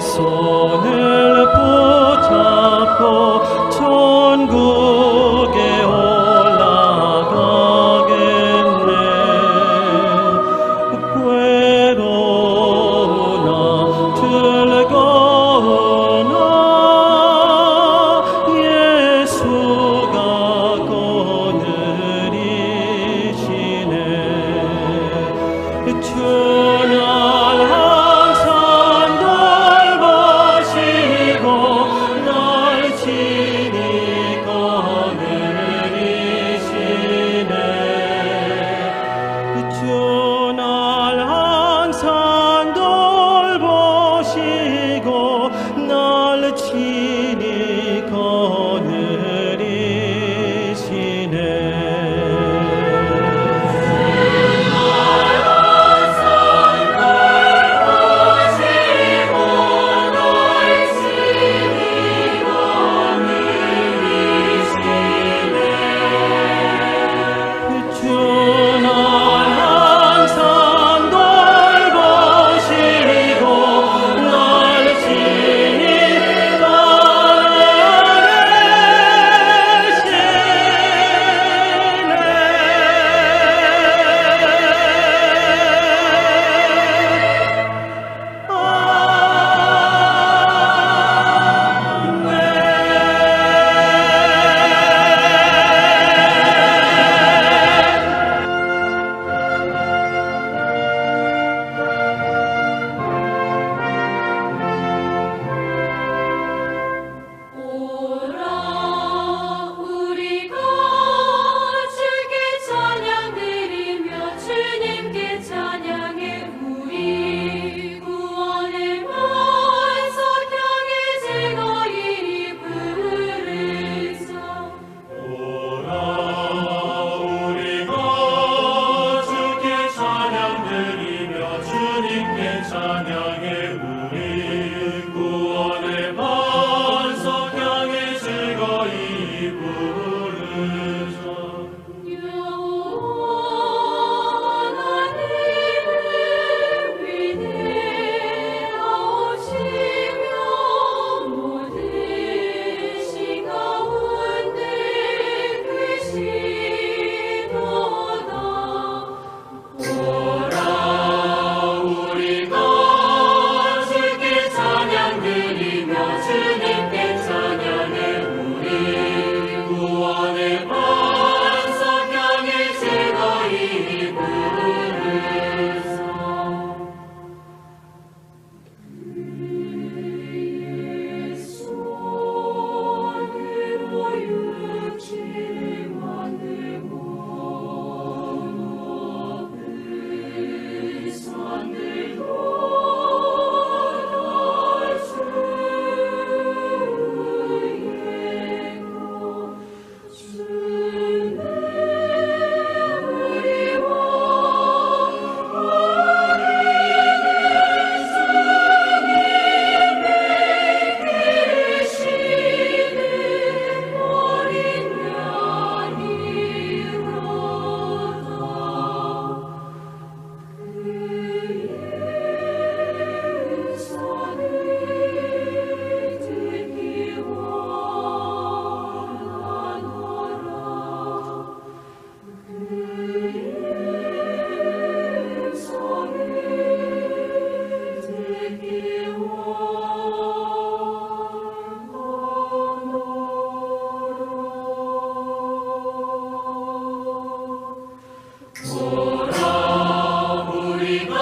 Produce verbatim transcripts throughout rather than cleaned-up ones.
손을 붙잡고 천국에 올라가겠네. 괴로우나 즐거우나 예수가 거느리시네. 주 날 항상 돌보시고 날 친히 거느리시네. 주 날 항상 돌보시고 날 친히 거느리시네. 주 날 항상 돌보시고 날 지키시네. 오라, 우리가 주께 찬양드리며 주님께 찬양해. 우리 구원의 반석 향해 즐거이 부르자. 오라, 우리가 주께 찬양드리며 주님께 찬양해. 우리 구원의 반석 향해 즐거이 부르자. 영원한 이름 위대하시며 모든 신 가운데 계시도다. 오라, 우리가 주께 찬양드리며 주님께 찬양해. 우리 구원의 반석 향해 즐거이 부르자. 오라, 우리가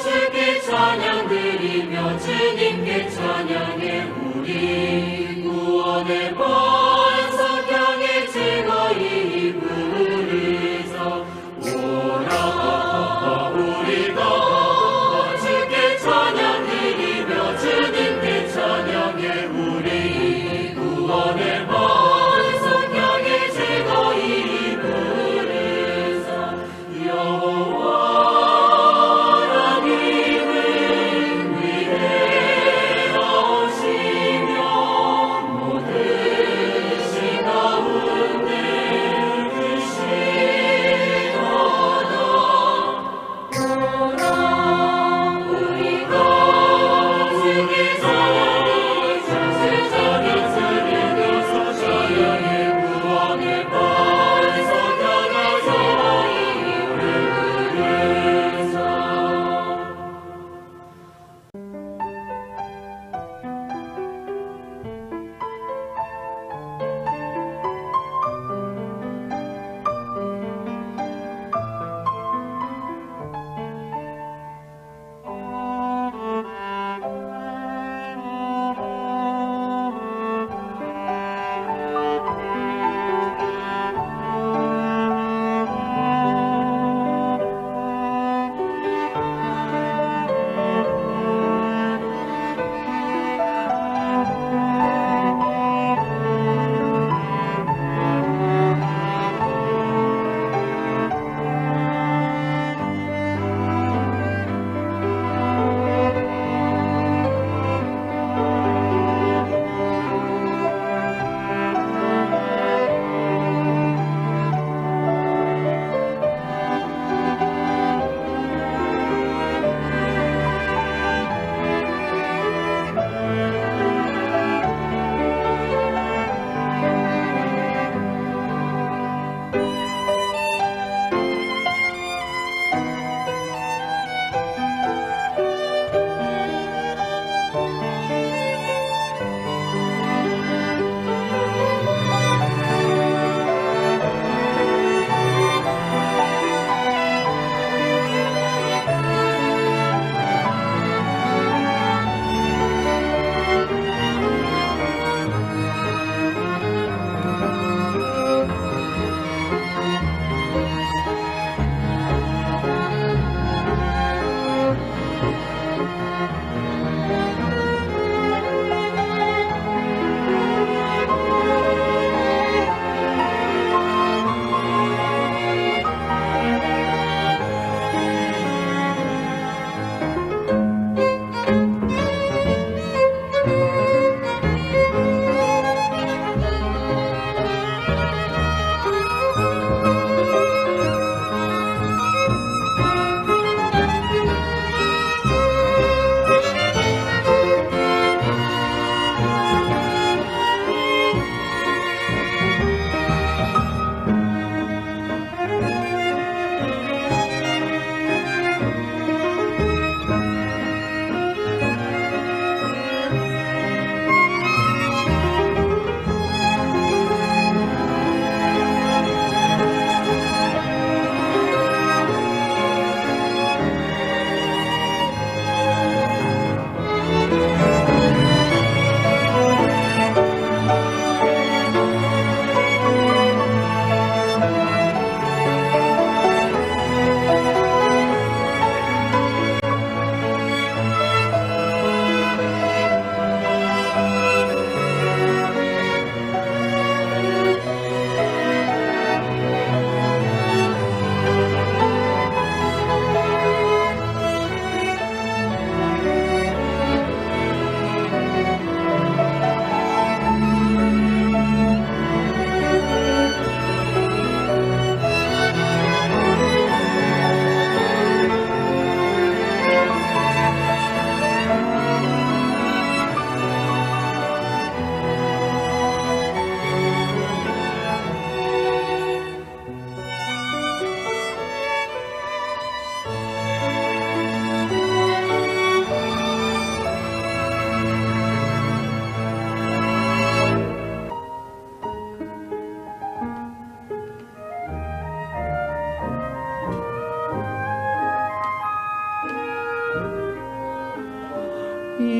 주께 찬양드리며 주님께 찬양해. 우리 구원의 반석 향해 즐거이 부르자. 오라, 우리가 주께 찬양드리며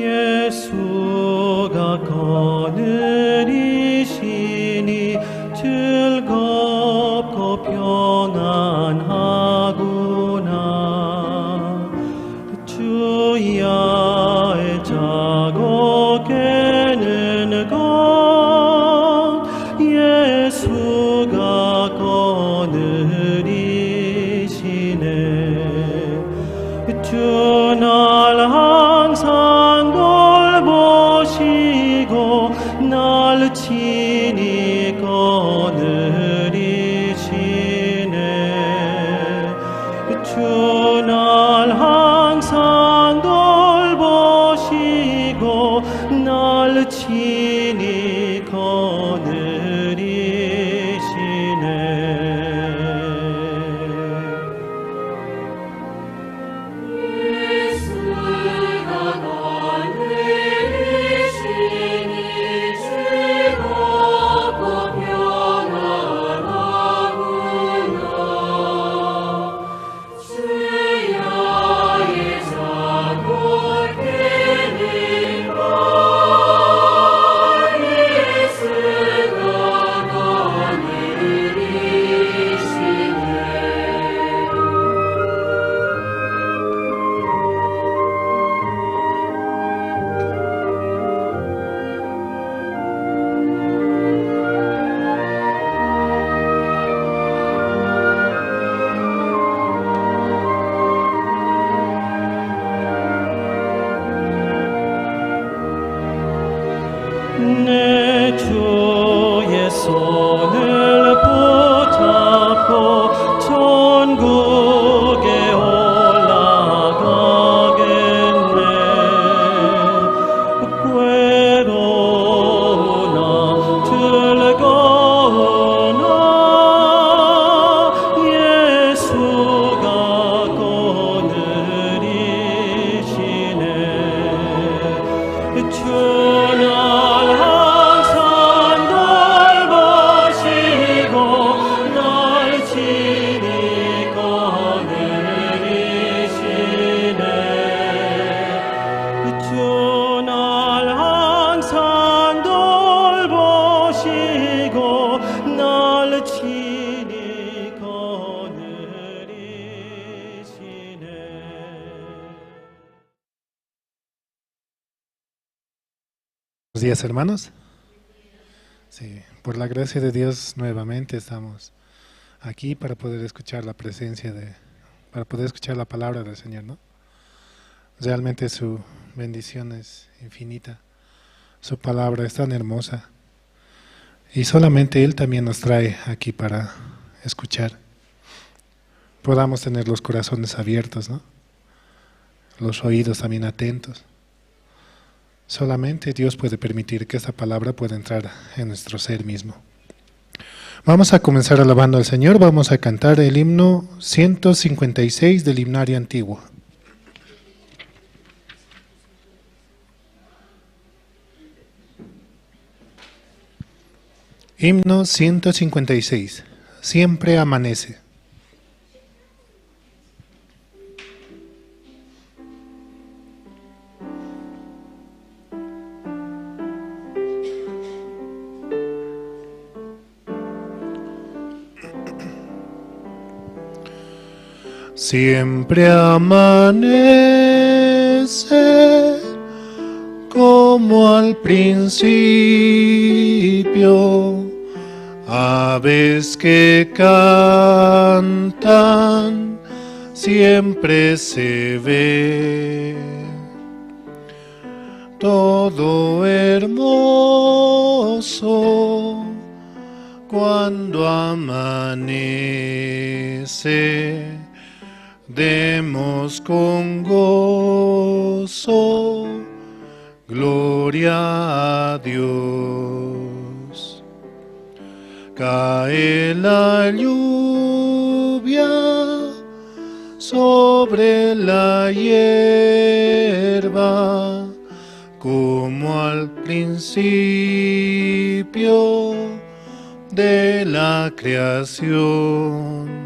Jesuga konürishini chillkop kopyongan jaguna. Chuya echago kenengo Jesuga konürishine. Chunal hansangol boshigo nal chini konürishine. Chunal hansangol boshigo nal chini konürishine. Ne chuya sonil putapku chunguge olagagenne. Kueruna chulguna Jesuga konürishine. Chunal hansangol boshigo nal chini konürishine. Chunal hansangol boshigo nal chini konürishine. Buenos días, hermanos. Sí, por la gracia de Dios nuevamente estamos aquí para poder escuchar la presencia de, para poder escuchar la palabra del Señor, ¿no? Realmente su bendición es infinita. Su palabra es tan hermosa. Y solamente Él también nos trae aquí para escuchar. Podamos tener los corazones abiertos, ¿no? Los oídos también atentos. Solamente Dios puede permitir que esta palabra pueda entrar en nuestro ser mismo. Vamos a comenzar alabando al Señor. Vamos a cantar el himno ciento cincuenta y seis del himnario antiguo. Himno ciento cincuenta y seis. Siempre amanece. Siempre amanece como al principio, aves que cantan, siempre se ve todo hermoso cuando amanece. Demos con gozo gloria a Dios. Cae la lluvia sobre la hierba, como al principio de la creación.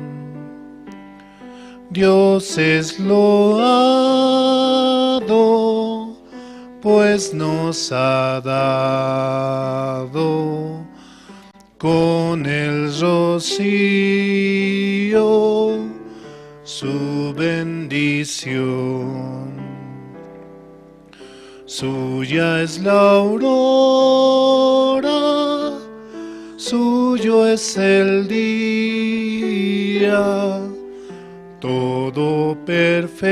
Dios es loado pues nos ha dado con el rocío su bendición. Suya es la aurora, suyo es el día, todo perfecto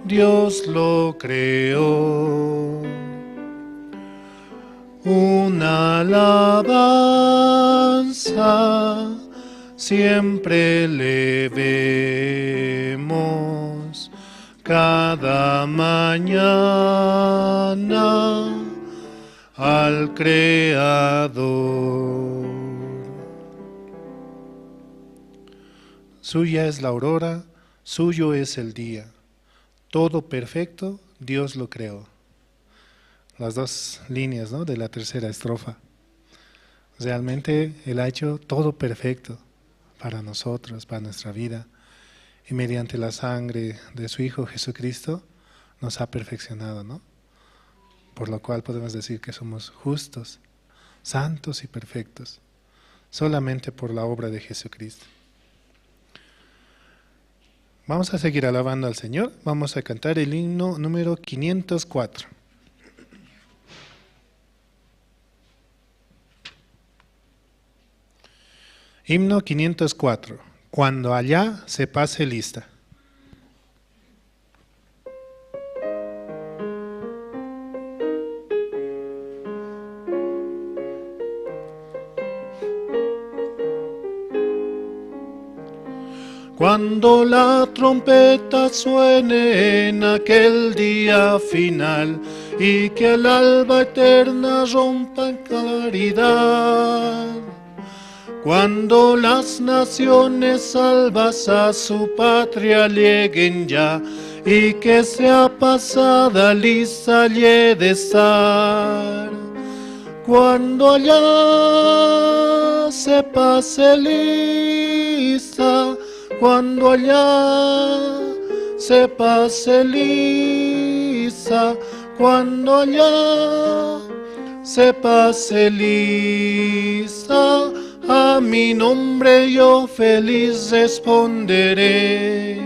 Dios lo creó. Una alabanza siempre le vemos cada mañana al Creador. Suya es la aurora, suyo es el día. Todo perfecto, Dios lo creó. Las dos líneas, ¿no?, de la tercera estrofa. Realmente Él ha hecho todo perfecto para nosotros, para nuestra vida. Y mediante la sangre de su Hijo Jesucristo nos ha perfeccionado, ¿no? Por lo cual podemos decir que somos justos, santos y perfectos, solamente por la obra de Jesucristo. Vamos a seguir alabando al Señor. Vamos a cantar el himno número quinientos cuatro. Himno quinientos cuatro. Cuando allá se pase lista. Cuando la trompeta suene en aquel día final y que al alba eterna rompa en claridad, cuando las naciones salvas a su patria lleguen ya y que sea pasada lista y he de estar. Cuando allá se pase lista, cuando allá se pase lista, cuando allá se pase lista, a mi nombre yo feliz responderé.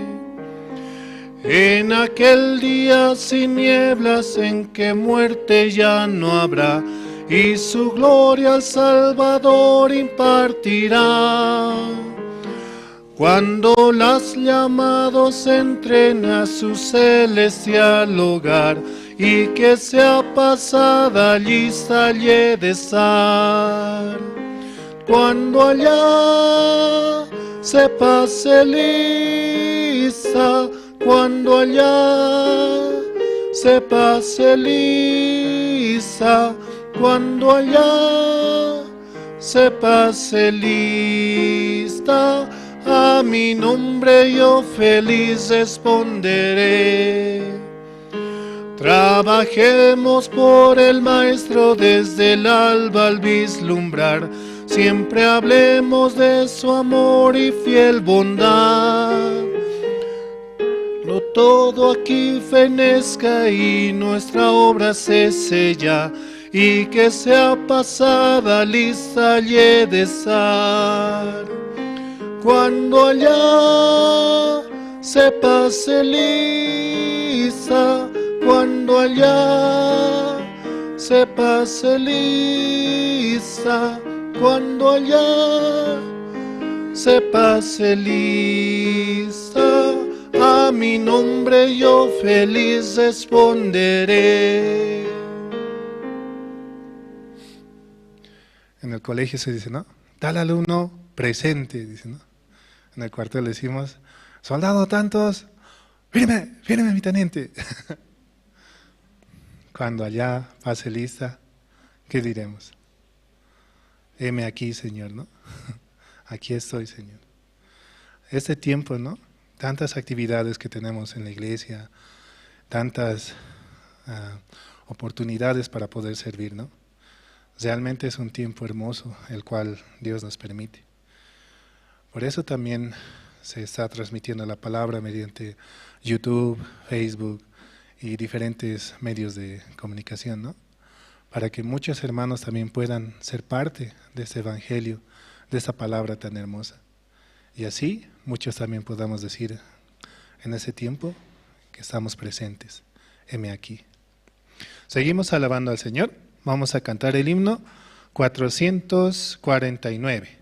En aquel día sin nieblas en que muerte ya no habrá, y su gloria al Salvador impartirá. Cuando las llamados entren a su celestial hogar, y que sea pasada lista y he de estar. Cuando allá se pase lista, cuando allá se pase lista, cuando allá se pase lista, a mi nombre yo feliz responderé. Trabajemos por el Maestro desde el alba al vislumbrar, siempre hablemos de su amor y fiel bondad. No todo aquí fenezca y nuestra obra se sella, y que sea pasada lista y he de estar. Cuando allá se pase lista, cuando allá se pase lista, cuando allá se pase lista, a mi nombre yo feliz responderé. En el colegio se dice, ¿no? Tal alumno presente, dice, ¿no? En el cuartel decimos, soldado tantos, firme, firme, mi teniente. Cuando allá pase lista, ¿qué diremos? Heme aquí, Señor, ¿no? Aquí estoy, Señor. Este tiempo, ¿no? Tantas actividades que tenemos en la iglesia, tantas, ah, oportunidades para poder servir, ¿no? Realmente es un tiempo hermoso el cual Dios nos permite. Por eso también se está transmitiendo la palabra mediante YouTube, Facebook, y diferentes medios de comunicación, ¿no? Para que muchos hermanos también puedan ser parte de este evangelio, de esta palabra tan hermosa. Y así muchos también podamos decir en ese tiempo que estamos presentes. Heme aquí. Seguimos alabando al Señor. Vamos a cantar el himno cuatrocientos cuarenta y nueve.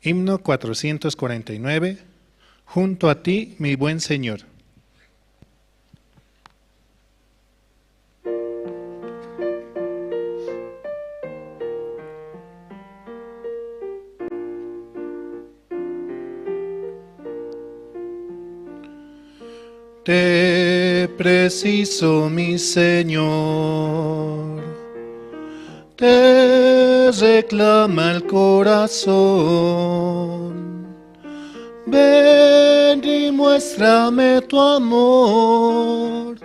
Himno cuatrocientos cuarenta y nueve. Junto a ti, mi buen Señor. Te preciso, mi Señor, te reclama el corazón. Ven y muéstrame tu amor,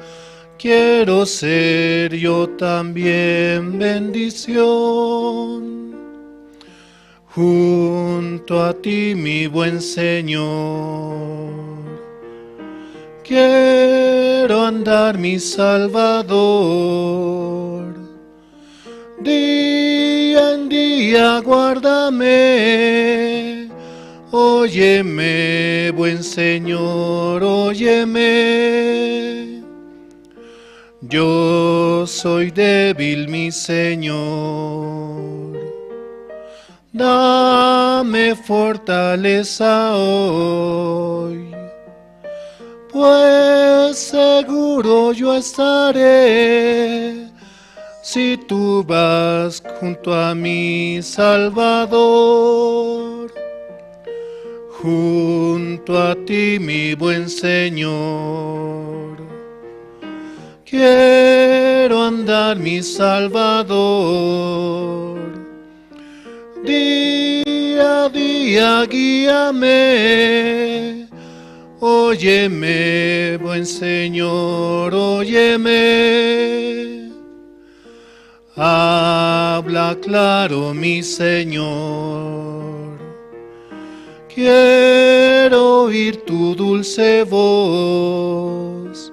quiero ser yo también bendición. Junto a ti, mi buen Señor, quiero andar, mi Salvador. Día en día guárdame, óyeme, buen Señor, óyeme. Yo soy débil, mi Señor. Dame fortaleza hoy, pues seguro yo estaré si tú vas junto a mi Salvador. Junto a ti, mi buen Señor, quiero andar, mi Salvador. Día a día guíame. Óyeme, buen Señor, óyeme. Habla claro, mi Señor. Quiero oír tu dulce voz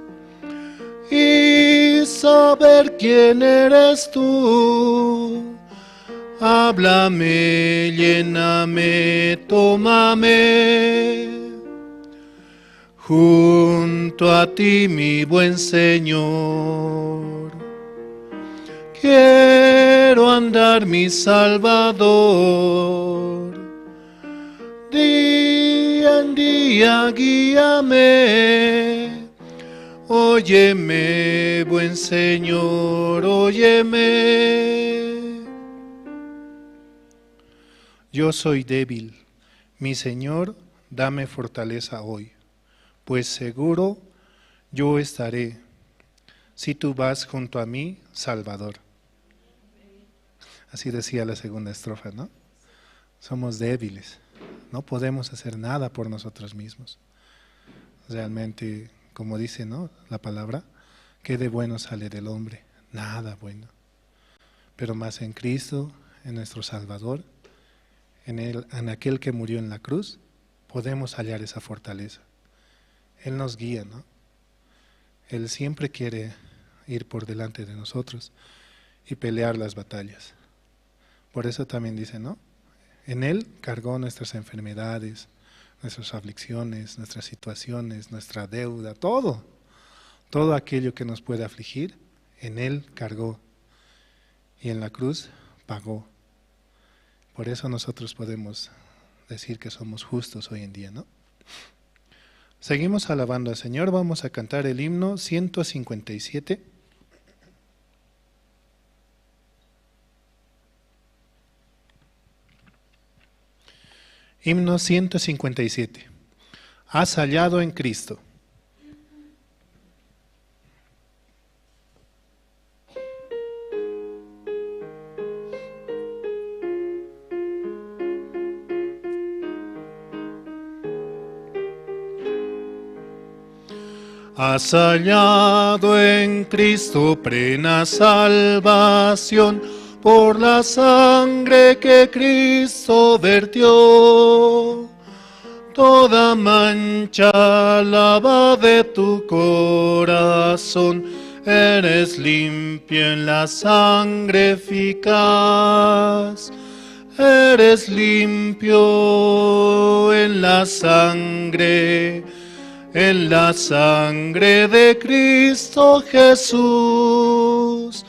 y saber quién eres tú. Háblame, lléname, tómame. Junto a ti, mi buen Señor, quiero andar, mi Salvador. Día en día guíame. Óyeme, buen Señor, óyeme. Yo soy débil. Mi Señor, dame fortaleza hoy, pues seguro yo estaré si tú vas junto a mí, Salvador. Así decía la segunda estrofa, ¿no? Somos débiles, no podemos hacer nada por nosotros mismos. Realmente, como dice, ¿no?, la palabra, ¿qué de bueno sale del hombre? Nada bueno. Pero más en Cristo, en nuestro Salvador, en el, en aquel que murió en la cruz, podemos hallar esa fortaleza. Él nos guía, ¿no? Él siempre quiere ir por delante de nosotros y pelear las batallas. Por eso también dice, ¿no? En Él cargó nuestras enfermedades, nuestras aflicciones, nuestras situaciones, nuestra deuda, todo. Todo aquello que nos puede afligir, en Él cargó y en la cruz pagó. Por eso nosotros podemos decir que somos justos hoy en día, ¿no? Seguimos alabando al Señor, vamos a cantar el himno ciento cincuenta y siete. Himno ciento cincuenta y siete. Has hallado en Cristo. Has hallado en Cristo plena salvación, Por la sangre que Cristo vertió, toda mancha lava de tu corazón, eres limpio en la sangre eficaz. Eres limpio en la sangre, en la sangre de Cristo Jesús.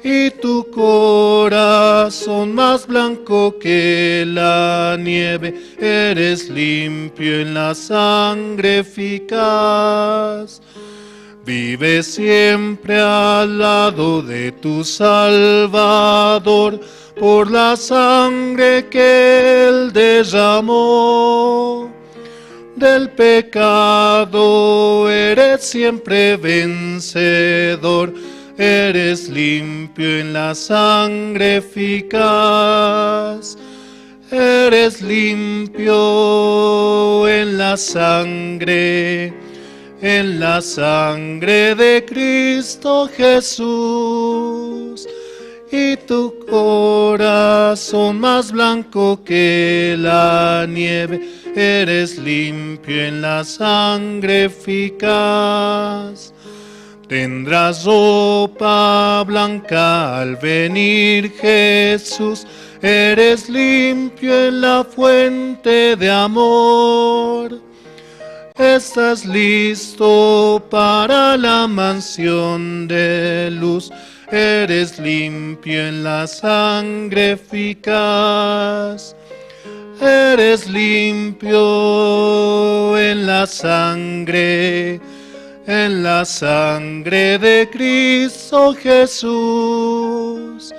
Y tu corazón más blanco que la nieve, eres limpio en la sangre eficaz. Vive siempre al lado de tu Salvador por la sangre que Él derramó. Del pecado eres siempre vencedor, eres limpio en la sangre eficaz. Eres limpio en la sangre, en la sangre de Cristo Jesús. Y tu corazón más blanco que la nieve, eres limpio en la sangre eficaz. Tendrás ropa blanca al venir Jesús, eres limpio en la fuente de amor. Estás listo para la mansión de luz, eres limpio en la sangre eficaz. Eres limpio en la sangre, en la sangre de Cristo Jesús.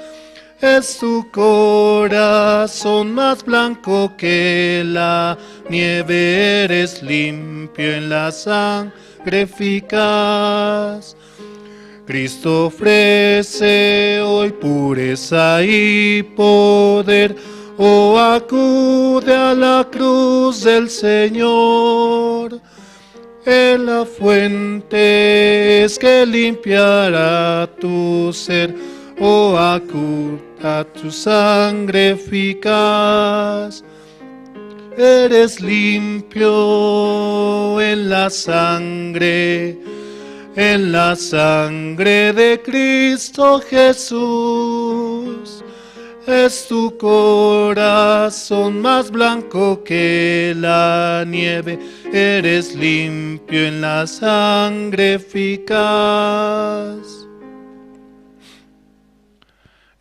Es tu corazón más blanco que la nieve, eres limpio en la sangre eficaz. Cristo ofrece hoy pureza y poder. Oh, acude a la cruz del Señor. En la fuente es que limpiará tu ser. Oh, acude a tu sangre eficaz. Eres limpio en la sangre, en la sangre de Cristo Jesús. Es tu corazón más blanco que la nieve, eres limpio en la sangre eficaz.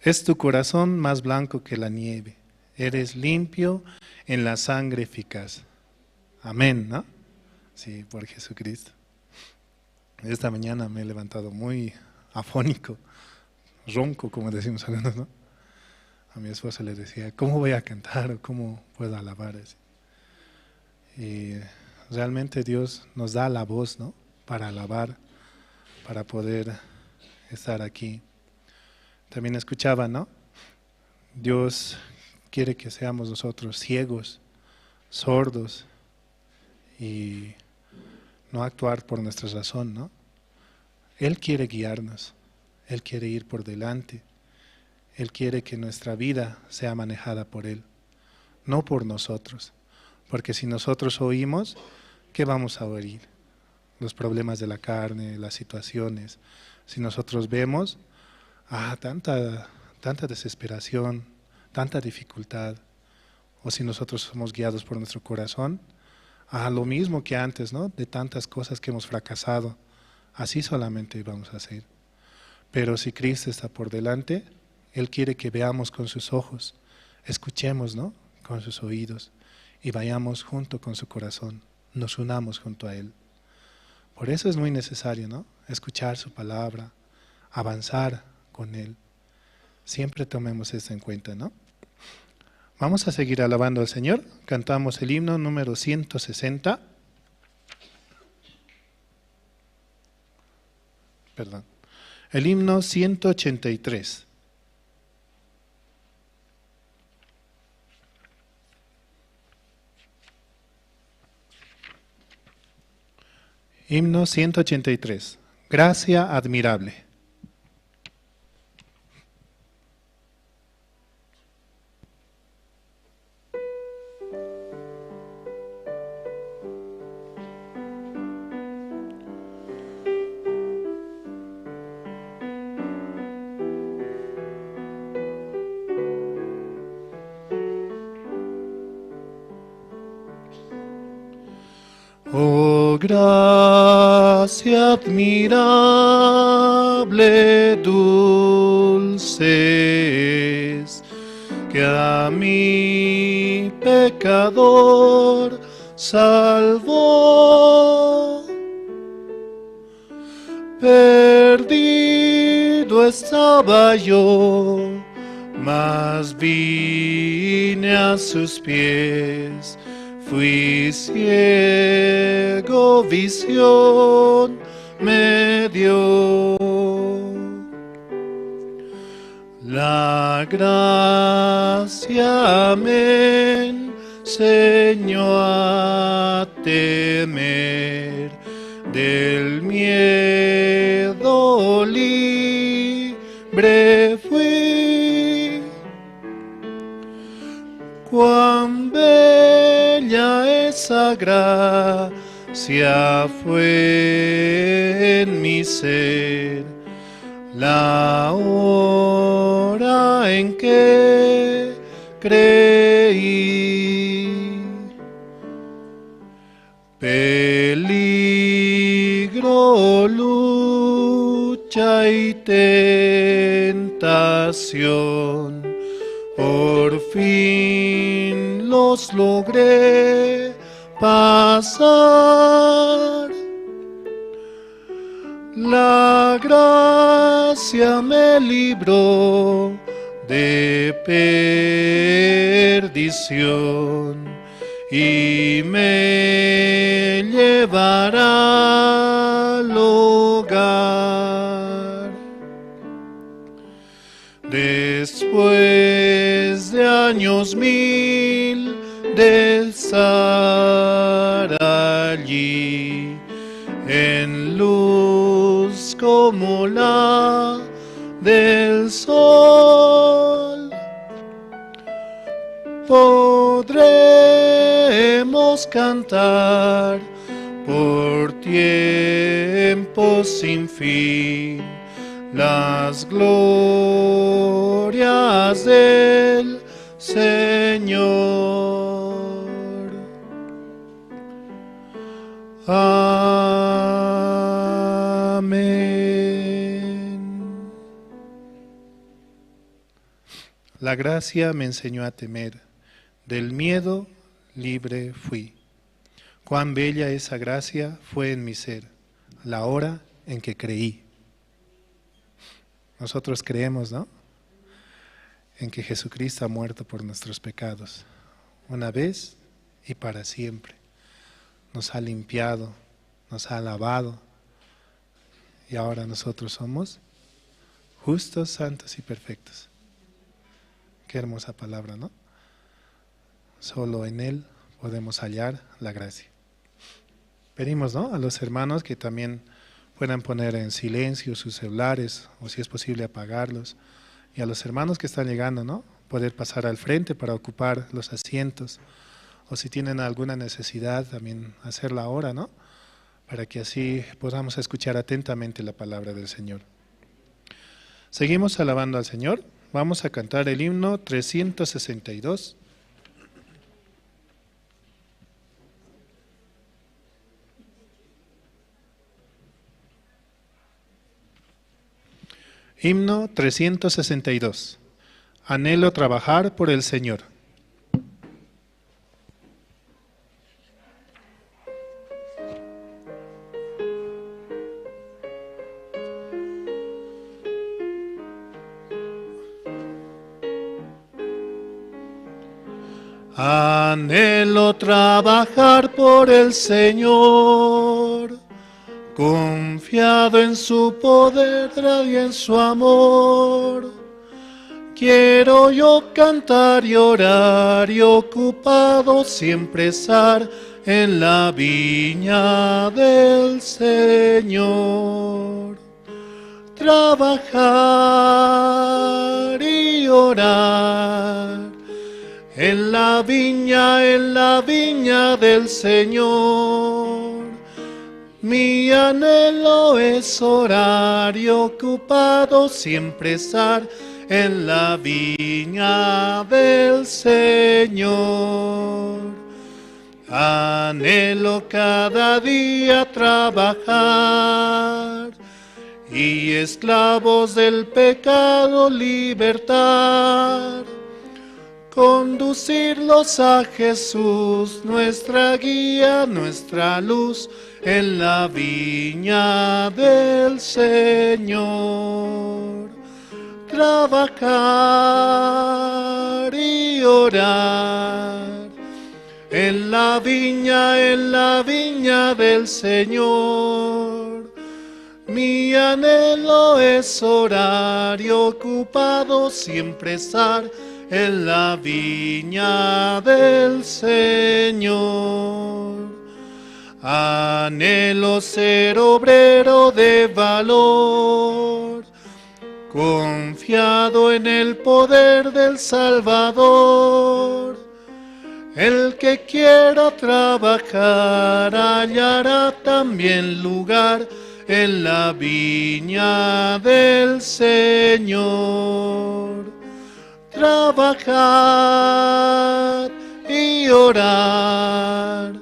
Es tu corazón más blanco que la nieve, eres limpio en la sangre eficaz. Amén, ¿no? Sí, por Jesucristo. Esta mañana me he levantado muy afónico, ronco, como decimos algunos, ¿no? A mi esposa le decía, "¿Cómo voy a cantar o cómo puedo alabar?" Así. Y realmente Dios nos da la voz, ¿no? Para alabar, para poder estar aquí. También escuchaba, ¿no? Dios quiere que seamos nosotros ciegos, sordos y no actuar por nuestra razón, ¿no? Él quiere guiarnos, Él quiere ir por delante, Él quiere que nuestra vida sea manejada por Él, no por nosotros, porque si nosotros oímos, ¿qué vamos a oír? Los problemas de la carne, las situaciones. Si nosotros vemos, ah, tanta, tanta desesperación, tanta dificultad, o si nosotros somos guiados por nuestro corazón, ah, lo mismo que antes, ¿no? De tantas cosas que hemos fracasado, así solamente vamos a ser. Pero si Cristo está por delante, Él quiere que veamos con sus ojos, escuchemos, ¿no? Con sus oídos, y vayamos junto con su corazón, nos unamos junto a Él. Por eso es muy necesario, ¿no? Escuchar su palabra, avanzar con Él. Siempre tomemos esto en cuenta, ¿no? Vamos a seguir alabando al Señor. Cantamos el himno número ciento sesenta. Perdón. El himno ciento ochenta y tres. Himno ciento ochenta y tres. Gracia admirable. Oh gracia admirable, dulce es, que a mi pecador salvó. Perdido estaba yo, mas vine a sus pies, fui ciego, visión me dio. La gracia me enseñó a temer, del miedo libre fui. Cuán bella esa gracia fue en mi ser, la hora en que creí. Peligro, lucha y tentación, por fin los logré pasar. La gracia me libró de perdición y me llevará al hogar. Después de años mil de estar allí, en luz como la del sol, podremos cantar por tiempo sin fin las glorias del Señor. Amén. La gracia me enseñó a temer, del miedo libre fui. Cuán bella esa gracia fue en mi ser, la hora en que creí. Nosotros creemos, ¿no? En que Jesucristo ha muerto por nuestros pecados, una vez y para siempre. Nos ha limpiado, nos ha lavado, y ahora nosotros somos justos, santos y perfectos. Qué hermosa palabra, ¿no? Solo en Él podemos hallar la gracia. Pedimos, ¿no?, a los hermanos que también puedan poner en silencio sus celulares, o si es posible apagarlos. Y a los hermanos que están llegando, ¿no?, poder pasar al frente para ocupar los asientos. O si tienen alguna necesidad, también hacerla ahora, ¿no? Para que así podamos escuchar atentamente la palabra del Señor. Seguimos alabando al Señor. Vamos a cantar el himno trescientos sesenta y dos. Himno trescientos sesenta y dos. Anhelo trabajar por el Señor. Anhelo trabajar por el Señor, confiado en su poder y en su amor. Quiero yo cantar y orar y ocupado siempre estar en la viña del Señor. Trabajar y orar en la viña, en la viña del Señor. Mi anhelo es orar y ocupado siempre estar en la viña del Señor. Anhelo cada día trabajar y esclavos del pecado libertar, conducirlos a Jesús, nuestra guía, nuestra luz en la viña del Señor. Trabajar y orar en la viña, en la viña del Señor. Mi anhelo es orar y ocupado siempre estar en la viña del Señor. Anhelo ser obrero de valor, confiado en el poder del Salvador. El que quiera trabajar hallará también lugar en la viña del Señor. Trabajar y orar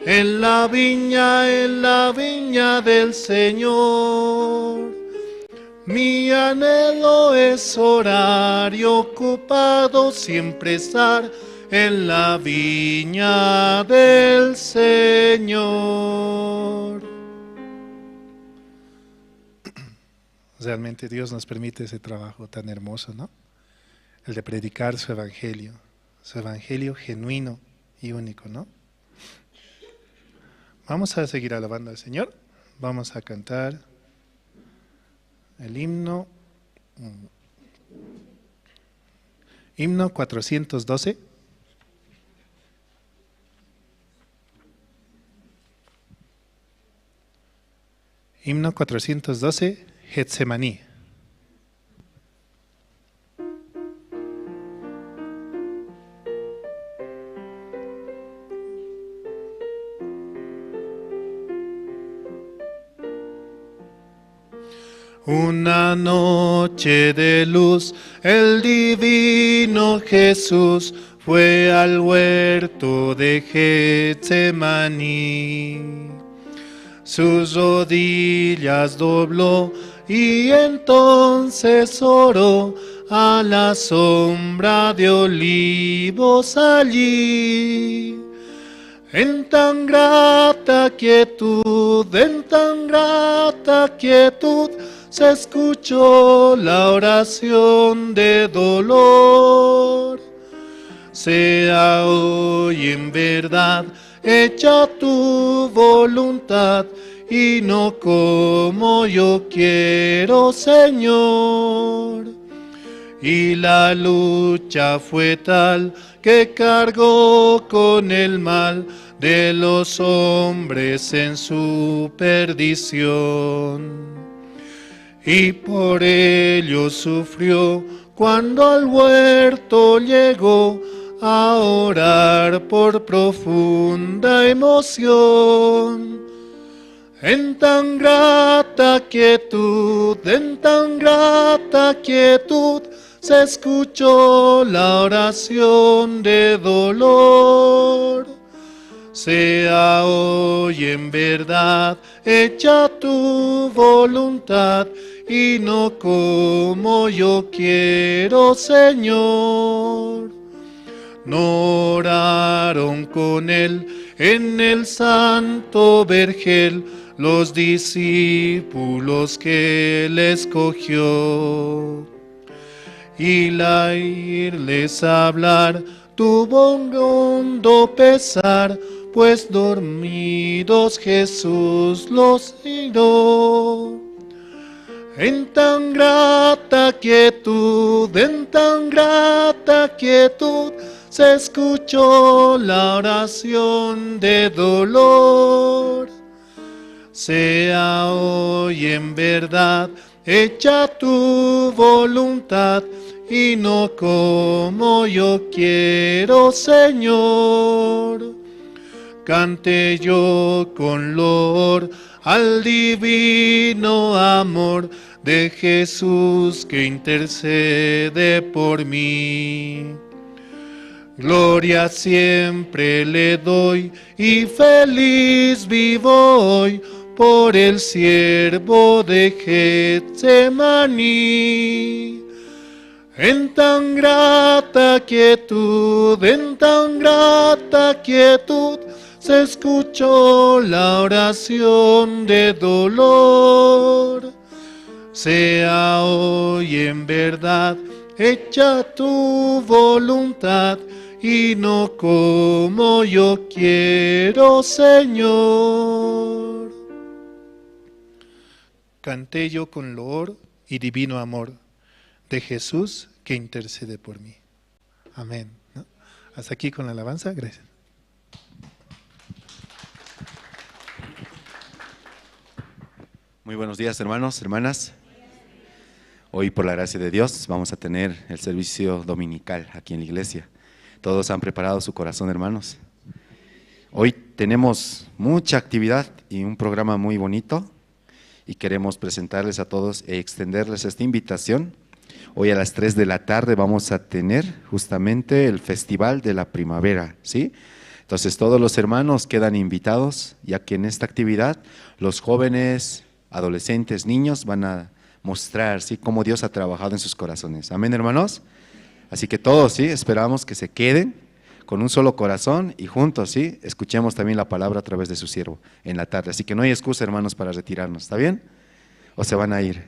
en la viña, en la viña del Señor. Mi anhelo es orar y ocupado siempre estar en la viña del Señor. Realmente Dios nos permite ese trabajo tan hermoso, ¿no? El de predicar su evangelio, su evangelio genuino y único, ¿no? Vamos a seguir alabando al Señor. Vamos a cantar el himno, mm, himno cuatrocientos doce. Himno cuatrocientos doce, Getsemaní. Una noche de luz, el divino Jesús fue al huerto de Getsemaní. Sus rodillas dobló y entonces oró a la sombra de olivos allí. En tan grata quietud, en tan grata quietud, se escuchó la oración de dolor. Sea hoy en verdad hecha tu voluntad y no como yo quiero, Señor. Y la lucha fue tal que cargó con el mal de los hombres en su perdición. Y por ello sufrió cuando al huerto llegó a orar por profunda emoción. En tan grata quietud, en tan grata quietud, se escuchó la oración de dolor. Sea hoy en verdad hecha tu voluntad y no como yo quiero, Señor. No oraron con él en el santo vergel los discípulos que él escogió. Y al irles a hablar tuvo un hondo pesar, pues dormidos Jesús los miró. En tan grata quietud, en tan grata quietud, se escuchó la oración de dolor. Sea hoy en verdad hecha tu voluntad y no como yo quiero, Señor. Cante yo con loor al divino amor de Jesús que intercede por mí. Gloria siempre le doy y feliz vivo hoy por el siervo de Getsemaní. En tan grata quietud, en tan grata quietud, se escuchó la oración de dolor. Sea hoy en verdad hecha tu voluntad y no como yo quiero, Señor. Canté yo con loor y divino amor de Jesús que intercede por mí. Amén. ¿No? Hasta aquí con la alabanza. Gracias. Muy buenos días, hermanos, hermanas. Hoy, por la gracia de Dios, vamos a tener el servicio dominical aquí en la iglesia. ¿Todos han preparado su corazón, hermanos? Hoy tenemos mucha actividad y un programa muy bonito, y queremos presentarles a todos e extenderles esta invitación. Hoy a las tres de la tarde vamos a tener justamente el Festival de la Primavera, ¿sí? Entonces todos los hermanos quedan invitados, ya que en esta actividad los jóvenes, adolescentes, niños van a mostrar, ¿sí?, cómo Dios ha trabajado en sus corazones. Amén, hermanos. Así que todos, ¿sí?, esperamos que se queden con un solo corazón y juntos, ¿sí?, escuchemos también la palabra a través de su siervo en la tarde. Así que no hay excusa, hermanos, para retirarnos, ¿está bien? ¿O se van a ir?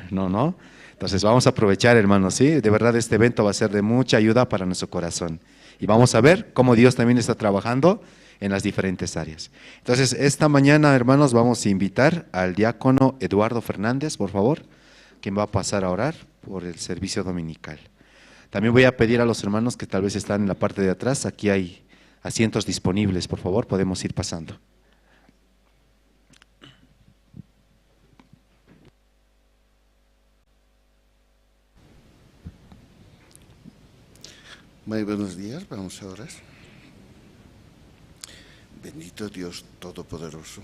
No, no. Entonces vamos a aprovechar, hermanos, ¿sí? De verdad este evento va a ser de mucha ayuda para nuestro corazón. Y vamos a ver cómo Dios también está trabajando en las diferentes áreas. Entonces, esta mañana, hermanos, vamos a invitar al diácono Eduardo Fernández, por favor, quien va a pasar a orar por el servicio dominical. También voy a pedir a los hermanos que tal vez están en la parte de atrás, aquí hay asientos disponibles, por favor, podemos ir pasando. Muy buenos días, vamos a orar. Bendito Dios Todopoderoso,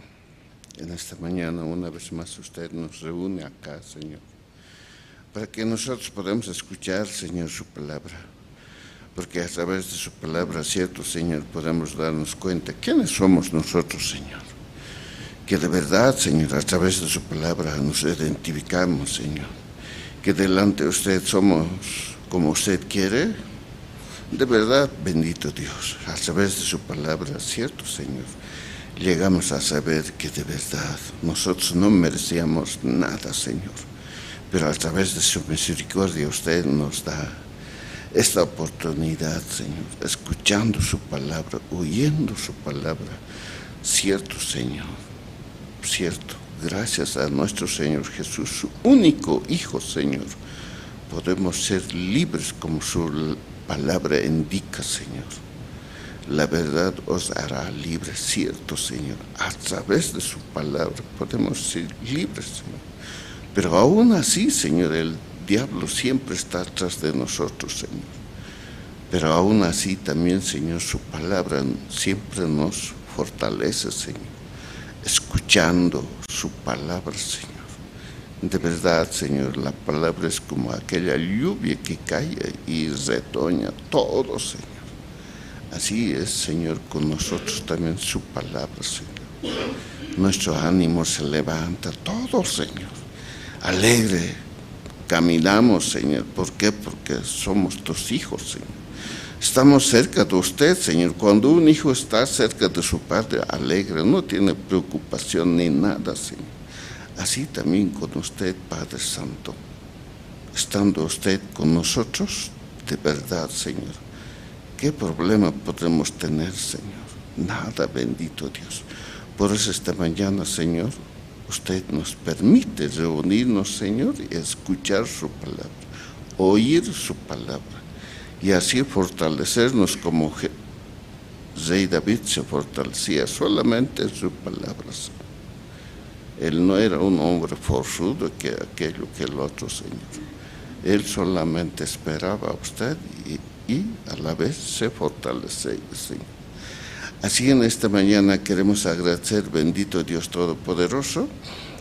en esta mañana una vez más usted nos reúne acá, Señor, para que nosotros podamos escuchar, Señor, su palabra. Porque a través de su palabra, cierto, Señor, podemos darnos cuenta quiénes somos nosotros, Señor. Que de verdad, Señor, a través de su palabra nos identificamos, Señor. Que delante de usted somos como usted quiere. De verdad, bendito Dios, a través de su palabra, cierto, Señor, llegamos a saber que de verdad nosotros no merecíamos nada, Señor. Pero a través de su misericordia usted nos da esta oportunidad, Señor, escuchando su palabra, oyendo su palabra. Cierto, Señor, cierto. Gracias a nuestro Señor Jesús, su único Hijo, Señor, podemos ser libres como su l-, palabra indica, Señor. La verdad os hará libres, cierto, Señor. A través de su palabra podemos ser libres, Señor. Pero aún así, Señor, el diablo siempre está atrás de nosotros, Señor. Pero aún así también, Señor, su palabra siempre nos fortalece, Señor. Escuchando su palabra, Señor. De verdad, Señor, la palabra es como aquella lluvia que cae y retoña todo, Señor. Así es, Señor, con nosotros también su palabra, Señor. Nuestro ánimo se levanta todo, Señor. Alegre caminamos, Señor. ¿Por qué? Porque somos tus hijos, Señor. Estamos cerca de usted, Señor. Cuando un hijo está cerca de su padre, alegre, no tiene preocupación ni nada, Señor. Así también con usted, Padre Santo. Estando usted con nosotros, de verdad, Señor, ¿qué problema podemos tener, Señor? Nada, bendito Dios. Por eso esta mañana, Señor, usted nos permite reunirnos, Señor, y escuchar su palabra, oír su palabra, y así fortalecernos como Je-, Rey David se fortalecía solamente en su palabra, Señor. Él no era un hombre forzudo que aquello, que el otro, Señor. Él solamente esperaba a usted y, y a la vez se fortalecía, Señor. Así en esta mañana queremos agradecer, bendito Dios Todopoderoso,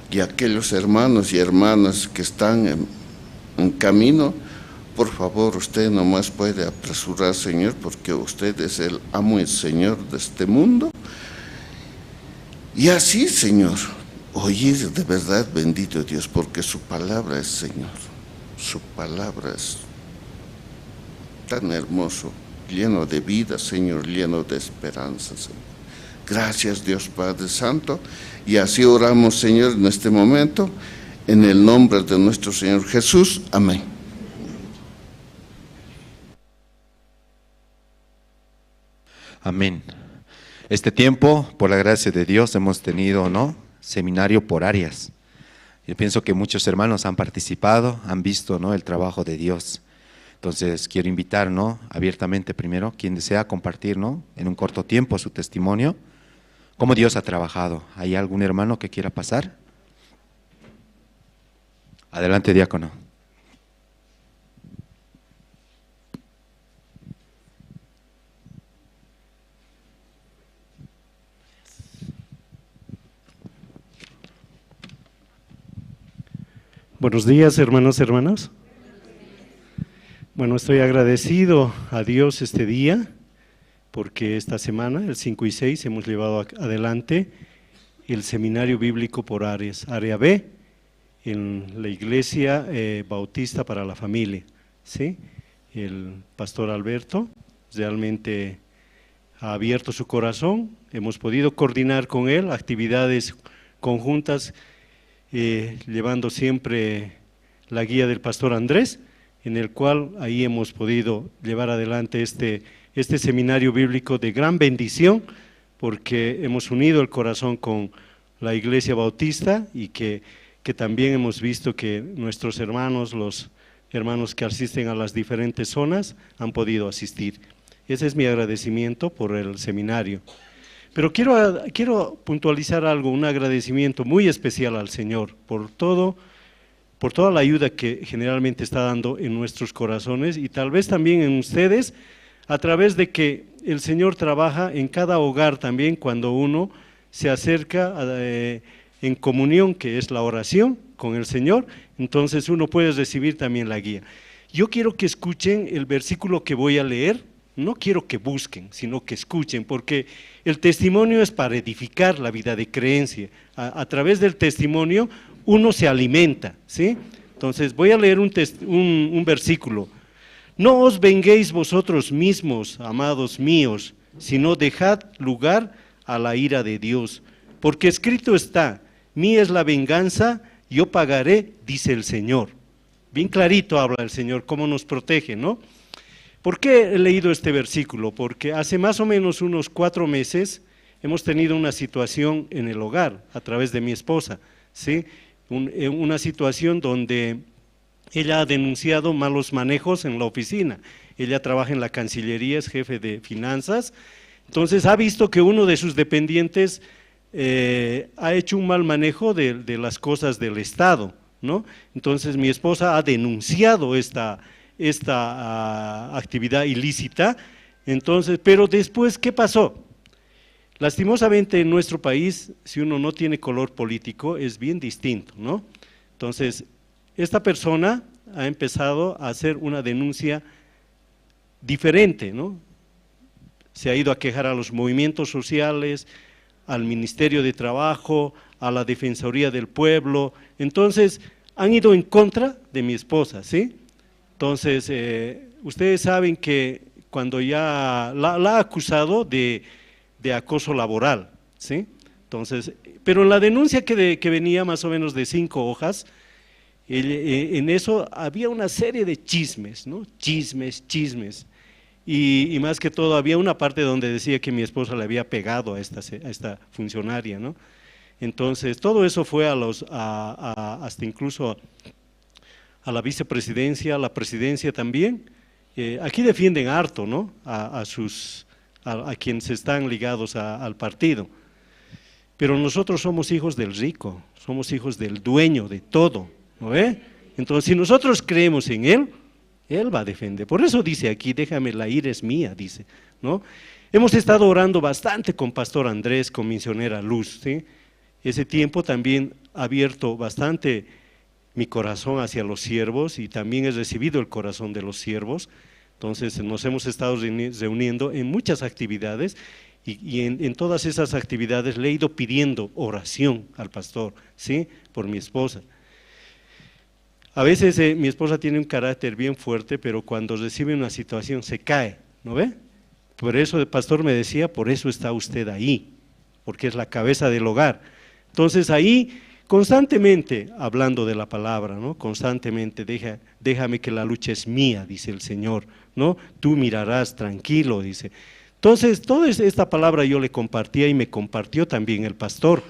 y a aquellos hermanos y hermanas que están en, en camino, Por favor, usted nomás puede apresurar, Señor, porque usted es el amo y Señor de este mundo. Y así, Señor, oír de verdad, bendito Dios, porque su palabra es, Señor, su palabra es tan hermoso, lleno de vida, Señor, lleno de esperanza, Señor. Gracias, Dios Padre Santo, y así oramos, Señor, en este momento, en el nombre de nuestro Señor Jesús. Amén. Amén. Este tiempo, por la gracia de Dios, hemos tenido, ¿no? Seminario por áreas. Yo pienso que muchos hermanos han participado, han visto, ¿no? El trabajo de Dios. Entonces, quiero invitar, ¿no? Abiertamente primero, quien desea compartir, ¿no? En un corto tiempo su testimonio, cómo Dios ha trabajado. ¿Hay algún hermano que quiera pasar? Adelante, diácono. Buenos días, hermanos, hermanas. Bueno, estoy agradecido a Dios este día, porque esta semana, el cinco y seis, hemos llevado a-, adelante el Seminario Bíblico por áreas, área B, en la Iglesia, eh, Bautista para la Familia, ¿sí? El pastor Alberto realmente ha abierto su corazón, hemos podido coordinar con él actividades conjuntas, eh, llevando siempre la guía del pastor Andrés, en el cual ahí hemos podido llevar adelante este, este seminario bíblico de gran bendición, porque hemos unido el corazón con la Iglesia Bautista y que, que también hemos visto que nuestros hermanos, los hermanos que asisten a las diferentes zonas, han podido asistir. Ese es mi agradecimiento por el seminario. Pero quiero, quiero puntualizar algo, un agradecimiento muy especial al Señor por todo, por toda la ayuda que generalmente está dando en nuestros corazones y tal vez también en ustedes, a través de que el Señor trabaja en cada hogar también cuando uno se acerca, eh, en comunión, que es la oración con el Señor, entonces uno puede recibir también la guía. Yo quiero que escuchen el versículo que voy a leer, no quiero que busquen, sino que escuchen, porque el testimonio es para edificar la vida de creencia. A, a través del testimonio uno se alimenta, ¿sí? Entonces, voy a leer un tes-, un, un versículo. "No os venguéis vosotros mismos, amados míos, sino dejad lugar a la ira de Dios. Porque escrito está: 'Mía es la venganza, yo pagaré', dice el Señor". Bien clarito habla el Señor, cómo nos protege, ¿no? ¿Por qué he leído este versículo? Porque hace más o menos unos cuatro meses hemos tenido una situación en el hogar a través de mi esposa, ¿sí? Un, eh, una situación donde ella ha denunciado malos manejos en la oficina. Ella trabaja en la Cancillería, es jefe de finanzas. Entonces ha visto que uno de sus dependientes, eh, ha hecho un mal manejo de, de las cosas del Estado, ¿no? Entonces mi esposa ha denunciado esta, esta, ah, actividad ilícita. Entonces, pero después, ¿qué pasó? Lastimosamente en nuestro país, si uno no tiene color político, es bien distinto, ¿no? Entonces, esta persona ha empezado a hacer una denuncia diferente, ¿no? Se ha ido a quejar a los movimientos sociales, al Ministerio de Trabajo, a la Defensoría del Pueblo. Entonces, han ido en contra de mi esposa, ¿sí? Entonces, eh, ustedes saben que cuando ya la, la ha acusado de, de acoso laboral, ¿sí? Entonces, pero en la denuncia que, de- que venía más o menos de cinco hojas, el- eh, en eso había una serie de chismes, ¿no? Chismes, chismes. Y, y más que todo había una parte donde decía que mi esposa le había pegado a esta, se- a esta funcionaria, ¿no? Entonces, todo eso fue a los, a- a- hasta incluso a la vicepresidencia, a la presidencia también. Eh, aquí defienden harto, ¿no? A, a sus, a, a quienes están ligados a- al partido. Pero nosotros somos hijos del rico, somos hijos del dueño de todo, ¿no ve? Entonces, si nosotros creemos en él, él va a defender. Por eso dice aquí: "Déjame, la ira es mía", dice, ¿no? Hemos estado orando bastante con Pastor Andrés, con Misionera Luz, ¿sí? Ese tiempo también ha abierto bastante mi corazón hacia los siervos y también he recibido el corazón de los siervos. Entonces, nos hemos estado reuni-, reuniendo en muchas actividades y, y en, en todas esas actividades le he ido pidiendo oración al pastor, ¿sí? Por mi esposa. A veces, eh, mi esposa tiene un carácter bien fuerte, pero cuando recibe una situación se cae, ¿no ve? Por eso el pastor me decía, "Por eso está usted ahí, porque es la cabeza del hogar". Entonces ahí, constantemente, hablando de la palabra, ¿no? Constantemente, "Deja, déjame que la lucha es mía", dice el Señor, ¿no? "Tú mirarás tranquilo", dice. Entonces, toda es-, esta palabra yo le compartía y me compartió también el pastor.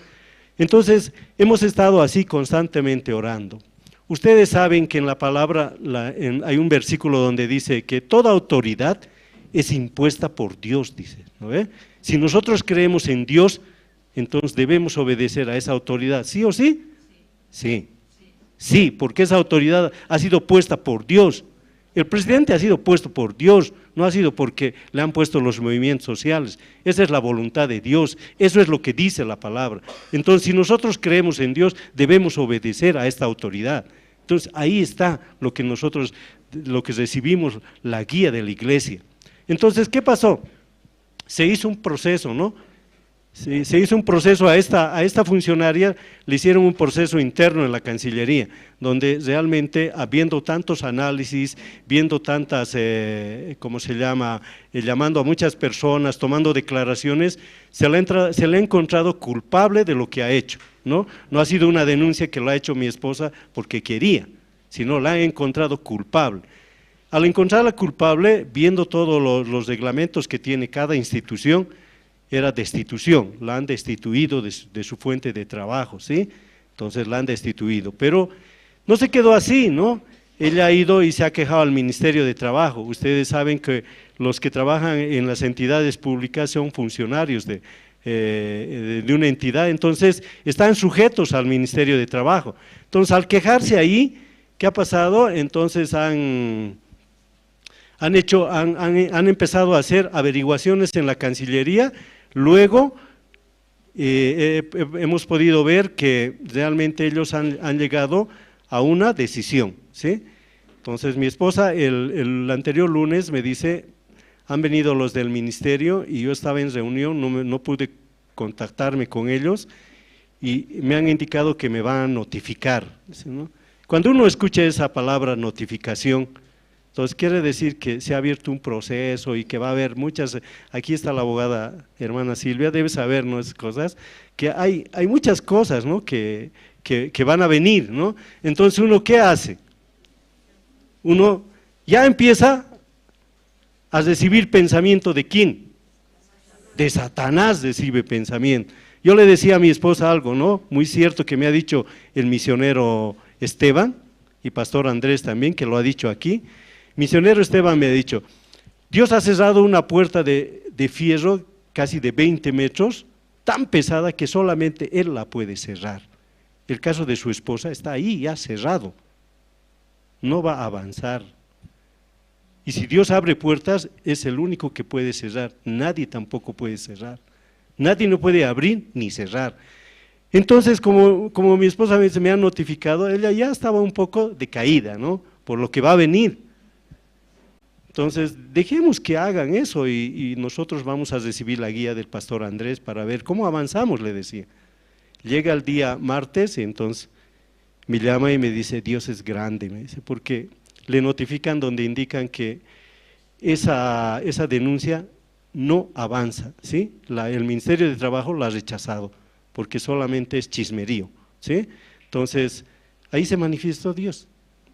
Entonces, hemos estado así constantemente orando. Ustedes saben que en la palabra, la, en, hay un versículo donde dice que toda autoridad es impuesta por Dios, dice, ¿no ve? Si nosotros creemos en Dios, entonces debemos obedecer a esa autoridad, ¿sí o sí? Sí. Sí, porque esa autoridad ha sido puesta por Dios. El presidente ha sido puesto por Dios, no ha sido porque le han puesto los movimientos sociales. Esa es la voluntad de Dios, eso es lo que dice la palabra. Entonces, si nosotros creemos en Dios, debemos obedecer a esta autoridad. Entonces, ahí está lo que nosotros, lo que recibimos, la guía de la iglesia. Entonces, ¿qué pasó? Se hizo un proceso, ¿no? Se, se hizo un proceso a esta, a esta funcionaria, le hicieron un proceso interno en la Cancillería, donde realmente, ah, viendo tantos análisis, viendo tantas, eh, ¿cómo se llama? Eh, llamando a muchas personas, tomando declaraciones, se le entra-, se le ha encontrado culpable de lo que ha hecho, ¿no? No ha sido una denuncia que lo ha hecho mi esposa porque quería, sino la han encontrado culpable. Al encontrarla culpable, viendo todos los, los reglamentos que tiene cada institución, era destitución, la han destituido de su, de su fuente de trabajo, ¿sí? Entonces la han destituido. Pero no se quedó así, ¿no? Ella ha ido y se ha quejado al Ministerio de Trabajo. Ustedes saben que los que trabajan en las entidades públicas son funcionarios de, eh, de, de una entidad, entonces están sujetos al Ministerio de Trabajo. Entonces, al quejarse ahí, ¿qué ha pasado? Entonces han, han hecho, han, han, han empezado a hacer averiguaciones en la Cancillería, luego, eh, eh, eh, hemos podido ver que realmente ellos han, han llegado a una decisión, ¿sí? Entonces, mi esposa el, el anterior lunes me dice, "Han venido los del ministerio y yo estaba en reunión, no me, no pude contactarme con ellos y me han indicado que me van a notificar", dice, ¿no? Cuando uno escucha esa palabra notificación, entonces quiere decir que se ha abierto un proceso y que va a haber muchas, aquí está la abogada hermana Silvia, debe saber, ¿no? Esas cosas, que hay, hay muchas cosas, ¿no? Que, que, que van a venir, ¿no? Entonces, ¿uno qué hace? Uno ya empieza a recibir pensamiento de quién? De Satanás recibe pensamiento. Yo le decía a mi esposa algo, ¿no? Muy cierto que me ha dicho el misionero Esteban, y pastor Andrés también, que lo ha dicho aquí. Misionero Esteban me ha dicho, "Dios ha cerrado una puerta de, de fierro casi de veinte metros, tan pesada que solamente él la puede cerrar". El caso de su esposa está ahí, ya cerrado. No va a avanzar. Y si Dios abre puertas, es el único que puede cerrar. Nadie tampoco puede cerrar. Nadie no puede abrir ni cerrar. Entonces, como, como mi esposa me, me ha notificado, ella ya estaba un poco decaída, ¿no? Por lo que va a venir. Entonces, dejemos que hagan eso y, y nosotros vamos a recibir la guía del pastor Andrés para ver cómo avanzamos, le decía. Llega el día martes y entonces me llama y me dice, "Dios es grande", me dice, porque le notifican donde indican que esa, esa denuncia no avanza, ¿sí? La, el Ministerio de Trabajo la ha rechazado, porque solamente es chismerío, ¿sí? Entonces, ahí se manifestó Dios,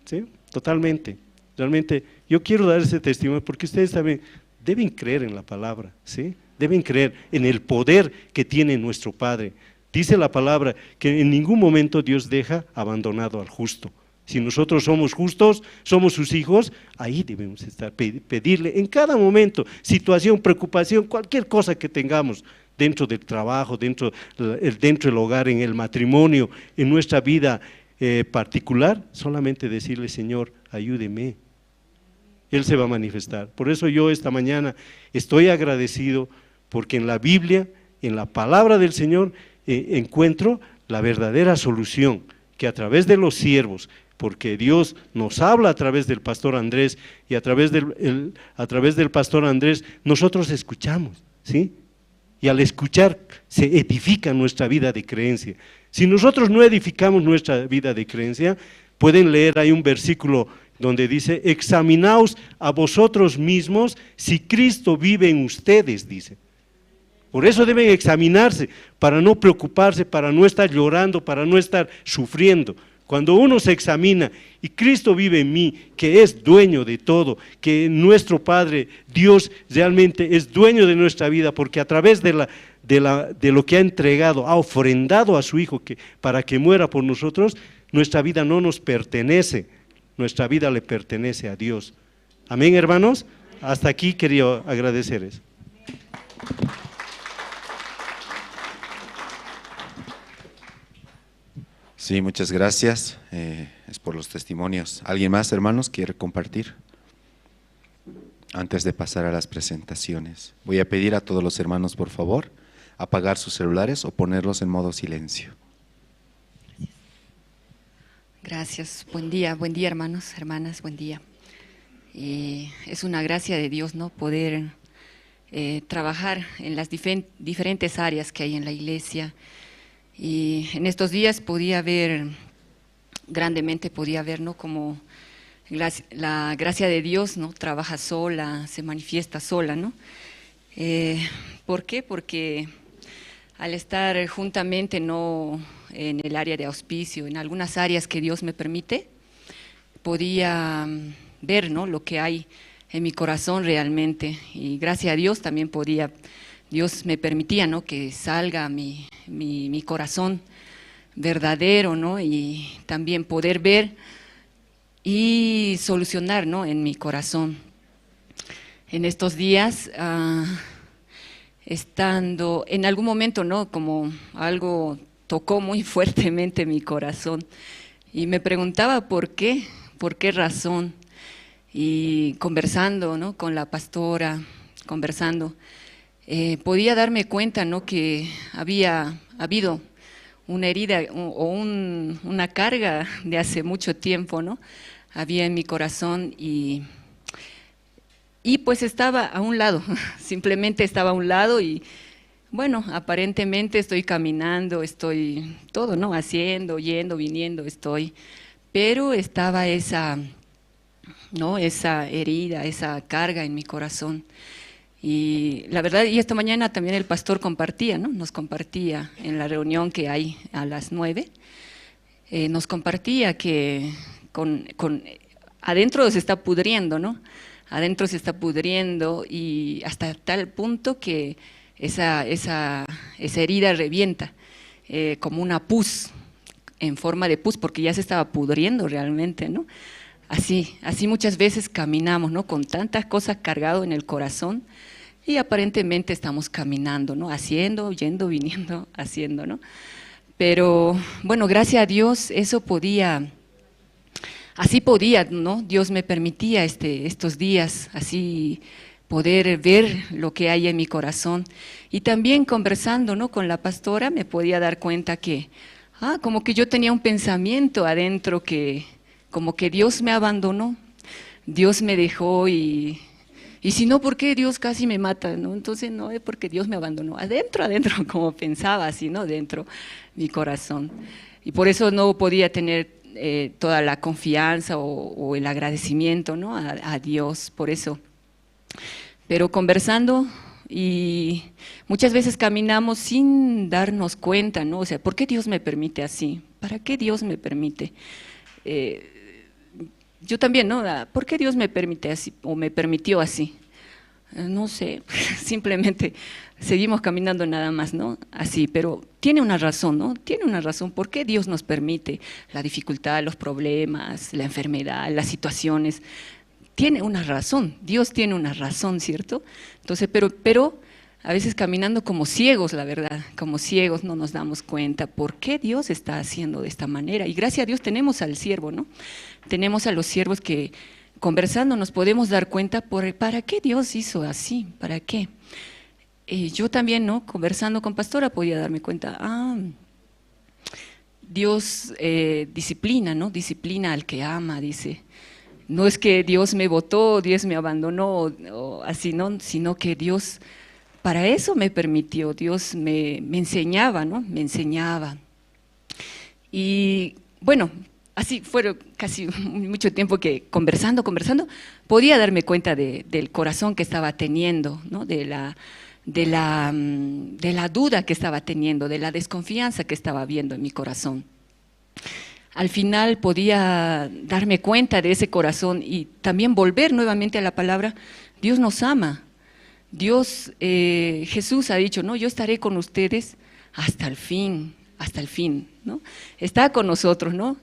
¿sí? Totalmente. Realmente, yo quiero dar ese testimonio porque ustedes también deben creer en la palabra, ¿sí? Deben creer en el poder que tiene nuestro Padre. Dice la palabra que en ningún momento Dios deja abandonado al justo. Si nosotros somos justos, somos sus hijos, ahí debemos estar, pe-, pedirle en cada momento, situación, preocupación, cualquier cosa que tengamos dentro del trabajo, dentro, el, dentro del hogar, en el matrimonio, en nuestra vida, eh, particular, solamente decirle, "Señor, ayúdeme". Él se va a manifestar. Por eso yo esta mañana estoy agradecido porque en la Biblia, en la palabra del Señor, eh, encuentro la verdadera solución que a través de los siervos, porque Dios nos habla a través del pastor Andrés, y a través del, el- a través del pastor Andrés nosotros escuchamos, ¿sí? Y al escuchar se edifica nuestra vida de creencia. Si nosotros no edificamos nuestra vida de creencia, pueden leer, hay un versículo donde dice: "Examinaos a vosotros mismos si Cristo vive en ustedes", dice. Por eso deben examinarse, para no preocuparse, para no estar llorando, para no estar sufriendo. Cuando uno se examina y Cristo vive en mí, que es dueño de todo, que nuestro Padre Dios realmente es dueño de nuestra vida, porque a través de la, de la, de lo que ha entregado, ha ofrendado a su Hijo que, para que muera por nosotros, nuestra vida no nos pertenece, nuestra vida le pertenece a Dios. Amén, hermanos. Hasta aquí quería agradecerles. Sí, muchas gracias. Eh, es por los testimonios. ¿Alguien más, hermanos, quiere compartir? Antes de pasar a las presentaciones, voy a pedir a todos los hermanos, por favor, apagar sus celulares o ponerlos en modo silencio. Gracias. Buen día, buen día, hermanos, hermanas, buen día. Y es una gracia de Dios, ¿no? Poder eh, trabajar en las difen- diferentes áreas que hay en la iglesia. Y en estos días podía ver, grandemente podía ver, ¿no? Como la, la gracia de Dios, ¿no? Trabaja sola, se manifiesta sola, ¿no? Eh, ¿Por qué? Porque al estar juntamente, ¿no? En el área de auspicio, en algunas áreas que Dios me permite, podía mm, ver, ¿no? Lo que hay en mi corazón realmente. Y gracias a Dios también podía, Dios me permitía, ¿no? Que salga mi, mi, mi corazón verdadero, ¿no? Y también poder ver y solucionar, ¿no? En mi corazón. En estos días, ah, estando en algún momento, ¿no? Como algo tocó muy fuertemente mi corazón y me preguntaba por qué, por qué razón. Y conversando, ¿no? Con la pastora, conversando, eh, podía darme cuenta, ¿no? Que había habido una herida o, o un- una carga de hace mucho tiempo, ¿no? Había en mi corazón y, y pues estaba a un lado, simplemente estaba a un lado y bueno, aparentemente estoy caminando, estoy todo, ¿no? Haciendo, yendo, viniendo, estoy, pero estaba esa, ¿no? Esa herida, esa carga en mi corazón. Y la verdad, y esta mañana también el pastor compartía, ¿no? Nos compartía en la reunión que hay a las nueve, eh, nos compartía que con, con- adentro se está pudriendo, ¿no? Adentro se está pudriendo y hasta tal punto que esa, esa, esa herida revienta eh, como una pus, en forma de pus, porque ya se estaba pudriendo realmente, ¿no? Así, así muchas veces caminamos, ¿no? Con tantas cosas cargado en el corazón y aparentemente estamos caminando, ¿no? Haciendo, yendo, viniendo, haciendo, ¿no? Pero bueno, gracias a Dios eso podía, así podía, ¿no? Dios me permitía este, estos días así poder ver lo que hay en mi corazón. Y también conversando, ¿no? Con la pastora me podía dar cuenta que, ah, como que yo tenía un pensamiento adentro que, como que Dios me abandonó, Dios me dejó y, y si no, ¿por qué Dios casi me mata? ¿No? Entonces no es porque Dios me abandonó, adentro, adentro, como pensaba así, ¿no? Dentro mi corazón. Y por eso no podía tener eh, toda la confianza o, o el agradecimiento, ¿no? A, a Dios, por eso. Pero conversando y muchas veces caminamos sin darnos cuenta, ¿no? O sea, ¿por qué Dios me permite así? ¿Para qué Dios me permite? Eh, yo también, ¿no? Ah, ¿por qué Dios me permite así o me permitió así? Eh, No sé, simplemente seguimos caminando nada más, ¿no? Así, pero tiene una razón, ¿no? Tiene una razón. ¿Por qué Dios nos permite la dificultad, los problemas, la enfermedad, las situaciones? Tiene una razón. Dios tiene una razón, ¿cierto? Entonces, pero, pero a veces caminando como ciegos, la verdad, como ciegos no nos damos cuenta por qué Dios está haciendo de esta manera. Y gracias a Dios tenemos al siervo, ¿no? Tenemos a los siervos que conversando nos podemos dar cuenta por, para qué Dios hizo así, para qué. Y yo también, ¿no? Conversando con pastora podía darme cuenta, ah, Dios, eh, disciplina, ¿no? Disciplina al que ama, dice. No es que Dios me botó, Dios me abandonó, o así, ¿no? Sino que Dios, para eso me permitió, Dios me, me enseñaba, ¿no? Me enseñaba. Y bueno, así fue casi mucho tiempo que conversando, conversando, podía darme cuenta de, del corazón que estaba teniendo, ¿no? De la, de la, mm, de la duda que estaba teniendo, de la desconfianza que estaba habiendo en mi corazón. Al final podía darme cuenta de ese corazón y también volver nuevamente a la palabra. Dios nos ama. Dios, eh, Jesús ha dicho, ¿no? "Yo estaré con ustedes hasta el fin, hasta el fin", ¿no? Está con nosotros, ¿no?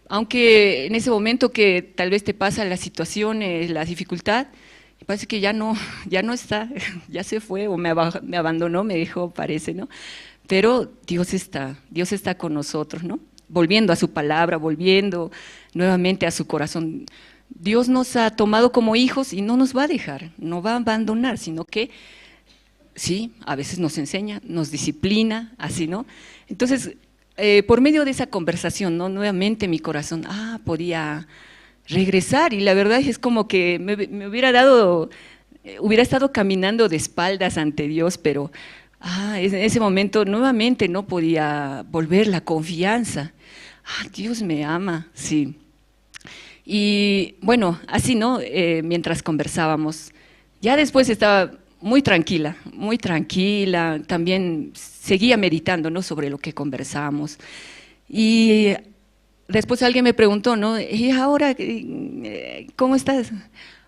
Aunque en ese momento que tal vez te pasa las situaciones, la dificultad, parece que ya no, ya no está, ya se fue o me aba-, me abandonó, me dejó, parece, ¿no? Pero Dios está, Dios está con nosotros, ¿no? Volviendo a su palabra, volviendo nuevamente a su corazón. Dios nos ha tomado como hijos y no nos va a dejar, no va a abandonar, sino que sí, a veces nos enseña, nos disciplina, así, ¿no? Entonces, eh, por medio de esa conversación, ¿no? Nuevamente mi corazón, ah, podía regresar y la verdad es como que me, me hubiera dado, eh, hubiera estado caminando de espaldas ante Dios, pero, ah, en ese momento nuevamente no podía volver la confianza. Ah, Dios me ama, sí. Y bueno, así, ¿no? Eh, mientras conversábamos, ya después estaba muy tranquila, muy tranquila, también seguía meditando, ¿no? Sobre lo que conversábamos. Y después alguien me preguntó, ¿no? "¿Y ahora, eh, cómo estás?".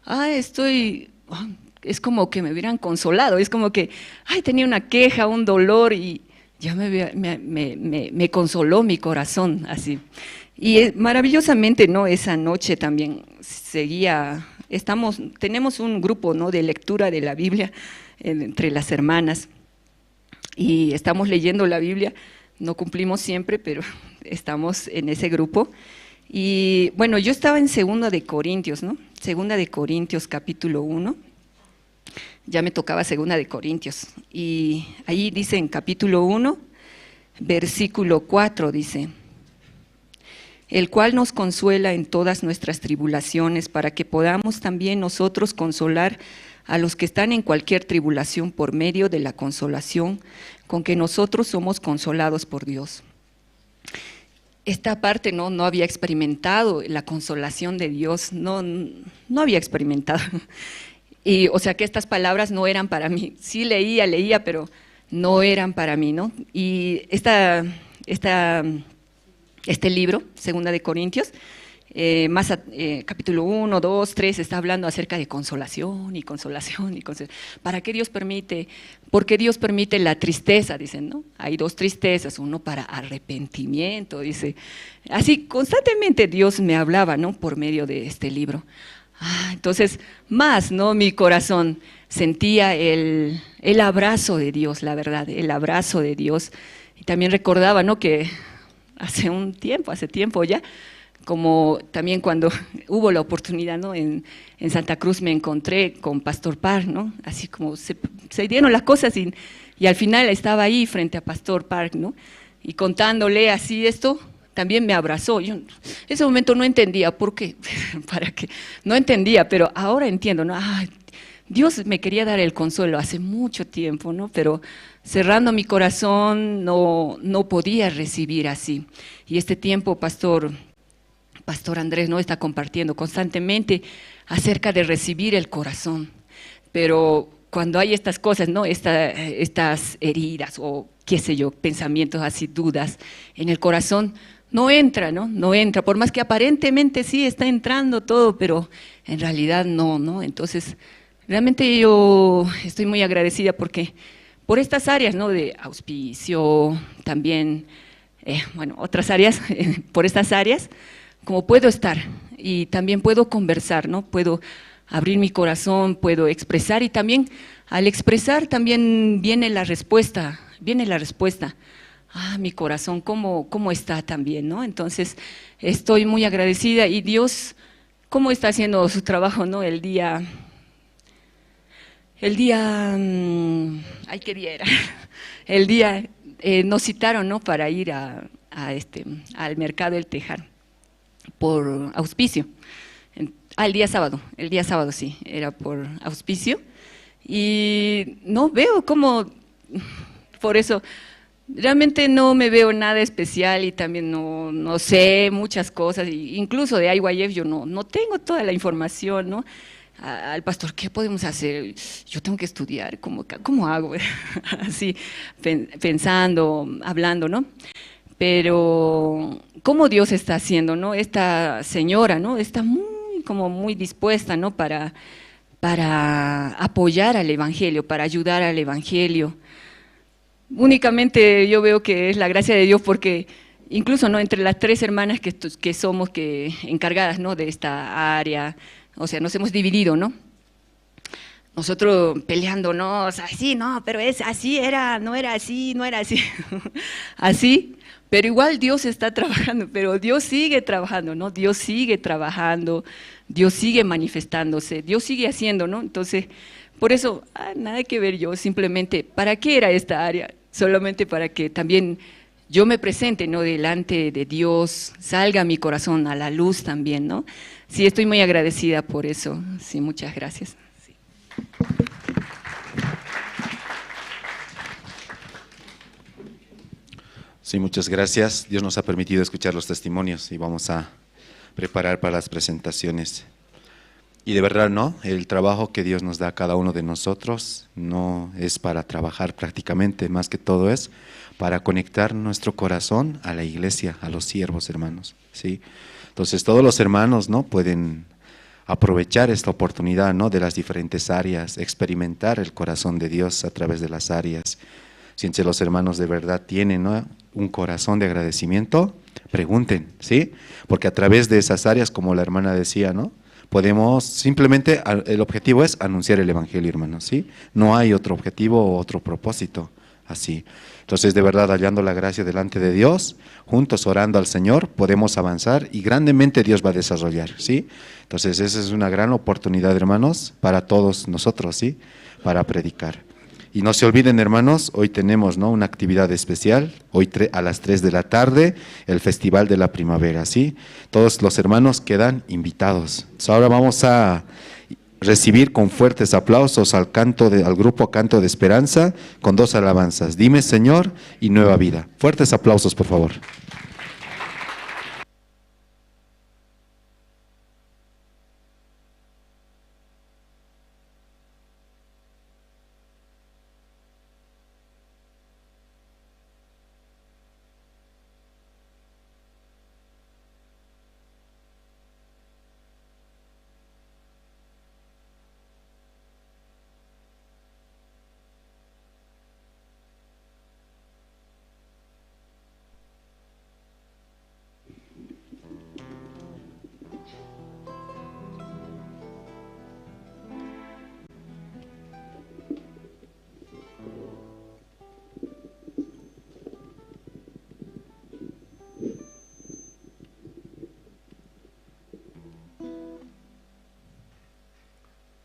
"Ah, estoy", ah, es como que me hubieran consolado, es como que, ay, tenía una queja, un dolor, y ya me, había- me, me, me, me consoló mi corazón, así. Y eh, maravillosamente, ¿no? Esa noche también seguía, estamos, tenemos un grupo, ¿no? De lectura de la Biblia, eh, entre las hermanas. Y estamos leyendo la Biblia, no cumplimos siempre, pero estamos en ese grupo. Y bueno, yo estaba en Segunda de Corintios, ¿no? Segunda de Corintios, capítulo uno. Ya me tocaba Segunda de Corintios. Y ahí dice en capítulo uno, versículo cuatro, dice: "El cual nos consuela en todas nuestras tribulaciones, para que podamos también nosotros consolar a los que están en cualquier tribulación por medio de la consolación con que nosotros somos consolados por Dios". Esta parte no, no había experimentado la consolación de Dios, no, no había experimentado. Y, o sea, que estas palabras no eran para mí. Sí leía, leía, pero no eran para mí, ¿no? Y esta, esta, este libro, Segunda de Corintios, eh, más a- eh, capítulo uno, dos, tres, está hablando acerca de consolación y consolación y consolación. ¿Para qué Dios permite? ¿Por qué Dios permite la tristeza? Dicen, ¿no? Hay dos tristezas, uno para arrepentimiento, dice. Así constantemente Dios me hablaba, ¿no? Por medio de este libro. Ah, entonces, más, ¿no? Mi corazón sentía el, el abrazo de Dios, la verdad, el abrazo de Dios. Y también recordaba, ¿no? Que hace un tiempo, hace tiempo ya, como también cuando hubo la oportunidad, ¿no? En, en Santa Cruz me encontré con Pastor Park, ¿no? Así como se, se dieron las cosas y, y al final estaba ahí frente a Pastor Park, ¿no? Y contándole así esto, también me abrazó. Yo en ese momento no entendía por qué, para qué, no entendía, pero ahora entiendo, ¿no? Ah, Dios me quería dar el consuelo hace mucho tiempo, ¿no? Pero cerrando mi corazón no, no podía recibir así. Y este tiempo, pastor, pastor Andrés, ¿no? Está compartiendo constantemente acerca de recibir el corazón. Pero cuando hay estas cosas, ¿no? Esta- estas heridas o, qué sé yo, pensamientos así, dudas en el corazón, no entra, ¿no? No entra. Por más que aparentemente sí está entrando todo, pero en realidad no, ¿no? Entonces, realmente yo estoy muy agradecida porque por estas áreas, ¿no? De auspicio, también, eh, bueno, otras áreas, por estas áreas, como puedo estar y también puedo conversar, ¿no? Puedo abrir mi corazón, puedo expresar y también al expresar también viene la respuesta, viene la respuesta. Ah, mi corazón, ¿cómo, cómo está también, ¿no? Entonces, estoy muy agradecida y Dios, ¿cómo está haciendo su trabajo, ¿no? El día, el día, mm, ay, ¿qué día era? El día, eh, nos citaron, ¿no? Para ir a, a este, al mercado El Tejar por auspicio. En- al día sábado, el día sábado sí, era por auspicio. Y no veo cómo, por eso, realmente no me veo nada especial y también no, no sé muchas cosas, y incluso de I Y F yo no, no tengo toda la información, ¿no? A- al pastor, ¿qué podemos hacer? Yo tengo que estudiar, ¿cómo, ca- cómo hago? Así, pen- pensando, hablando, ¿no? Pero cómo Dios está haciendo, ¿no? Esta señora, ¿no? Está muy, como muy dispuesta, ¿no? Para, para apoyar al evangelio, para ayudar al evangelio. Únicamente yo veo que es la gracia de Dios porque incluso, ¿no? Entre las tres hermanas que, estu- que somos que encargadas, ¿no? De esta área, o sea, nos hemos dividido, ¿no? Nosotros peleándonos, así, no, pero es así, era, no era así, no era así, así, pero igual Dios está trabajando, pero Dios sigue trabajando, ¿no? Dios sigue trabajando, Dios sigue manifestándose, Dios sigue haciendo, ¿no? Entonces, por eso, ah, nada que ver yo, simplemente, ¿para qué era esta área? Solamente para que también yo me presente, ¿no? Delante de Dios, salga mi corazón a la luz también, ¿no? Sí, estoy muy agradecida por eso. Sí, muchas gracias. Sí. Sí, muchas gracias. Dios nos ha permitido escuchar los testimonios y vamos a preparar para las presentaciones. Y de verdad, ¿no? El trabajo que Dios nos da a cada uno de nosotros no es para trabajar prácticamente, más que todo es para conectar nuestro corazón a la iglesia, a los siervos, hermanos, ¿sí? Entonces, todos los hermanos, ¿no? Pueden aprovechar esta oportunidad, ¿no? De las diferentes áreas, experimentar el corazón de Dios a través de las áreas. Si entre los hermanos de verdad tienen, ¿no? Un corazón de agradecimiento, pregunten, ¿sí? Porque a través de esas áreas, como la hermana decía, ¿no? Podemos simplemente, al- el objetivo es anunciar el evangelio, hermanos, ¿sí? No hay otro objetivo o otro propósito, así. Entonces, de verdad, hallando la gracia delante de Dios, juntos orando al Señor, podemos avanzar y grandemente Dios va a desarrollar, ¿sí? Entonces, esa es una gran oportunidad, hermanos, para todos nosotros, ¿sí? Para predicar. Y no se olviden, hermanos, hoy tenemos, ¿no? Una actividad especial, hoy tre- a las tres de la tarde, el Festival de la Primavera, ¿sí? Todos los hermanos quedan invitados. Entonces, ahora vamos a recibir con fuertes aplausos al canto de- al grupo Canto de Esperanza con dos alabanzas, Dime Señor y Nueva Vida. Fuertes aplausos, por favor.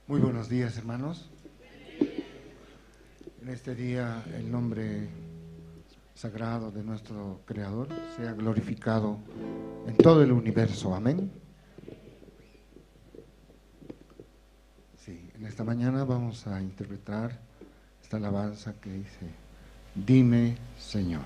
Muy buenos días, hermanos. En este día, el nombre sagrado de nuestro Creador sea glorificado en todo el universo. Amén. Sí, en esta mañana vamos a interpretar esta alabanza que dice, Dime, Señor.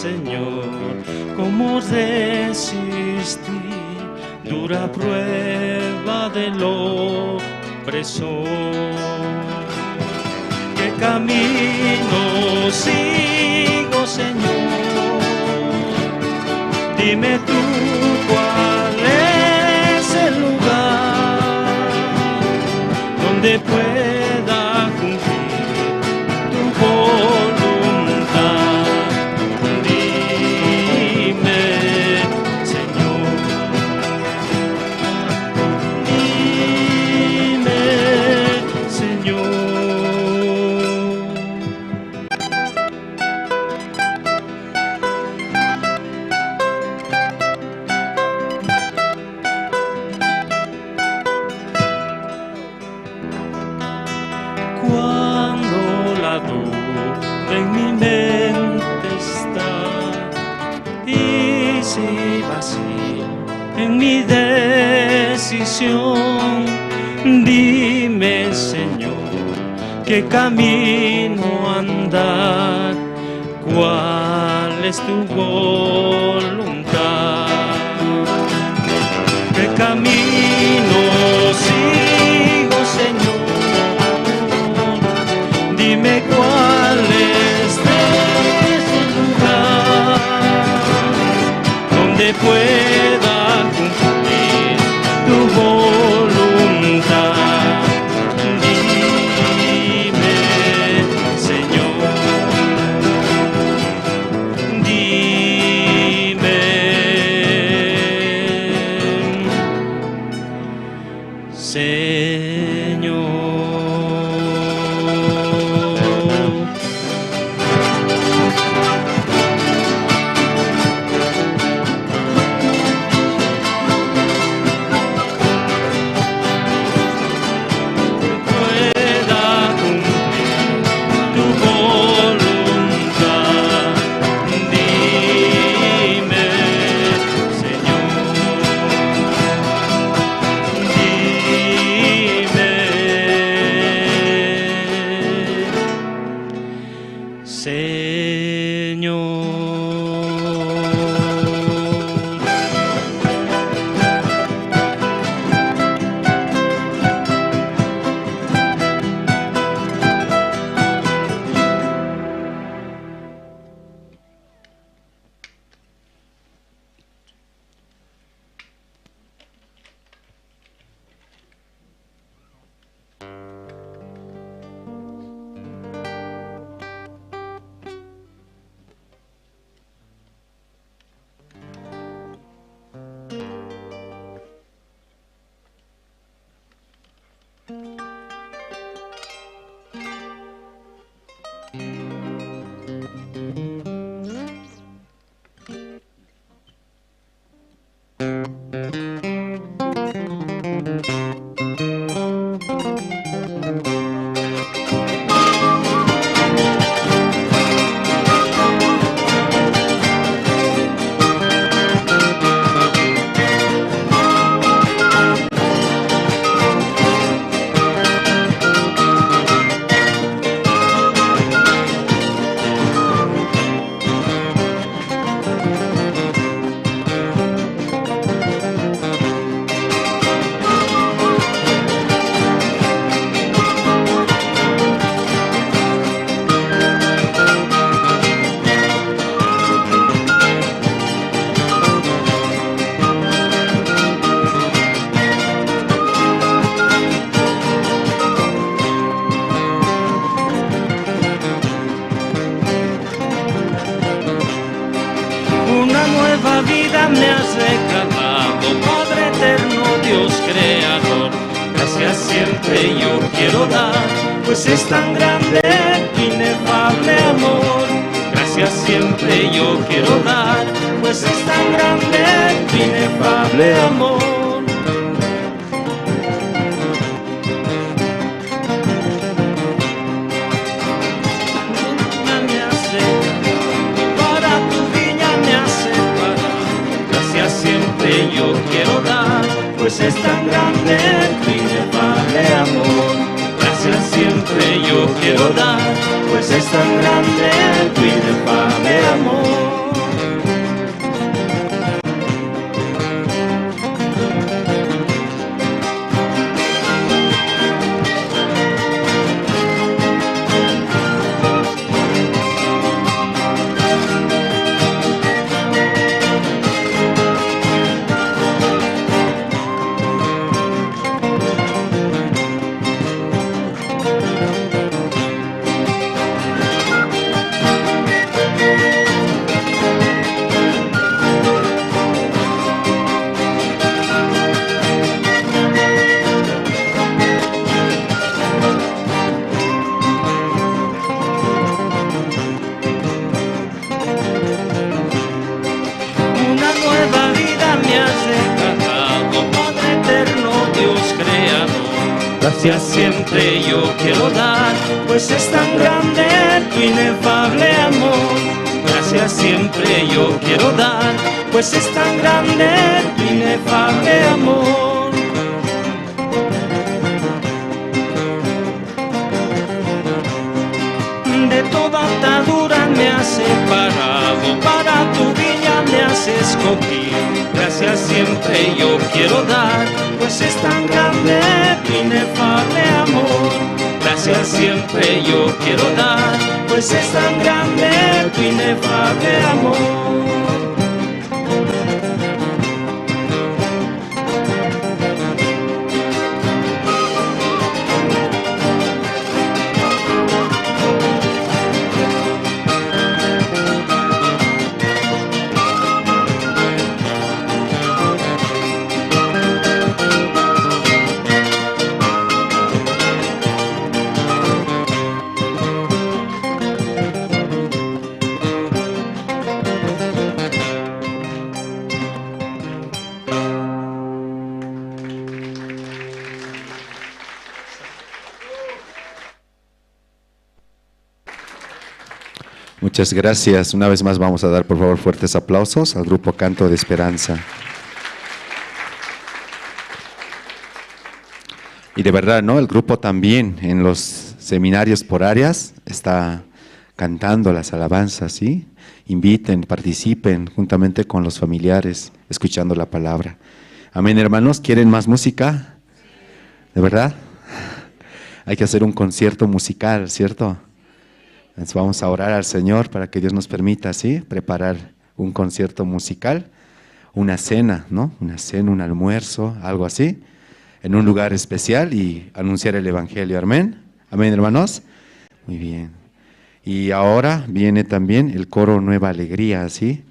Señor, ¿cómo resistí dura prueba del opresor? ¿Qué camino sigo, Señor? Dime tú cuál es el lugar donde pueda cumplir tu voluntad. Dime, Señor, dime, Señor. Cuando la duda en mi mente está y si vacío en mi decisión, dime, Señor, qué camino andar, cuál es tu voluntad. ¿Qué camino sigo, Señor? Dime cuál es ese lugar donde pueda cumplir tu voluntad. Dime, Señor, dime, Señor. Pueda cumplir tu voluntad. Dime, Señor, dime, Señor. Una nueva vida me has regalado, Padre eterno, Dios creador. Gracias siempre yo quiero dar, pues es tan grande tu inefable amor. Gracias siempre yo quiero dar, pues es tan grande tu inefable amor. Me has separado, para tu viña me has separado. Gracias siempre yo quiero dar, pues es tan grande tu inefable amor. Gracias siempre yo quiero dar, pues es tan grande tu inefable amor. Gracias siempre yo quiero dar, pues es tan grande tu inefable amor. Gracias siempre yo quiero dar, pues es tan grande tu inefable amor. De toda atadura me has separado, para tu viña me has escogido. Gracias siempre yo quiero dar, pues es tan grande tu inefable amor. Gracias siempre yo quiero dar, pues es tan grande tu inefable amor. Muchas gracias. Una vez más vamos a dar, por favor, fuertes aplausos al grupo Canto de Esperanza. Y de verdad, ¿no? El grupo también en los seminarios por áreas está cantando las alabanzas, ¿sí? Inviten, participen juntamente con los familiares, escuchando la palabra. Amén, hermanos. ¿Quieren más música? ¿De verdad? Hay que hacer un concierto musical, ¿cierto? Entonces vamos a orar al Señor para que Dios nos permita, ¿sí? Preparar un concierto musical, una cena, ¿no? Una cena, un almuerzo, algo así, en un lugar especial y anunciar el evangelio. Amén. Amén, hermanos. Muy bien. Y ahora viene también el coro Nueva Alegría, ¿sí?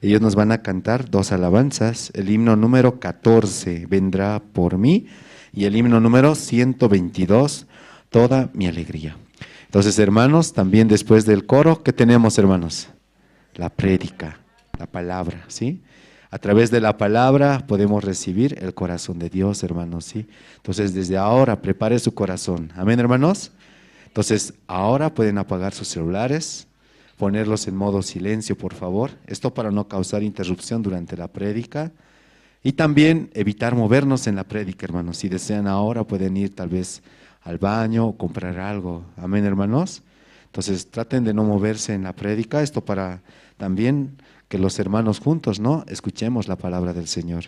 Ellos nos van a cantar dos alabanzas, el himno número catorce, Vendrá por mí, y el himno número ciento veintidós, Toda mi alegría. Entonces, hermanos, también después del coro, ¿qué tenemos, hermanos? La prédica, la palabra, ¿sí? A través de la palabra podemos recibir el corazón de Dios, hermanos, ¿sí? Entonces, desde ahora prepare su corazón. Amén, hermanos. Entonces, ahora pueden apagar sus celulares, ponerlos en modo silencio, por favor. Esto para no causar interrupción durante la prédica. Y también evitar movernos en la prédica, hermanos. Si desean ahora, pueden ir tal vez al baño o comprar algo. Amén, hermanos. Entonces, traten de no moverse en la prédica. Esto para también que los hermanos juntos, ¿no? Escuchemos la palabra del Señor.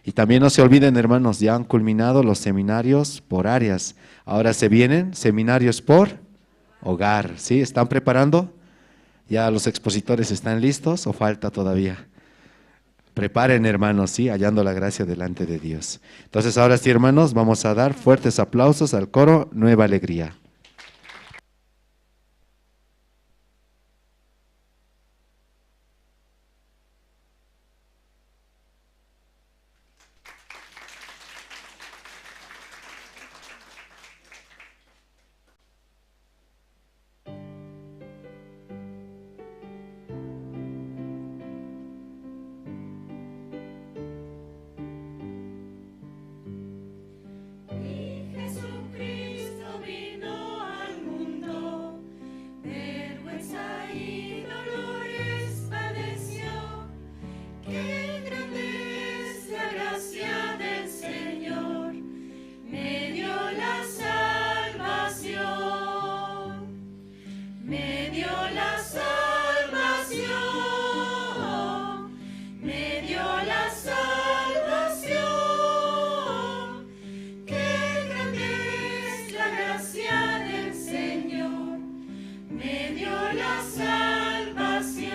Y también no se olviden, hermanos, ya han culminado los seminarios por áreas. Ahora se vienen seminarios por hogar, ¿sí? ¿Están preparando? ¿Ya los expositores están listos o falta todavía? Preparen, hermanos, ¿sí? Hallando la gracia delante de Dios. Entonces, ahora sí, hermanos, vamos a dar fuertes aplausos al coro Nueva Alegría. Y Jesucristo vino al mundo, vergüenza y dolores padeció. Qué grande es la gracia del Señor, me dio la salvación. Me dio la salvación, me dio la salvación. Qué grande es la gracia del Señor, me dio la salvación.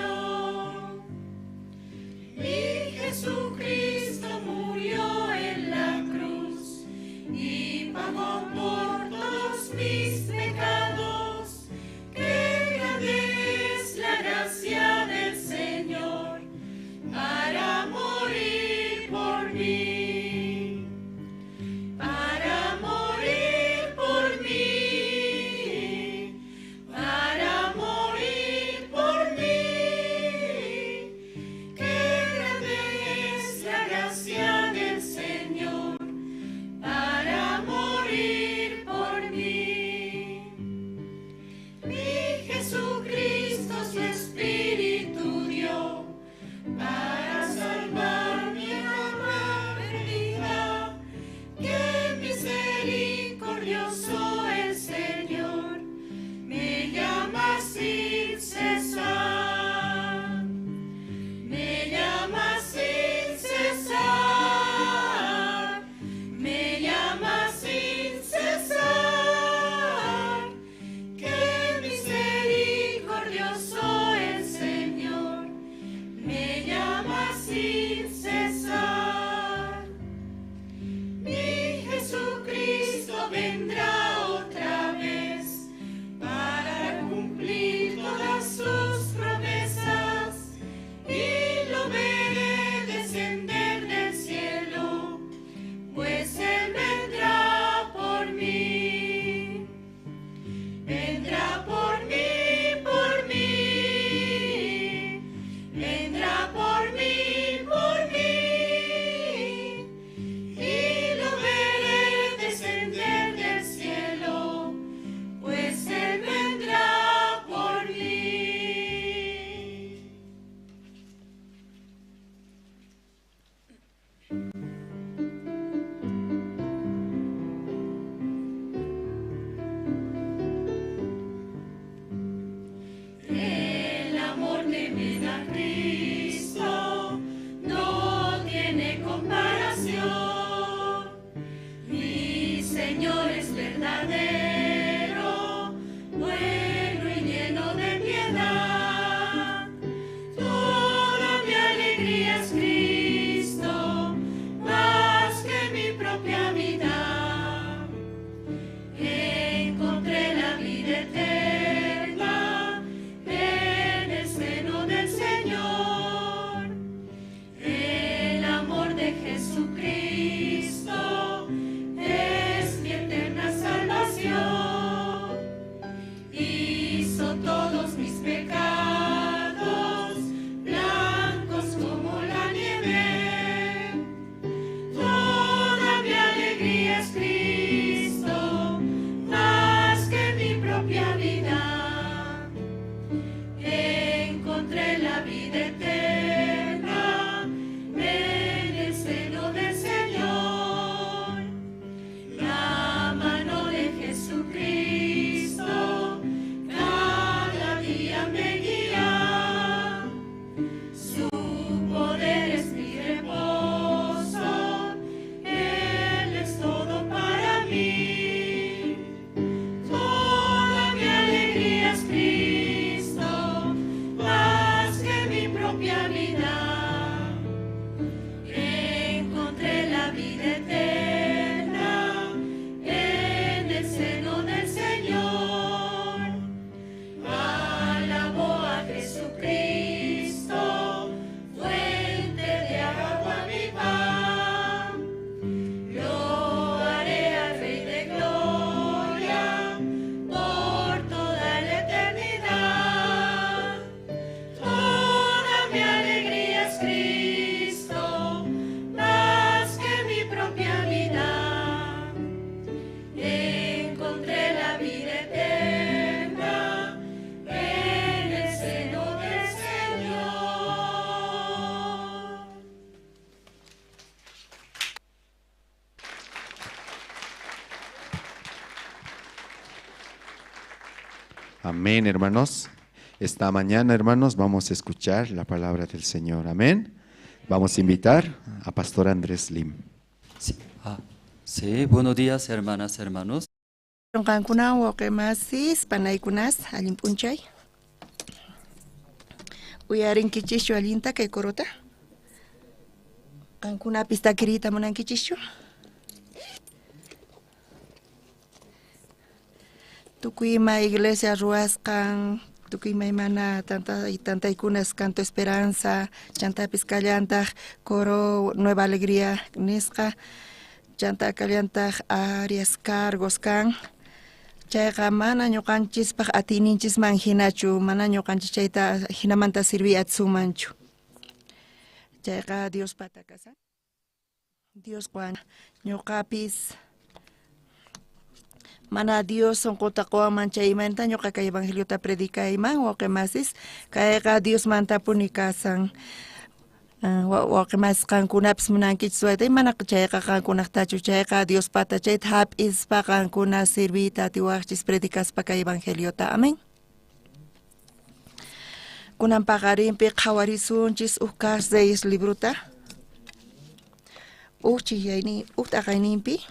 Y Jesucristo murió en la cruz y pagó por todos mis pecados. Qué grande es la gracia del Señor para morir por mí, para morir por mí, para morir por mí. Qué grande es la gracia del Señor para morir vendrá otra vez para cumplir todas sus promesas, y lo veré descender del cielo, pues él vendrá por mí. Vendrá por mí, por mí. Vendrá por mí, por mí. Y lo veré descender del cielo, pues él vendrá por mí. El amor que me da Cristo no tiene comparación. Mi Señor es verdadero, bueno y lleno de piedad. Toda mi alegría es Cristo, más que mi propia vida. Encontré la vida eterna en el seno del Señor. El amor de Jesucristo es mi eterna salvación. Hizo todos mis pecados blancos como la nieve. Toda mi alegría es Cristo, más que mi propia vida. Encontré la vida eterna en el seno del Señor. La mano de Jesucristo cada día me guía. Su poder es mi reposo, él es todo para mí. Toda mi alegría es Cristo, más que mi propia vida. Encontré la vida eterna en el seno del Señor. Alabo a Jesucristo, fuente de agua viva. Lo haré al Rey de gloria por toda la eternidad. Toda mi alegría es Cristo, más que mi propia vida. Encontré la vida eterna en el seno del Señor. Amén, hermanos. Esta mañana, hermanos, vamos a escuchar la palabra del Señor. Amén. Vamos a invitar a Pastor Andrés Lim. Sí, ah, sí, buenos días, hermanas, hermanos. Qankuna, wawqi masis, panaykunas, allin p'unchay. Uyarinkichischu allinta kay corota? Qankunapis takiriyta munankichischu? Tukuy ima iglesia ruwasqan, tukuy imaymana tanta-, tantaykunas, Canto Esperanza, chantapis kallantaq coro Nueva Alegría nisqa, chanta kallantaq áreas, cargos kan. Chayqa mana ñuqanchispaq atiyninchisman jinachu, mana ñuqanchis chayta jinamanta sirviy atisumanchu. Chayqa Diospata kasan. Dios qwan, ñuqapis mana Dios sunquta quwanman, chay imaynata ñuqa kay evangeliota predicayman, wawqi masis, kayqa Diosmantapuni kasan. Ah, wa-, wawqi masis, qankunapis munankichis waytay, mana chayqa qankunaqtachu, chayqa Diospata, chayta jap'ispa qankuna sirviyta atiwaqchis predicaspa kay evangeliota. Amén. Kunan paqarinpi qhawarisunchis uj Cas Reyes librota, uj chijyayni-, uj t'aqayninpi.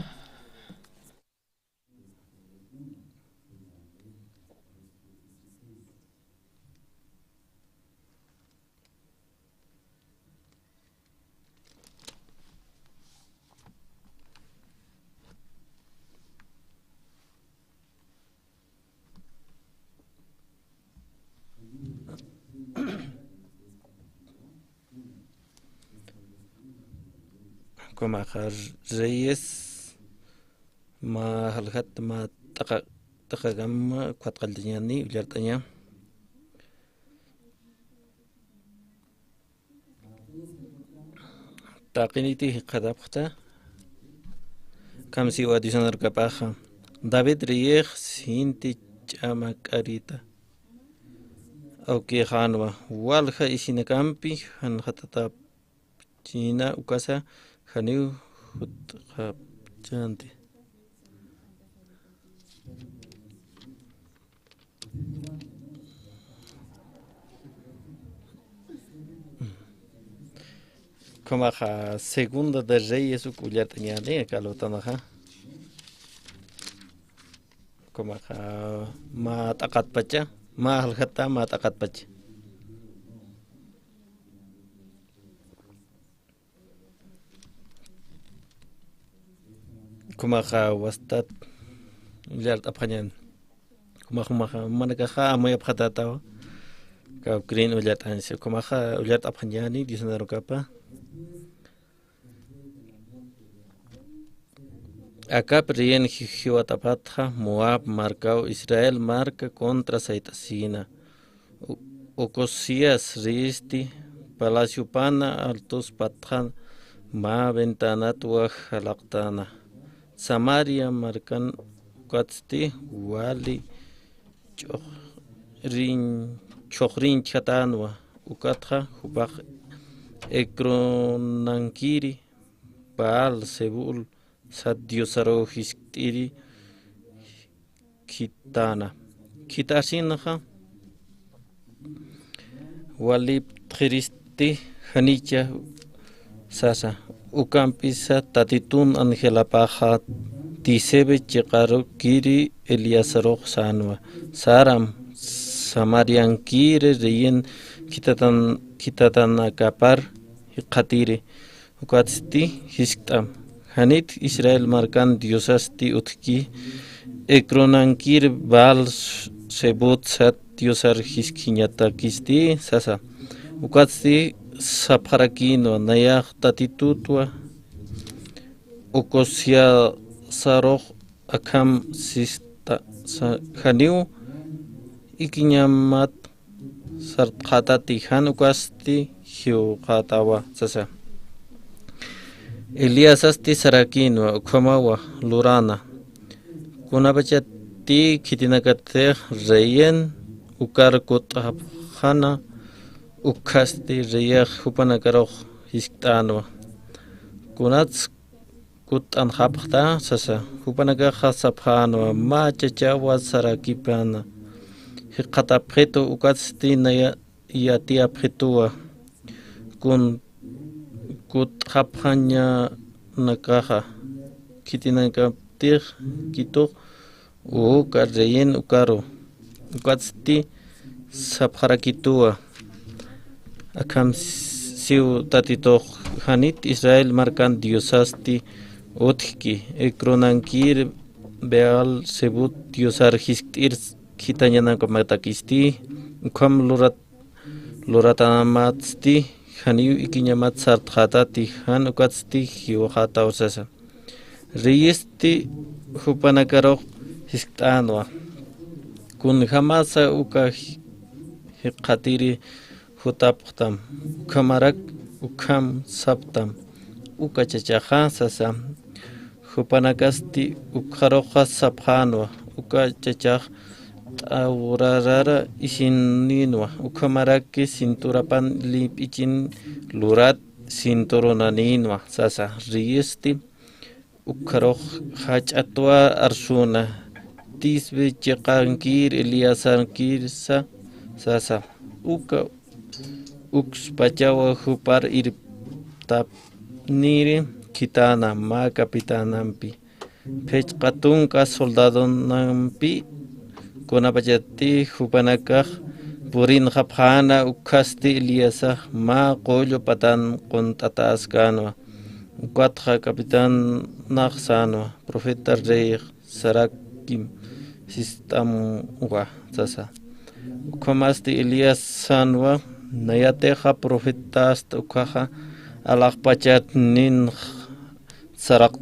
Ukhamaxa reyes mä jaljat mä t'aqa t'aqakam ukkhat qalltañäni ullart'aña. Taqiniti jikxatapxta. Kamsiwa Diosan arkapaxa. David reyix sinti ch'amak'arita. Awkixanwa walja isinakampi janxatatap china ukasa janiw jutxapchanti. Ukhamaxa Segunda de Reyes uk ullart'añäni, aka lutanaxa. Ukhamaxa mä t'aqatpacha, mä jaljata mä t'aqatpacha. Ukhamaxa wastat ullart'apxañäni. Ukhamaxa, ukhamaxa, jumanakaxa amuyapxatätawa. Kawkïrin ullart'añsa. Ukhamaxa ullart'apxañäni, Diosan arukapa. Acab reyin ji-, jiwatapatxa Moab markaw Israel marka contra sayt'asina. U-, Ocozías reyisti palaciopana altuspatxa mä ventanatwa jalaqtana. Samaria markan ukatsti wali ch'uxrin-, ch'uxrinchjatänwa, ukatxa jupax Ecronankiri Baal Zebul sat diosaru jiskt'iri khitana. Khit'asinxa waliptxiristi janicha sasa. Ukampisa Tatitun angelapaxa Tisebe chiqarukiri Eleazarux sänwa. Saram Samariankiri reyin khitatan-, khitatanakapar jikxatiri. Ukatsti jiskt'am. Janit Israel markan diosasti utjki, Ecronankir Baal Zebut sat diosar jiskjiñatakisti sasa. Ukatsti sapxarakïnwa, nayax Tatitutwa Ocozíasarux akham sista sa-, janiw ikiñamat sartxatati jan ukasti jiwxatawa sasa. Elíasasti sarakïnwa, ukhamawa lurana. Kunapachati khitinakatix reyin ukar kut'apxana, ukhasti reyix jupanakarux jiskt'änwa. Kunats kutt'anxapxta sasa, jupanakaxa sapxänwa, mä chachawa sarakipana. Jikxatapxitu ukatsti naya-, yatiyapxituwa. Kun-, kut'xapxañanakaxa, khitinakaptix kitux uka reyin ukaru. Ukatsti sapxarakituwa. Akham siw Tatitux, janit Israel markan diosasti utjki, Ecronankir Baal Zebut diosar jiskt'ir khitañanakamatakïsti, ukham lurat-, luratanamatsti, janiw ikiñamat sartxatati, jan ukatsti jiwxataw sasa. Reyisti jupanakarux jiskt'änwa. Kunjämasa uka ji-, jikxatiri jutapxtam, ukhamarak ukham saptam, uka chachaxa sasa. Jupanakasti ukxaruxa sapxänwa, uka chachax t'awrarara isinïnwa, ukhamaraki cinturapan llip'ichin lurat cinturonanïnwa sasa. Reyisti ukxarux jach'atwa arsuna, Tisbe chiqankir Eleazankirsa sasa. Uka ukspachawa jupar irptapniri khitana mä capitanampi, phichqa tunka soldadonampi, kunapachati jupanakax purinxapxäna, ukhasti Elíasax mä qullu patan qunt'ataskänwa. Ukatxa capitanax sänwa, profeta reyx sarakim sist'amwa sasa. Ukhamasti Elías sänwa, nayatixa profetasta ukkhaxa alaxpachat ninx saraq-,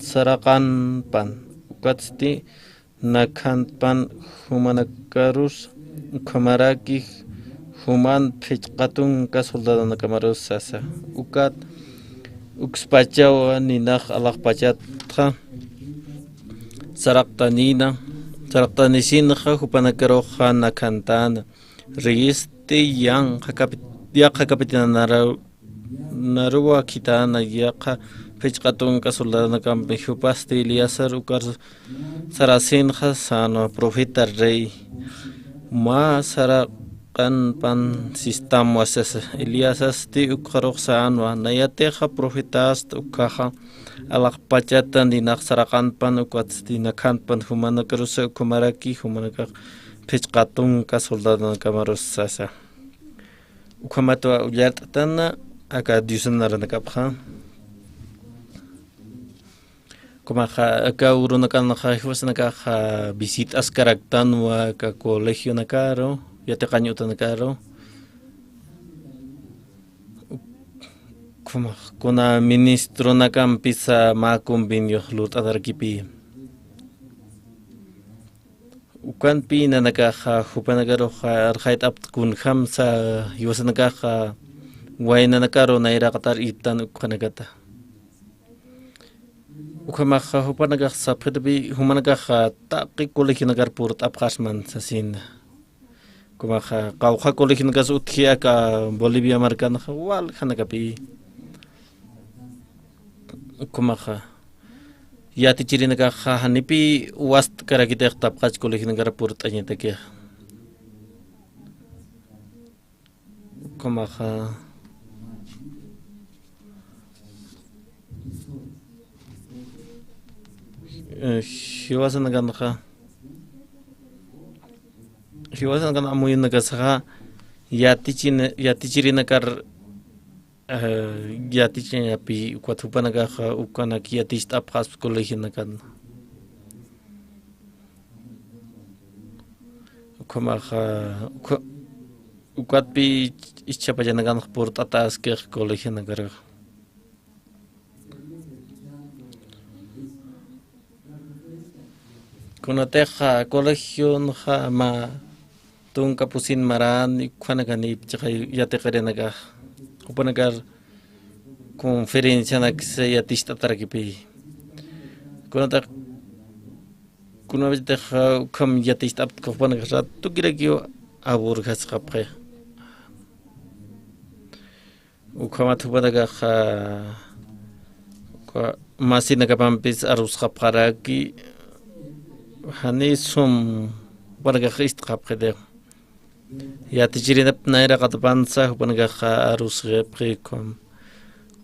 saraqanpan, ukatsti nakhantpan jumanakarus, ukhamaraki juman phichqa tunka soldadonakamarus sasa. Ukat ukspachawa ninax alaxpachatxa saraqtanina, saraqtanisinxa jupanakaruxa nakhantana. Riyisti yanqa kapi-, yaqha kapitananaru-, naruwa khitana yaqha phichqa tunka soldadonakampi jupasti Eleazar ukar sarasinxa sänwa profeta rey. Mä saraqanpan sistamwa sasa. Eleazarsti ukxarux sänwa. Nayatixa profetasta ukkhaxa alaxpachata ninax saraqanpan ukatsti nakhantpan jumanakarusa ukhamaraki jumanakax phichqa tunka soldadonakamarus sasa. Ukhamatwa ullart'atana aka Diosan naranakapxa. Ukhamaxa aka urunakanxa jiwasanakaxa visit'askaraktanwa aka colegionakaru, yatiqañ utanakaru. Ukhamax kuna ministronakampisa mä convenio lurt'atarakipï. Ukanpï nanakaxa jupanakarux arxayt'apta kunjamsa jiwasanakaxa waynanakaru nayraqatar irtan ukhanakata. Ukhamaxa jupanakax sapxitapï jumanakaxa taqi colegionakar purt'apxasman sasina. Ukhamaxa qawqha colegionakas utji aka Bolivia markanxa waljanakapï. Ukhamaxa yatichirinakaxa janipï wast'karakitix tapxach colegionakar purt'añatakix. Ukhamaxa, eh, jiwasanakanxa, jiwasanakan amuyunakasaxa yatichine-, yatichirinakar eh, yatichañapï, ukat jupanakaxa ukanak yaticht'apxaspa colegionakan. Ukhamaxa, ukha-, ukatpï ichhapachanakanxa purt'ataskix colegionakarax. Kunatixa colegionxa mä tunka pusin maran ukhanakanïpxi yatiqirinakax, jupanakar conferencianaksa yaticht'atarakipï. Kunatix, kunatix ukham yaticht'aptxa jupanakax ratukirakiw aburjasxapxi. Ukhamat jupanakaxa, uka masinakapampis arusxapxaraki, jani sum jupanakax ist'xapxiti. Yatichirinap nayraqatapansa jupanakaxa arusxapxi ukham.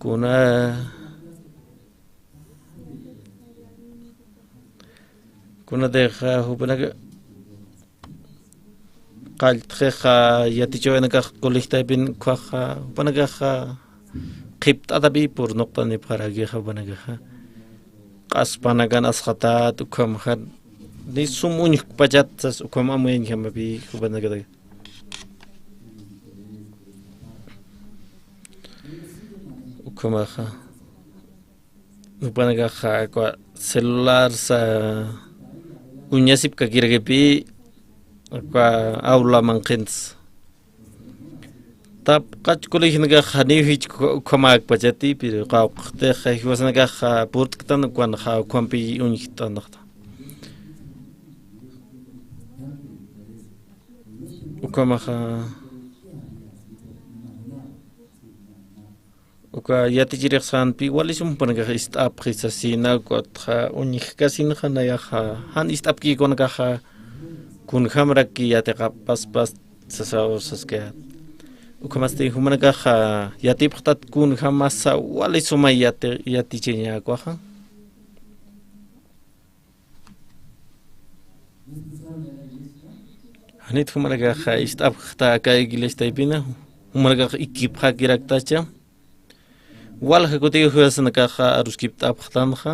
Kuna, kunatixa jupanaka qalltxixa yatichäwinakax colegio taypin ukkhaxa, jupanakaxa qhipt'atapï purnuqtanipxarakixa jupanakaxa. Q'aspanakan asxatat, ukhamxa ni sum uñjkpachat sas ukham amuyañjamapï jupanakatak. Ukhamaxa. Jupanakaxa, uka celularsa uñasipkakirakipï, uka aula manqhinsa. Tapqach colegionakaxa janiw jich ukhamäkpachati, pero qawqtix jiwasanakaxa purt'ktan, ukanxa ukhampi uñjt'anxta. Ukhamaxa. Uka yatichirix sänpï wali sum jupanakax ist'apxi sasina, ukatxa uñjkasinxa nayaxa jan ist'apkïki ukanakaxa kunjämaraki yatiqapxaspa sasaw saskayät. Ukhamasti jumanakaxa yatipxtat kunjämasa wali suma yati-, yatichañäkwaxa. Janit jumanakaxa ist'apxta aka iglesia taypina, jumanakax ikipxakiraktacha. Walja kutiw jiwasanakaxa aruskipt'apxtanxa,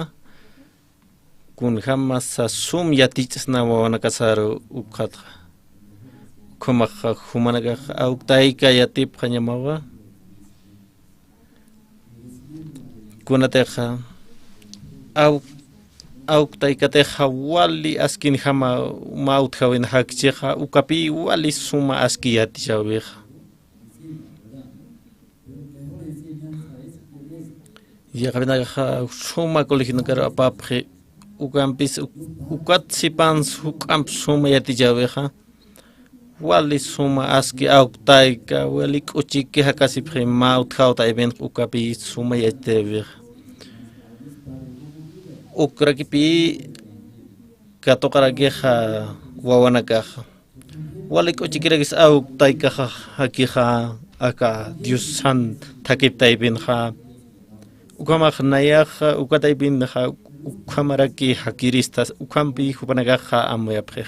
kunjämasa sum yatich'sna wawanakasaru ukxatxa. Ukhamaxa jumanakaxa awktayka yatipxañamawa. Kunatixa Aw-, awktaykatixa wali askinjama mä utjäwin jakchixa, ukapï wali suma aski yatichäwixa. Yaqhipinakaxa suma colegionakaru apapxi, ukampis uk-, ukat sipansa juk'amp suma yatichäwixa. Wali suma aski awktayka, wali k'uchiki jakasipxi mä utjäwtaypinxa ukapï suma yatichäwixa. Ukrakipï katuqarakixa wawanakaxa. Wali k'uchikirakis awktaykaxa jakixa aka Diosan thakip taypinxa. Ukhamax nayaxa uka taypinxa ukhamaraki jakirista, ukhampï jupanakaxa amuyapxi.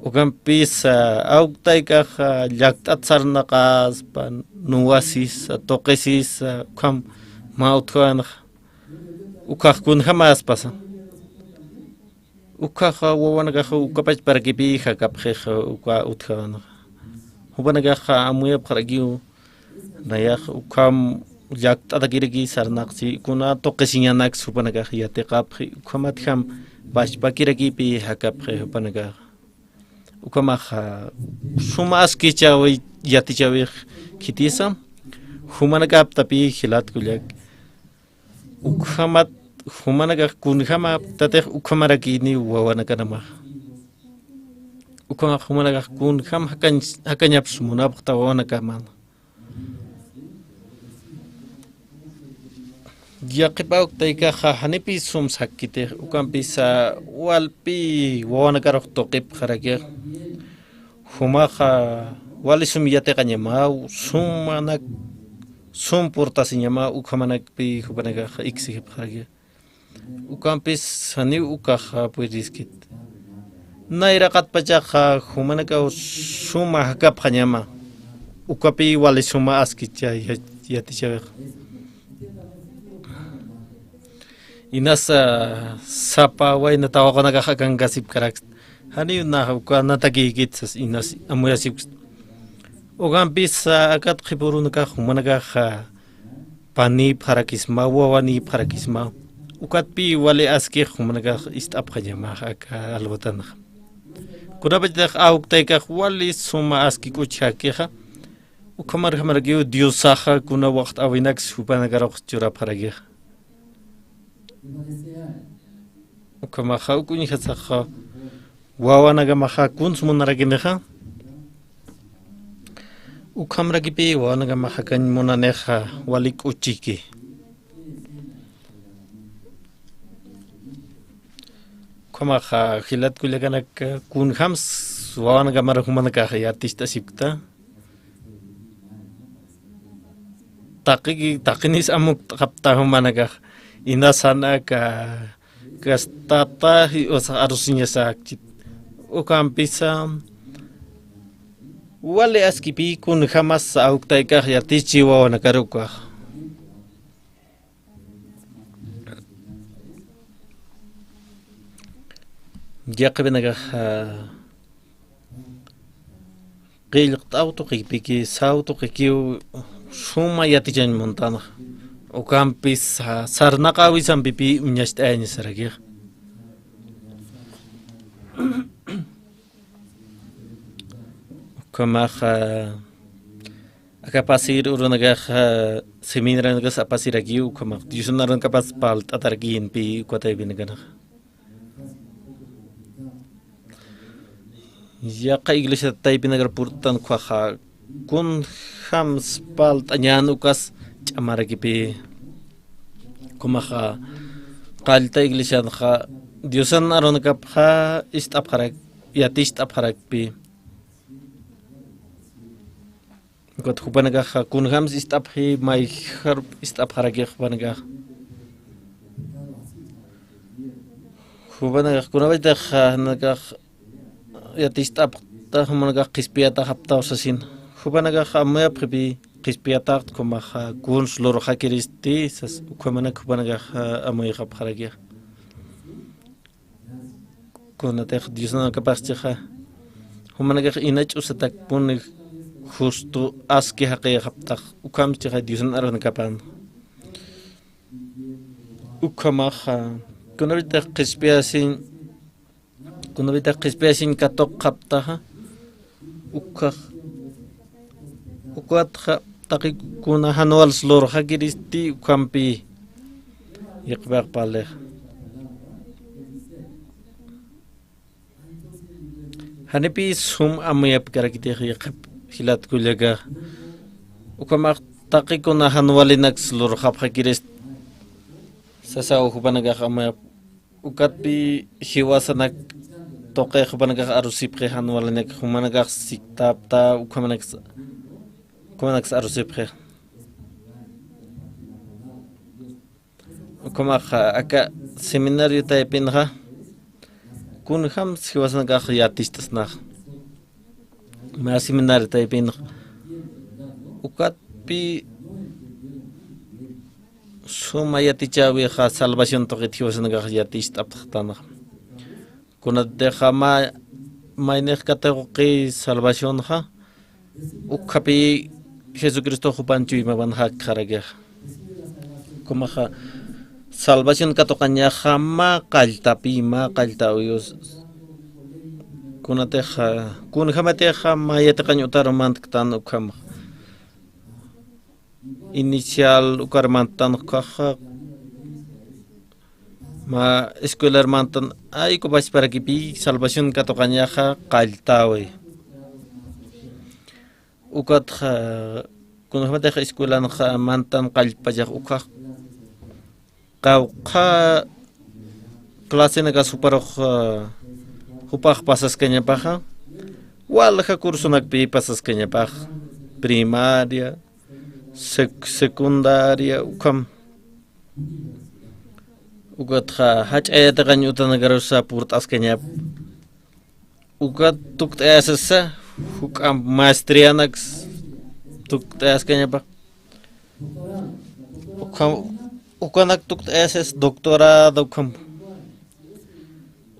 Ukampis, a, awktaykaxa llakt'at sarnaqaspa, nuwasisa, tuqisisa, ukham mä utjäwinxa, ukax kunjamaspasa. Ukkhaxa wawanakaxa ukapachparakipï jakapxixa uka utjäwinxa. Jupanakaxa amuyapxarakiw, nayax ukham llakt'atakiraki sarnaqsi, kuna tuqisiñanaks jupanakax yatiqapxi, ukhamatjam pachpakirakipï jakapxi jupanakaxa. Ukhamaxa suma askichäwi yatichäwix khitisa, jumanakaptapï jilat kullak. Ukhamat jumanakax kunjamapktatix ukhamarakïni wawanakanamaxa. Ukhamax jumanakax kunjam jakañ-, jakañaps munapxta wawanakamana. Yaqhip awktaykaxa janipï sum sakkitix, ukampisa walpï wawanakarux tuqipxarakix. Jumaxa wali sum yatiqañamaw, sumanak, sum purtasiñamaw, ukhamanakpï jupanakaxa exigipxarakix. Ukampis janiw ukaxa puyriskit. Nayraqatpachaxa jumanakaw suma jakapxañama, ukapï wali suma askicha ya-, yatichäwixa. Inasa sapa wayna tawaqunakax akankasipkaraksta. Janiw nax uka natakïkit sas inas amuyasipksta. Ukampisa akat qhipa urunakax jumanakaxa panïpxarakisma, wawanïpxarakisma. Ukatpï wali askix jumanakax ist'apxañamax aka alwatanxa. Kunapachatix awktaykax wali suma aski k'uch jakixa, ukhamarjamarakiw Diosaxa kuna waqt'äwinaks jupanakarux churapxarakixa. Ukhamaxa uk uñjasaxa wawanakamaxa kuns munarakinixa. Ukhamarakipï wawanakamaxa jakañ munanixa wali k'uchiki. Ukhamaxa jilat kullakanak kunjams wawanakamarux jumanakaxa yaticht'asipkta. Taqiki, taqinis amukt'apxta jumanakax, inasanaka, kastata, usax arusiñasäkchit. Ukampisa, wali askipï kunjamas awktaykax yatichi wawanakar ukax. Yaqhipinakaxa, qillqt'aw tuqipiki, saw tuqikiw suma yatichañ muntanxa. Ukampis, a, sarnaqäwisampipï uñacht'ayañasarakixa. Ukhamaxa, aka pasir urunakaxa, seminarionakas apasirakiw, ukhamax Diosan arunakapas parlt'atarakïnpï uka taypinakanaxa. Yaqha iglesia taypinakar purt'tan ukhaxa, kunjams parlt'añän ukas ch'amarakipï. Ukhamaxa, qallta iglesianxa, Diosan arunakapxa ist'apxarak, yaticht'apxarakpï. Ukat jupanakaxa kunjams ist'apxi, mayjarup ist'apxarakix jupanakaxa. Jupanakax kunapachatix, a, nakax yaticht'apxta, jumanakax qhispiyataxaptaw sasin. Jupanakax amuyapxipï, qhispiyataxt, ukhamaxa, a, kuns lurxakiristi sas, ukhamanak jupanakax, a, amuyxapxarakix. Kunatix Diosanakapaxchixa, jumanakax ina ch'usatakpuni justo aski jaqiyxaptax, ukhamschixa Diosan arunakapan. Ukhamaxa, kunawitix qhispiyasin, kunawitix qhispiyasin katuqapxtaxa, ukhax, ukatxa taqi kuna jan wals lurxakiristi ukhampi yaqhipax parlix. Janipï sum amuyapkarakitix yaqhip jilat kullaka. Ukhamax taqi kuna jan walinaks lurxapxakirist sasaw jupanakax amuyap. Ukatpï jiwasanak tuqix jupanakax arusipxi jan walinak jumanakax siktapxta ukhamanaks, ukhamanaks arusipxi. Ukhamaxa aka seminario taypinxa, kunjam jiwasanakax yaticht'asnax. Mä seminario taypinxa. Ukatpï suma yatichäwixa salvación tuqit jiwasanakax yaticht'apxtanxa. Kunatixa mä, maynix katuqi salvacionxa, ukhapi Jesucristo jupan chuymapan jakxarakix. Ukhamaxa salvación katuqañaxa mä qalltapï, mä qallta uyus. Kunatixa, kunjamatixa mä yatiqañ utar mantktan ukhamax. Inicial ukar manttan ukhaxa, mä escuelar manttan, ay, uka pachparakipï salvación katuqañaxa qalltäwi. Ukatxa, kunjamatix escuelanxa manttan qallpachax ukhax, qawqha clasenakas juparux, jupax pasaskañapaxa, walja cursonakpï pasaskañapax, primaria, sec-, secundaria, ukham. Ukatxa jach'a yatiqañ utanakarusa purt'askañap. Ukat tukt'ayasasa, juk'amp maestrianaks tukt'ayaskañapa. Ukham, ukanak tukt'ayasas doctorado ukham.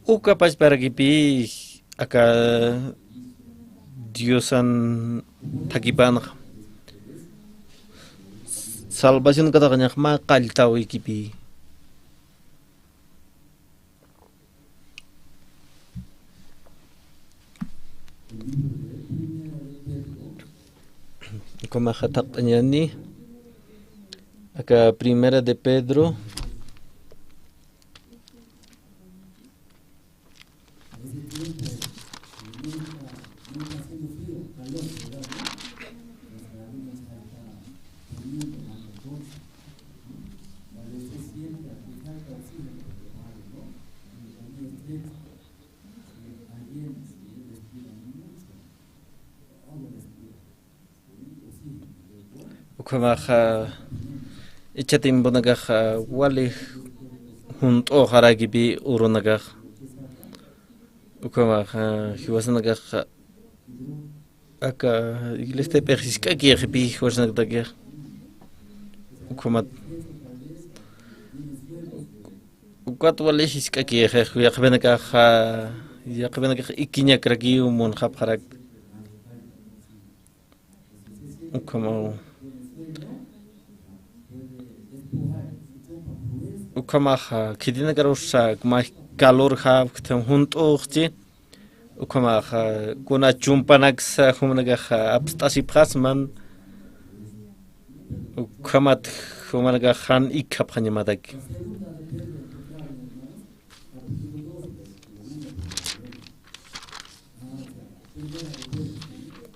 Uka pachparakipï aka Diosan thakipanxa. Salvación katuqañax mä qalltäwikipï. Ukhamaxa thaqt'añäni, aka Primera de Pedro. Ukhamaxa, ichha tiemponakaxa, wali junt'uxarakipï urunakax. Ukhamaxa, jiwasanakaxa, aka iglesiataypix jisk'akïxipï jiwasanaktakix. Ukhamat, ukat wali jisk'akïxi, yaqhipinakaxa, yaqhipinakax ikiñakrakiw munxapxarak. Ukhamaw. Ukhamaxa, khitinakarus, mä calor japktam junt'uxchi. Ukhamaxa, kuna chumpanaksa, jumanakaxa, apst'asipxasman. Ukhamat, jumanakax jan ikkhapxañamataki.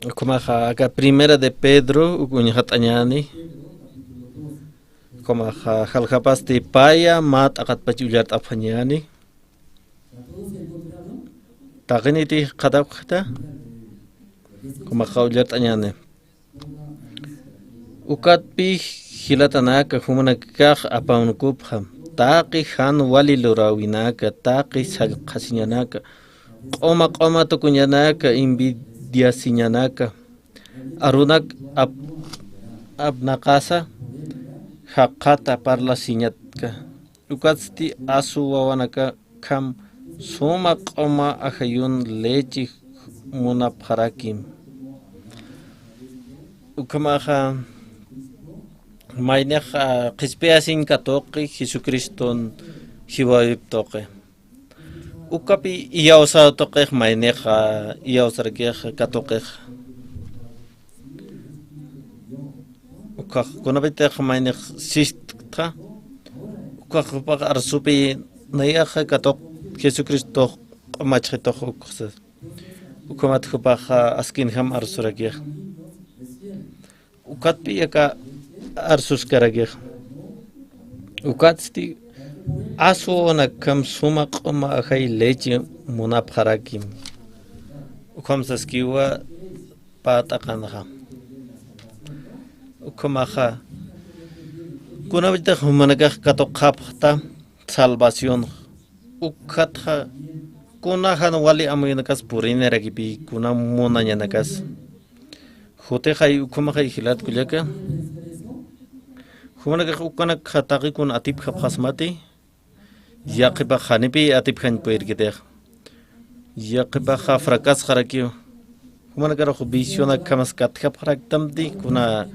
Ukhamaxa aka Primera de Pedro, uk uñjat'añäni. Ukhamaxa jaljapasti paya, mä t'aqatpach ullart'apxañäni. Taqiniti qhatapxta. Ukhamaxa ullart'añäni. Ukatpï jilatanaka, jumanakax apawnukupxam, taqi jan wali luräwinaka, taqi sallqhasiñanaka, q'uma q'uma tukuñanaka, envidiasiñanaka, arunak ap-, apnaqasa jaqhata parlasiñatka. Ukatsti asu wawanaka kham suma q'uma ajayun leche munapxarakim. Ukhamaxa, Maynix, ah, qhispiyasiñ katuqi Jesucriston jiwawip tuqi. Ukapi iyawsaw tuqix maynix, ah, iyawsarakix katuqix. Ukax kunapitix maynix sistktxa. Ukax jupax arsupi nayax katuq Jesucristox q'umachxitux ukxsa. Ukhamat jupax, ah, askinjam arsurakix. Ukatpi aka arsuskarakix. Ukatsti aswanakam suma q'uma ajay leche munapxarakim. Ukham saskiwa pä t'aqanxa. Ukhamaxa. Kunapitix jumanakax katuqxapxta salvación. Ukatxa kuna jan wali amuyunakas purinirakipi, kuna munañanakas. Jutixay ukhamaxay jilat kullaka. Jumanakax ukanakxa taqi kun atipjapxasmati. Yaqipax janipi atipjañ puyrkitix. Yaqipaxa fracasxarakiw. Jumanakarux vicionakjamas katjapxaraktamti, kuna,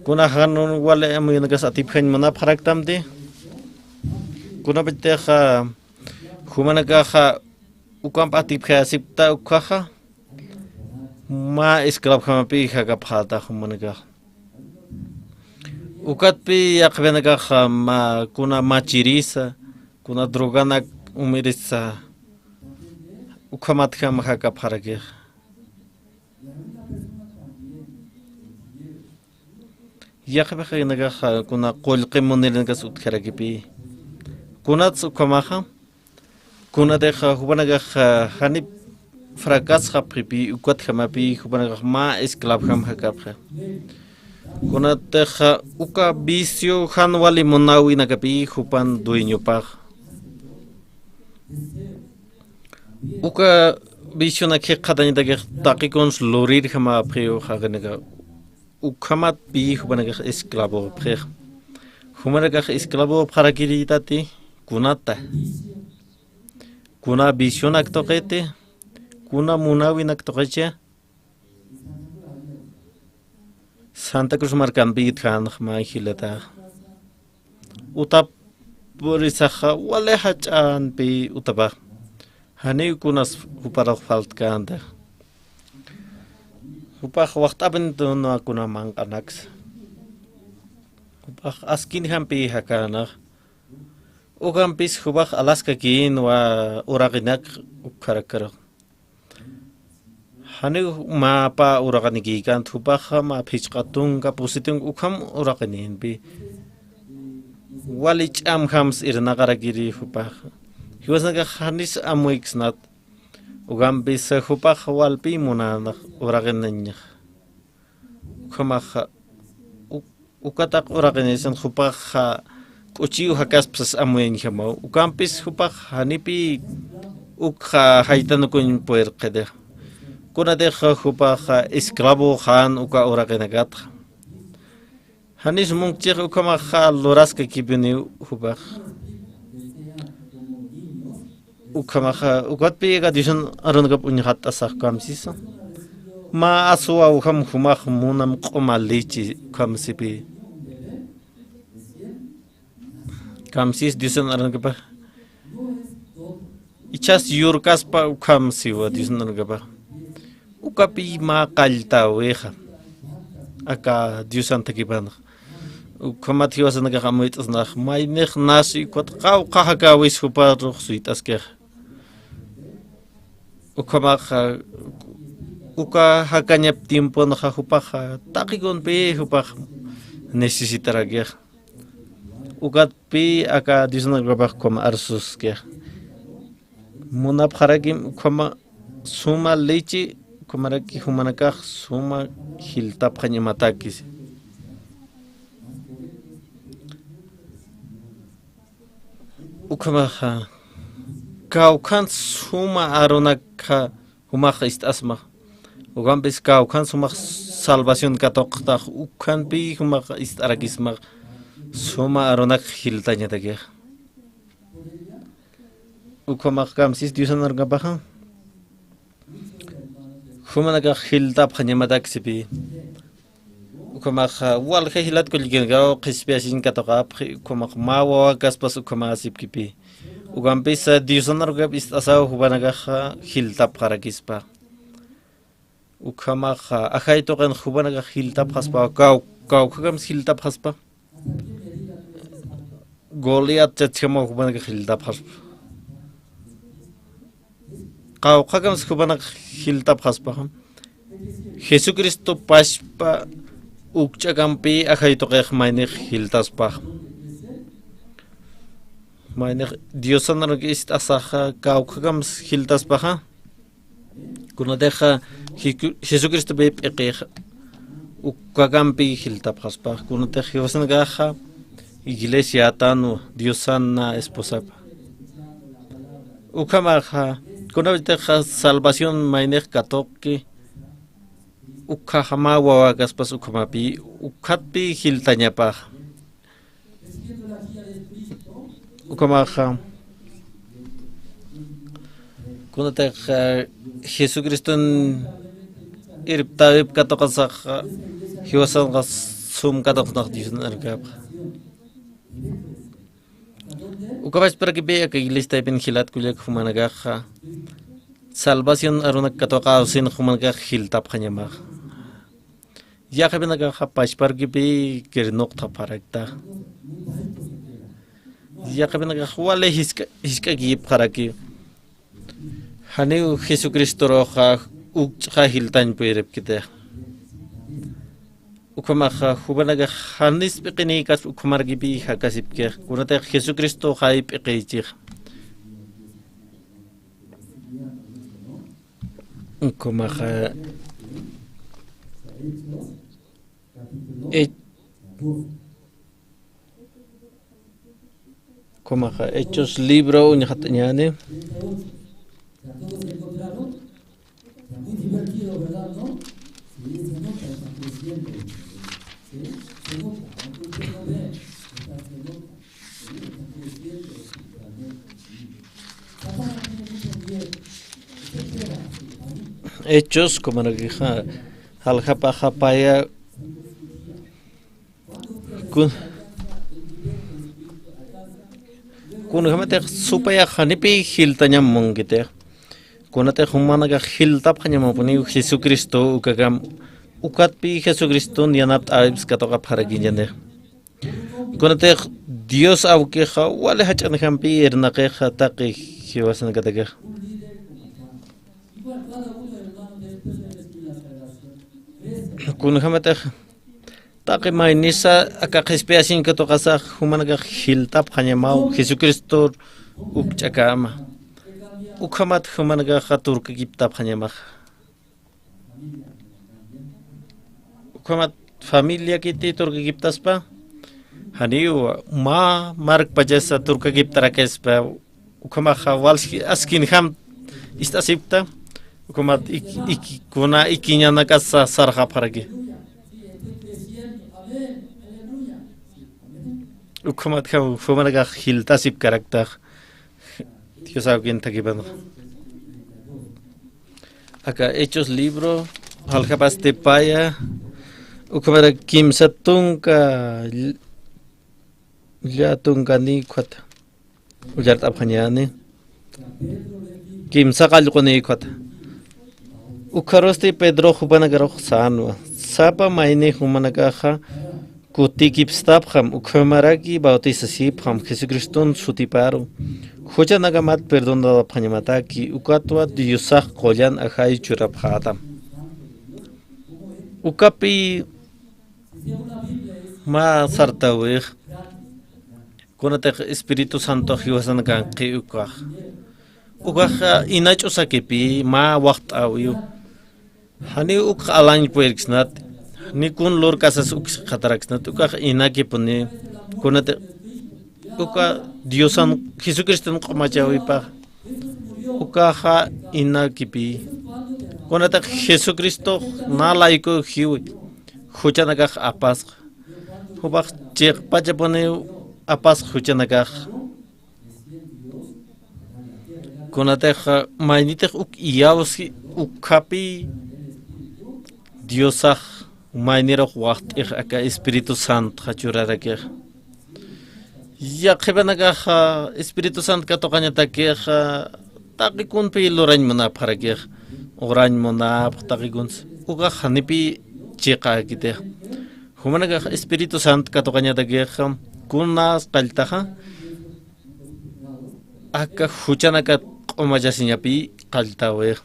kuna jan wali amuyunakas atipjañ munapxaraktamti. Kunapitixa, jumanakaxa, ukamp atipjayasipkta ukhaxa, mä esclavjamapi jakapxäta jumanakax. Ukatpi yaqhipanakax, mä, kuna machirisa, kuna droganak umirisa, ukhamatjam jakapxarakix. Yaqhipanakax, kuna qullqi munirinakas utjarakipi. Kunats ukhamaxa, kunatix jupanakax janip fracasxapxipi, ukatjamapi, jupanakax mä esclavjam jakapxi. Kunatix uka vicio jan wali munawinakapi, jupan dueñopax. Uka vicionak jikxatañatakix taqi kuns lurirjamäpxiw jaqinaka. Ukhamatpi jupanakax esclavopxix. Jumanakax esclavopxarakiritati kunata. Kuna vicionak tuqiti, kuna munawinak tuqichi. Santa Cruz markampi itjänx mä jilata. Utap purisaxa wali jach'ampi utapax. Janiw kunas juparux faltkänti. Jupax waxt'apin tunwa kuna manq'anaksa. Jupax askinjampi jakänax. Ukampis jupax alaskakïnwa uraqinak ukkharakarux. Janiw mä pä uraqanikïkänti, jupaxa mä phichqa tunka, pusi tunka ukham uraqinïnpi. Wali ch'amjams irnaqarakiri jupax. Jiwasanakax janis amuyksnat. Ukampis jupax walpi munänax uraqinañax. Ukhamaxa, u-, ukataq uraqinisan jupaxa k'uchiw jakaspsas amuyañjamaw. Ukampis jupax janipi ukxa jaytanukuñ puirqitix. Kunatix jupaxa esclavo jan uka uraqinakatxa. Janis munkchix ukhamaxa luraskakipiniw jupax. Ukhamaxa, ukatpi aka Diosan arunakap uñxatt'asax kamsisa. Mä aswa ukham jumax munam q'uma leche kamsipi. Kamsis Diosan arunakapax. Ichhas yurkaspa ukham siwa Diosan arunakapax. Ukapi mä qalltäwixa. Aka Diosan thakipanxa. Ukhamat jiwasanakax amuyt'asnax, maynix nasi ukat qawqha jakäwis juparux suyt'askixa. Ukhamaxa, uka jakañap tiemponxa jupaxa, taqikunpi jupax necesitarakixa. Ukatpi aka Diosan arunakapax ukham arsuskixa. Munapxarakim ukhama suma leche, ukhamaraki jumanakax suma jiltapxañamatakis. Ukhamaxa, kawkhan suma arunakxa jumax ist'asmax. Ukampis kawkhan sumax salvación katuqtax, ukhanpi jumax ist'arakismax, suma arunak jiltañatakix. Ukhamax kamsis Diosan arunakapaxa. Jumanakax jiltapxañamataksipï. Ukhamaxa walja jilat kullkanakaw qhispiyasiñ katuqapxi, ukhamax mä wawakaspas ukhamäsipkipi. Ukampisa Diosan arunakap ist'asaw jupanakaxa jiltapxarakispa. Ukhamaxa ajay tuqin jupanakax jiltapxaspa, kaw-, kawkhakamsa jiltapxaspa. Goliat chachjamaw jupanakax jiltapxaspa. Qawqhakamsa jupanakax jiltapxaspa. Jesucristo pachpa ukch'akampi ajay tuqix maynix jiltaspa. Maynix Diosan arunakap ist'asaxa kawkhakamsa jiltaspaxa. Kunatixa Jesu-, Jesucristopi p'iqix ukakampi jiltapxaspa. Kunatix jiwasanakaxa iglesiatanwa, Diosan esposapa. Ukhamaxa, kunatixa salvación maynix katuqki, ukhaxa mä wawakaspas ukhamapi, ukhatpi jiltañapaxa. Ukhamaxa, kunatix, eh, Jesucriston irptawip katuqasaxa, jiwasanxa sum katuqasnax Diosan arunakapxa. Uka pachparkipi aka iglesia taypin jilat kullak jumanakaxa, salvación arunak katuqawsin jumanakax jiltapxañamaxa. Yaqhipinakaxa pachparkipi kirnuqtapxarakta. Yaqhipinakax wali jisk'a-, jisk'akipxaraki. Janiw Jesucristoruxa ukch'xa jiltañ puyiripkiti. Ukhamaxa jupanakax janis p'iqinikas ukhamarkipi jakasipkix. Kunatix Jesucristo jay p'iqichix. Ukhamaxa, He-, ukhamaxa Hechos libro uñxatañäni. Hechos, ukhamarakix, jaljapaxa paya, kun-, kunjamatix supayax janipi jiltañam munkiti. Kunatix jumanakax jiltapxañamapuniw Jesucristo ukakam, ukatpi Jesucriston yanapt'äwips katuqapxarakiñäni. Kunatix Dios awkixa wali jach'anjampi irnaqixa taqi jiwasanakataki. Kunjamatix taqi maynisa aka qhispiyasiñ katuqasax jumanakax jiltapxañamaw Jesucristor ukch'akama. Ukhamat jumanakaxa turkakiptapxañamaxa. Ukhamat familiakiti turkakiptaspa, janiw mä markpachasa turkakiptarakispa, ukhamaxa wals-, askinjam ist'asipkta, ukhamat ik-, ik-, kuna ikiñanakasa sarxapxaraki. Ukhamat jam jumanakax jiltasipkaraktax. Dios awkin thakipanxa. Aka Hechos libro, jaljapasti paya, ukhamarak kimsa tunka, ll-, llä tunkani ukhata. Ullart'apxañäni. Kimsa qallquni ukhata. Ukharusti Pedro jupanakarux sänwa. Sapa mayni jumanakaxa kutikipstapxam, ukhamaraki bautisasipxam Jesucriston sutiparu. Juchanakamat perdonapxañamataki, ukatwa Diosax qullan ajay churapxätam. Ukapi mä sartäwix, kunatix Espíritu Santox jiwasanakanki ukax. Ukaxa ina ch'usakipï, mä waxt'äwiw. Janiw ukx alañ puyirksnat, ni kun lurkasas ukxataraksnat, ukax inakipuni, kunatix uka Diosan Jesucriston q'umachäwipax, ukaxa inakipï. Kunatix Jesucristox na laykuw jiwi, juchanakax apasxa. Jupax chiqpachapuniw apasxa juchanakax. Kunatix maynitix uk iyawski ukhapi Diosax Maynirux waxt'ix aka Espíritu Santxa churarakix. Yaqhipanakaxa Espíritu Sant katuqañatakixa, taqi kunpï lurañ munapxarakix, urañ munapx taqi kuns, ukax janipï chiqäkitix. Jumanakax Espíritu Sant katuqañatakixa, kunas qalltaxa, aka juchanakat q'umachasiñapï qalltäwix.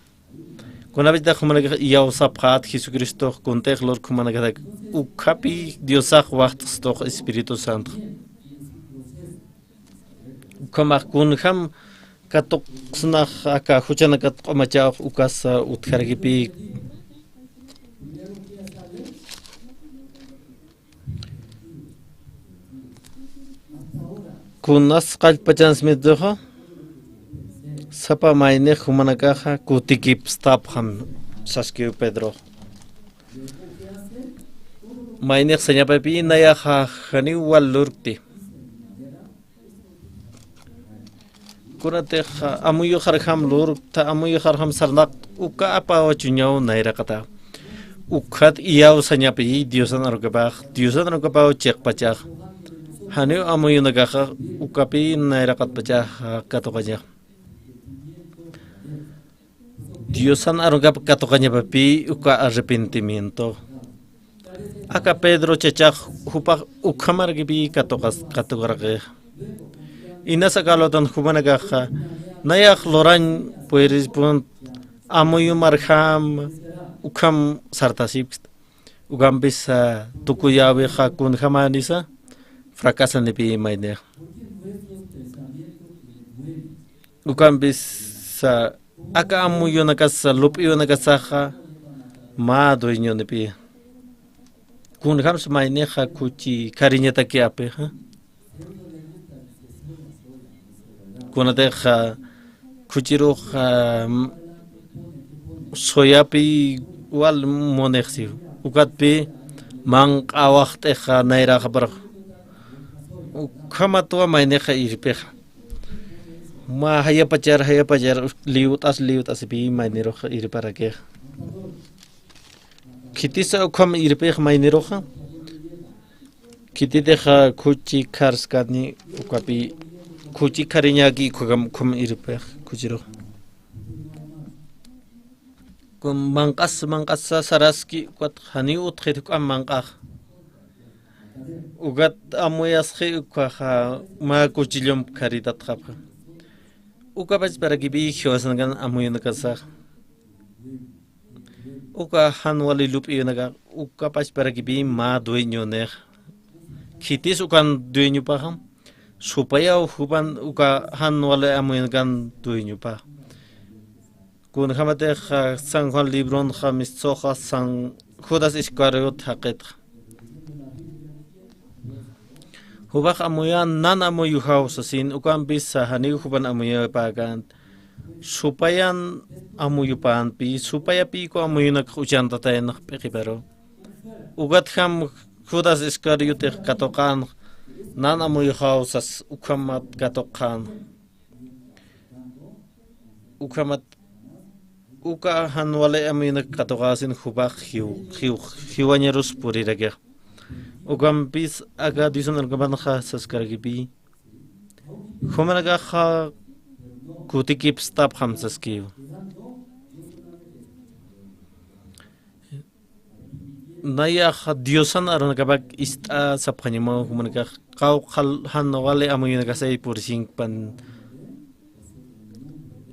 Kunapachatax jumanakax iyawsapxät Jesucristox kuntix lurk jumanakatak, ukhapï Diosax waxt'stux Espíritu Santox. Ukhamax kunjam katuqsnax aka juchanakat q'umachäwix ukasa utjarakipï. Kunas qallpachans mituxa, sapa maynix jumanakaxa kutikipstapxam saskiw Pedrox. Maynix sañapapï nayaxa janiw wal lurkti. Kunatix amuyuxarjam lurkta, amuyuxarjam sarnaqta, uka apawa chuñaw nayraqata. Ukhat iyawsañapï Diosan arukapax, Diosan arukapaw chiqpachax. Janiw amuyunakaxa ukapï nayraqatpachax katuqañax. Diosan arunkapax katuqañapapï uka arrepentimiento. Aka Pedro chachax jupax ukhamarakipi katuqas-, katuqaraqix. Inas aka lutan jumanakaxa, nayax lurañ puyripun amuyumarjam ukham sartasipkta. Ukampis, ah, tukuyäwixa kunjamanisa, fracasanipi maynix. Ukampis, ah, aka amuyunakasa, lup'iyunakasaxa, mä dueñonipi. Kunjams maynixa khuchi khariñataki apixa. Kunatix, ah, khuchirux, ah, m-, suyapi wal munixsiw. Ukatpi manq'a waxt'ixa nayraxaparax. Ukhamatwa maynixa irpixa. Mä jayapachar, jayapachar, liwt'as, liwt'asipi maynirux irparakix. Khitisa ukham irpix mayniruxa. Khititixa khuchi kharskani ukapi, khuchi khariñaki ukham, ukham irpix khuchirux. Kun manq'as, manq'as saraski ukat janiw utxit juk'am manq'ax. Ukat amuyasxi ukaxa mä cuchillomp kharitatxapxa. Ukapachparakipi jiwasankan amuyunakasax. Uka jan wali lup'iyunakax, ukapachparakipi mä dueñonix. Khitis ukan dueñopaxa, supayaw jupan uka jan wali amuyunkan dueñopax. Kunjamatix, ah, San Juan libronxa mistsuxa San Judas Iscariot jaqitxa. Jupax amuyan nan amuyujaw sasin, ukampis janiw jupan amuyupäkänti. Supayan amuyupänpi, supayapiku amuyunakax uchantataynax p'iqiparu. Ukatjam Judas Iscariotix katuqän, nan amuyujaw sas ukhamat katuqän. Ukhamat, uka jan wali amuyunak katuqäsin jupax jiw, jiw, jiwañarus purirakix. Ukampis aka Diosan arunkapanxa saskarakipi. Jumanakaxa kutikipstapxam saskiw. Nayaxa Diosan arunakapak ist'a sapxañamaw jumanakax qawqha jan wali amuyunakasay purisinkpan.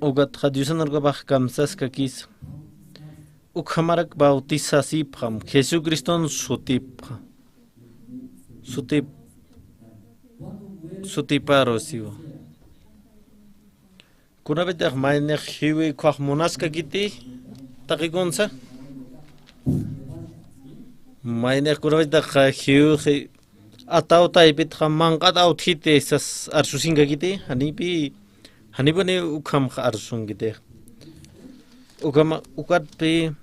Ukatxa Diosan arunakapax kamsaskakis. Ukhamarak bautisasipxam, Jesucriston sutipxa. Sutip-, sutiparu siwa. Kunapitix maynix jiwi ukkhax munaskakiti, taqi kunsa. Maynix kunapitix jiwi ataw taypitxa manq'at awtjiti sas arsusinkakiti, janipi, janipuni ukhamxa arsunkiti. Ukhama, ukatpi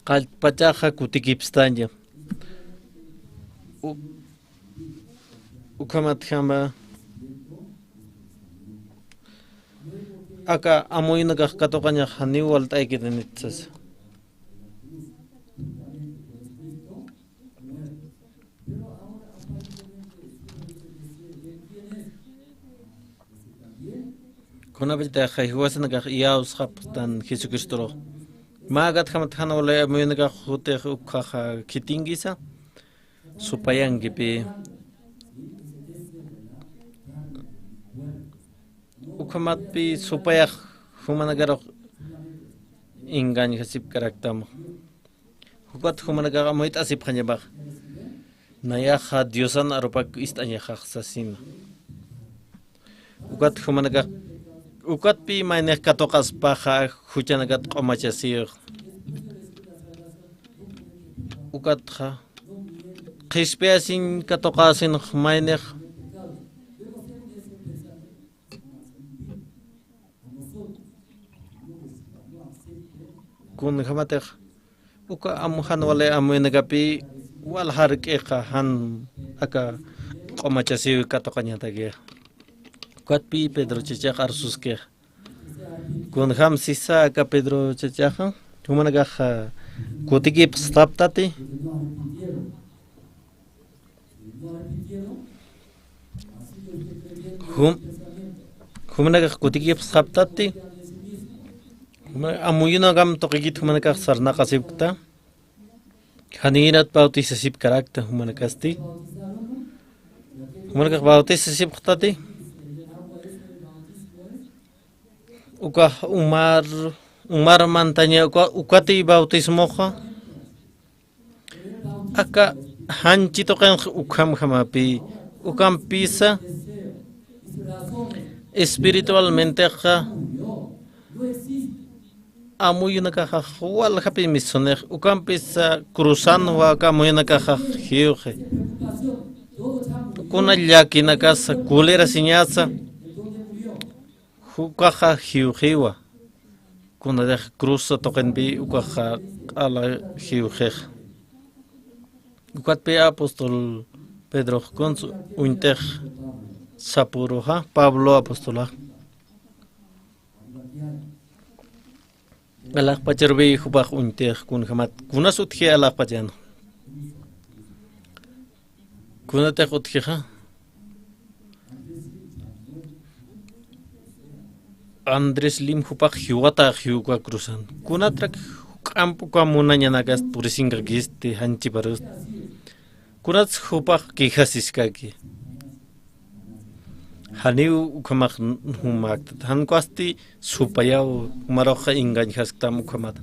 qallpachaxa kutikipstaña. U-, ukhamatjama aka amuyunakax katuqañax janiw walt'aykitanit sasa. Kunapachatix jiwasanakax iyawsxapxtan Jesucristorux. Mä akatjamat jan wali amuyunakax jutix ukhaxa khitinkisa, supayankipï. Ukhamatpï supayax jumanakarux engañjasipkaraktam. Ukat jumanakax amuyt'asipxañapax. Nayaxa Diosan arupak ist'añaxax sasina. Ukat jumanakax, ukatpï maynix katuqaspaxa juchanakat q'umachasix. Ukatxa qhispiyasiñ katuqasinx maynix. Kunjamatix uka am-, jan wali amuyunakapï wal jark'ixa jan aka q'umachasiw katuqañatakix. Ukatpï Pedro chachax arsuskix. Kunjam sisa aka Pedro chachaxa, jumanakax kutikipxsxaptati. Jum-, jumanakax kutikipxsxaptati. Juma-, amuyunakam tuqikit jumanakax sarnaqasipkta. Janïnat bautisasipkarakta jumanakasti. Jumanakax bautisasipxtati. Ukax umar, umar mantaña uka, ukati bautismuxa. Aka janchi tuqinx ukhamjamapï, ukampisa espiritualmentexa amuyunakaxax waljapï misunix, ukampisa cruzanwa aka amuyunakaxax jiwxi. Kuna llakinakasa, colerasiñasa, ukaxa jiwxiwa. Kunatix cruz tuqinpï ukaxa q'ala jiwxix. Ukatpï apóstol Pedrox kuns uñtix sapüruxa, Pablo apostolax. Alaxpacharupï jupax uñtix kunjamat, kunas utji alaxpachan. Kunatix utjixa. Andrés Lim jupax jiwatax jiw uka cruzan. Kunatrak juk'amp uka munañanakas purisinkakisti janchiparust. Kunats jupax quejasiskaki. Janiw ukhamax jumäktat. Jan ukasti supayaw, jumaruxa engañjasktam ukhamat.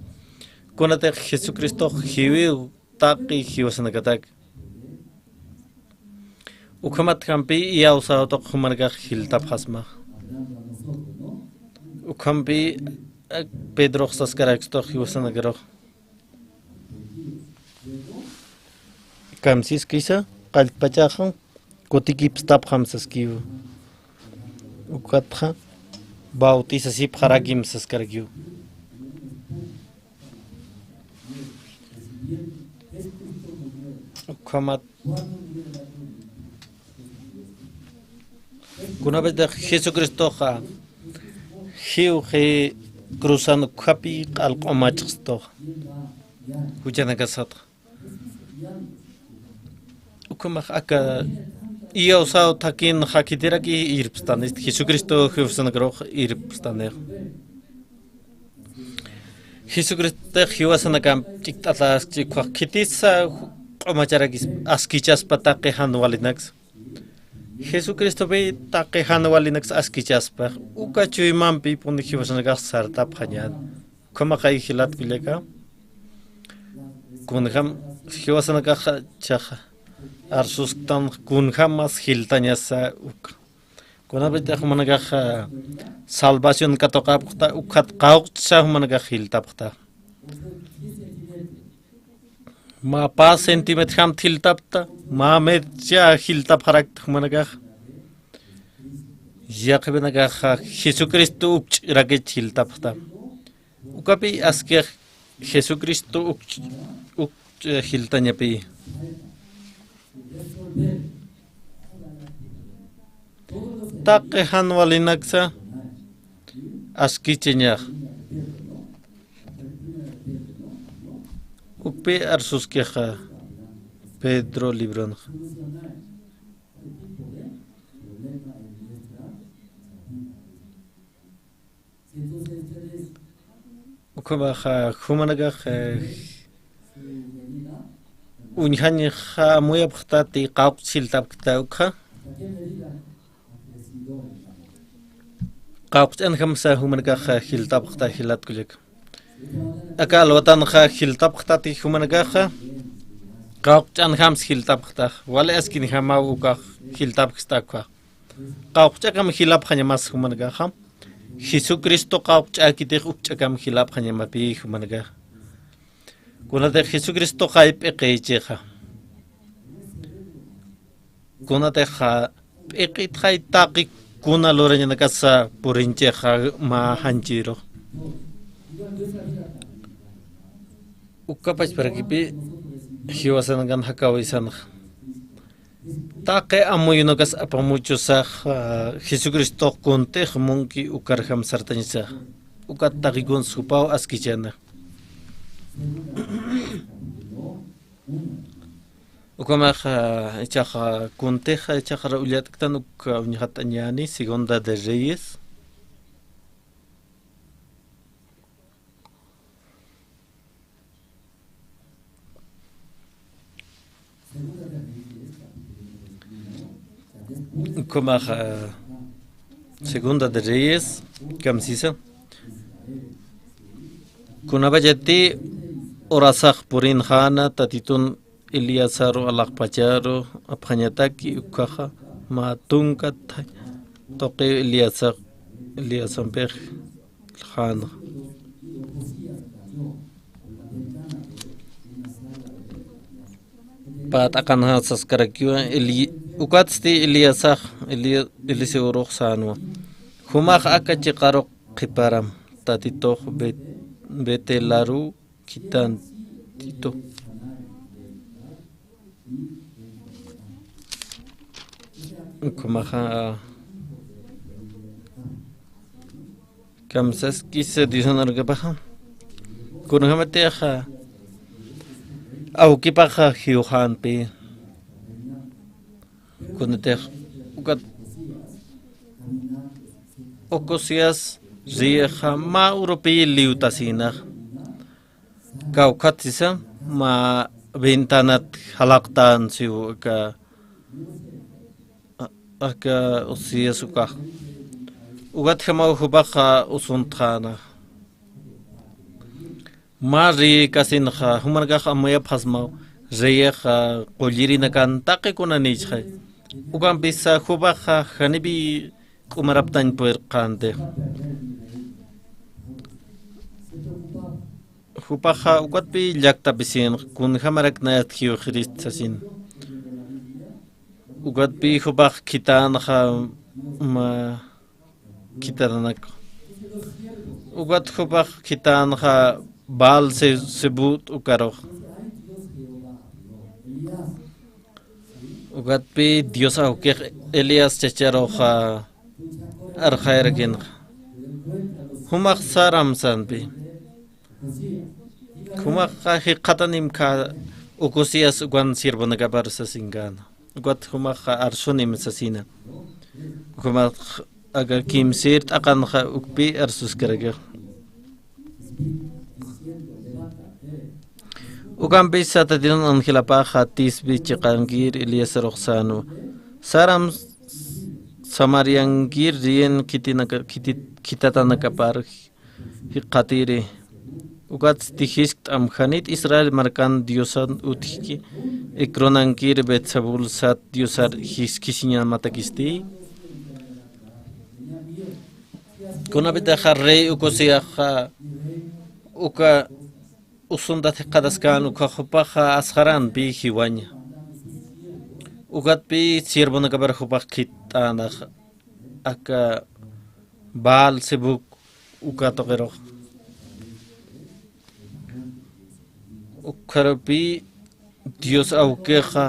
Kunatix Jesucristox jiwiw taqi jiwasanakatak. Ukhamatjampi iyawsäw tuq jumanakax jiltapxasma. Ukhampi, eh, Pedrox saskarakistux jiwasanakarux. Kamsiskisa, qallpachaxa, kutikipstapxam saskiw. Ukatxa, bautisasipxarakim saskarakiw. Ukhamat. Kunapachatix Jesucristoxa jiwxi cruzan ukhapi q'al q'umachxstuxa. Juchanakasatxa. Ukhamax aka iyawsaw thakin jakhitiraki irpstanisti, Jesucristo jiwasanakarux irpstanix. Jesucristotix jiwasanakam ch'ikt'ataskchi ukkhax khitisa q'umacharakis askichaspa taqi jan walinaksa. Jesucristopi taqi jan walinaksa askichaspa. Uka chuymampipuni jiwasanakax sartapxañän. Ukhamaqay jilat kullaka. Kunjam jiwasanakax chaxa arsusktan kunjamas jiltañasa uka. Kunapitix jumanakax salvación katuqapxta, ukhat qawqchsa jumanakax jiltapxta. Mä pä centímetrojam jiltapxta, mä mecha jiltapxarakta jumanakax. Yaqhipanakax Jesucristo ukch'rakich jiltapxta. Ukapi askix Jesucristo ukch-, ukch-, jiltañapi. Taqi jan walinaksa askichañax. Ukpi arsuskixa Pedro libronxa. Ukhamaxa, jumanakax, eh, uñjañxa amuyapxtati qawqch jiltapkta ukxa. Qawqch'anjamsa jumanakaxa jiltapxta jilat kullaka. Aka alwatanxa jiltapxtati jumanakaxa. Qawqch'anjams jiltapxta. Wali askinjamaw ukax jiltapksta ukxa. Qawqch'akam jilapxañamas jumanakaxa. Jesucristo qawqch'äkitix ukch'akam jilapxañamapï jumanakaxa. Kunatix Jesucristoxa p'iqichixa. Kunatixa p'iqitxay taqi kuna lurañanakasa purinchixa mä janchiru. Uka pachparakipi jiwasanakan jakawisanxa. Taqi amuyunakas apamuchusax, ah, Jesucristox kuntix munki ukarjam sartañasa. Ukat taqi kuns jupaw askichana. Ukhamaxa, ah, ichaxa, ah, kuntixa, ah, ichaxa ra ullatktan uk, ah, uñjatañäni, Segunda de Reyes. Ukhamaxa, ah, Segunda de Reyes, kamsisa. Kunapachati urasax purinxäna, Tatitun Eleazaru alaxpacharu apxañataki, ukkhaxa mä tunka tuqiw Eleaza-, Eleazampix lxänxa. Pä t'aqanxa saskarakiwa, Eli-, ukatsti Elíasax, Eli-, Eliseorux sänwa. Jumax aka chiqarux qhiparam, Tatitux Bet-, Betelaru khithantitu. Ukhamaxa, kamsaskisa Diosan arunakapaxa. Kunjamatixa awkipaxa jiwxänpi. Kunatix ukat Ocosías riyixa mä urupi liwtasïna. Kawkhat sisa, mä ventanat jalaqtän siw aka, aka Ocosías ukax. Ukatjamaw jupaxa usuntxäna. Mä reykasinxa, jumanakax amuyapxasmaw, reyixa qullirinakan taqi kunanïchixay. Ukampisa jupaxa janipi k'umaraptañ purirqänti. Jupaxa ukatpi llaktapisin, kunjamarak nayat jiwxirist sasin. Ukatpi jupax khithänxa mä khitharanak. Ukat jupax khithänxa Baal Se-, Zebut ukarux. Ukatpi Dios awkix Elías chacharuxa arxayarakinxa. Jumax saram sanpi. Jumaxa jikxatanim kha Ocosías ukan siervonakapar sasinkana. Ukat jumaxa arsunim sasina. Jumax aka kimsir t'aqanxa ukpi arsuskaraki. Ukampisa Tatitun angelapaxa Tisbi chiqankir Eliezerux sänwa. Saram Samariankir riyin khitinaka-, khiti-, khithatanakapar jikxatiri. Ukatsti jiskt'am janit Israel markan Diosan utjki Ecronankir Betzabul sat Diosar jis-, jiskisiñamatakisti. Kunapitaxa rey Ocosíaxa uka usuntat jikxataskän ukkha jupaxa asxaranpi jiwaña. Ukatpi siervonakapar jupax khitht'änax aka Baal Zebub uka tuqirux. Ukharupi Dios awkixa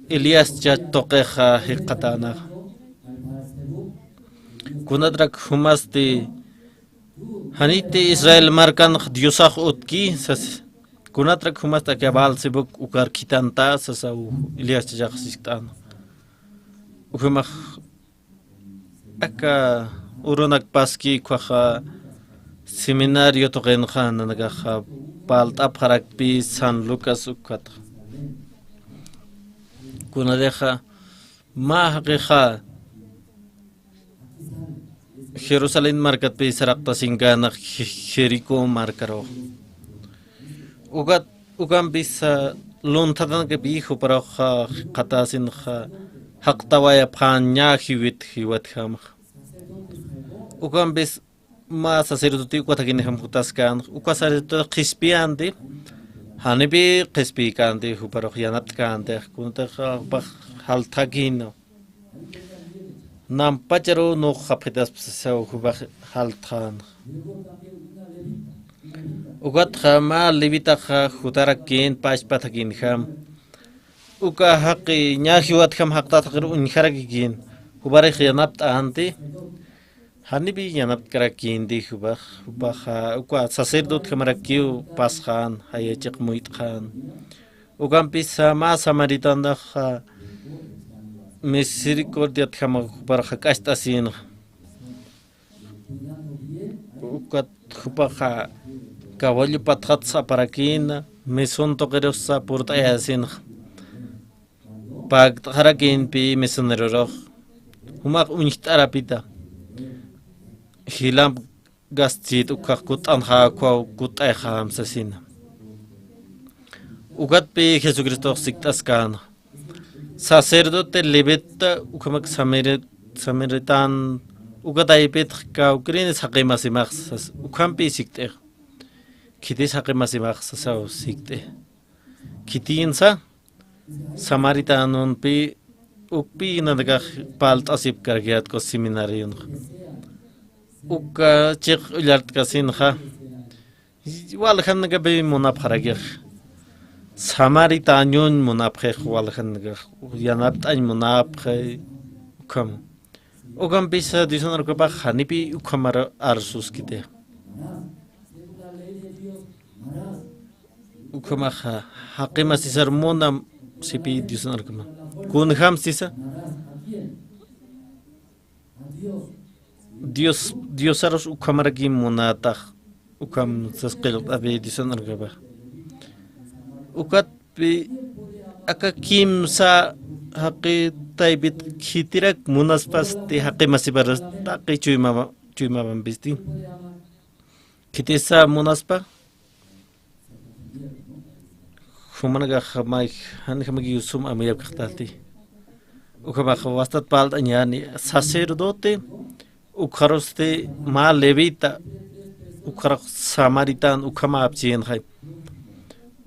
Elías chach tuqixa jikxatänaxa. Kunatrak jumasti janiti Israel markanx Diosax utki sas, kunatrak jumasti aka Baal Zebub ukar khithanta sasaw Elías chachax siskt'äna. Ukhamax aka urunakpaski ukkhaxa Seminario tuqinxa nanakaxa parlt'apxarakpi San Lucas ukata. Kunatixa mä jaqixa Jerusalén markatpi saraqtasinkänxa Je-, Jericó markarux. Ukat, ukampisa lunthatanakapi juparuxa qhatasinxa jaqtawayapxän ñä jiwit jiwatjamxa. Ukampis mä sacerdote uka thakinjam jutaskän, uka sacerdote qhispiyänti, janipi qhispiykäntix juparux yanapt'käntix, kunatix jupax jalthakïna. Nampacharu nuqapxitaspa sasaw jupax jalthän. Ukatxa mä levitaxa jutarakïn pachpa thakinjam. Uka jaqi ñä jiwatjam jaqtat jaqiru uñjarakïn. Juparix yanapt'änti. Janipi yanapt'karakïnti jupax, jupaxa uka sacerdotejamarakiw pasxän, jayachiq muyt'xän. Ukampisa mä samaritanaxa misericordiatjamax juparux jak'acht'asïnxa. Ukat jupaxa caballo patxatsa aparakïna, mesun tuqirusa purt'ayasinxa. Pakt'xarakïnpi misionerorux, jumax uñjt'arapita, jilamp gastchit ukkhax kutt'anxa, ukkhaw kutt'ayxam sasina. Ukatpi Jesucristox sikt'askäna. Sacerdote levita, ukhamak samari-, samaritan, uka taypitx kawkïrinis jaqimasimax sas, ukhampi sikt'ix. Khitis jaqimasimax sasaw sikt'i. Khitïnsa, Samaritanunpi ukpi nanakax parlt'asipkarakiyät uka seminarionxa. Uka chiq ullartkasinxa, waljanakapi munapxarakix. Samaritañuñ munapxix waljanakax, yanapt'añ munapxi, ukham. Ukampisa Diosan arkapax janipi ukhamar arsuskiti. Ukhamaxa, jaqi masisar munam sipi Diosan arkama. Kunjam sisa. Dios, Diosarus ukhamaraki munatax, ukham sas qillqt'api Diosan arkapa. Ukatpi aka kimsa jaqi taypit khitirak munaspasti jaqi masiparas taqi chuymama, chuymamampisti. Khitisa munaspa, jumanakax may, janjamaki sum amuyapkaqtati. Ukhamax wastat parlt'añäni sacerdote, ukxarusti mä levita, ukxarux samaritano, ukhamäpchïnxay.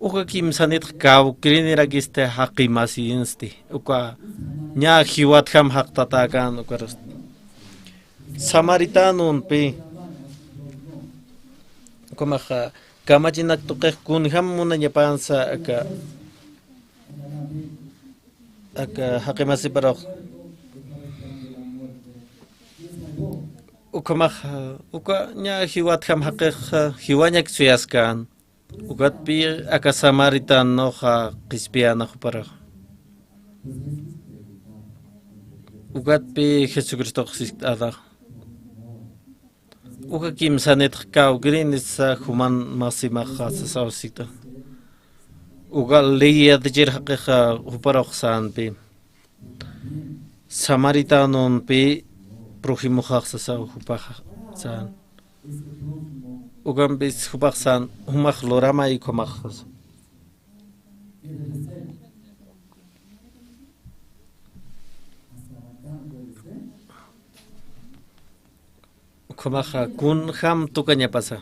Uka kimsanitx kawkïrinirakisti jaqi masinsti, uka ñä jiwatjam jaqtatäkän ukarusti. Samaritanunpi, ukhamaxa, kamachinak tuqix kunjam munañapansa aka, aka jaqi masiparux. Ukhamaxa, uka ñä jiwatjam jaqix, jiwañak suyaskän. Ukatpi aka samaritanoxa qhispiyäna juparux. Ukatpi Jesucristox sikt'ata. Uka kimsanitx kawkïrinisa juman masimaxa sasaw sikt'a. Uka ley yatichir jaqixa juparux sänpi. Samaritanunpi prójimoxax sasaw jupax sän. Ukampis jupax sän, jumax luramay ukhamax sasa. Ukhamaxa kunjam tukañapasa.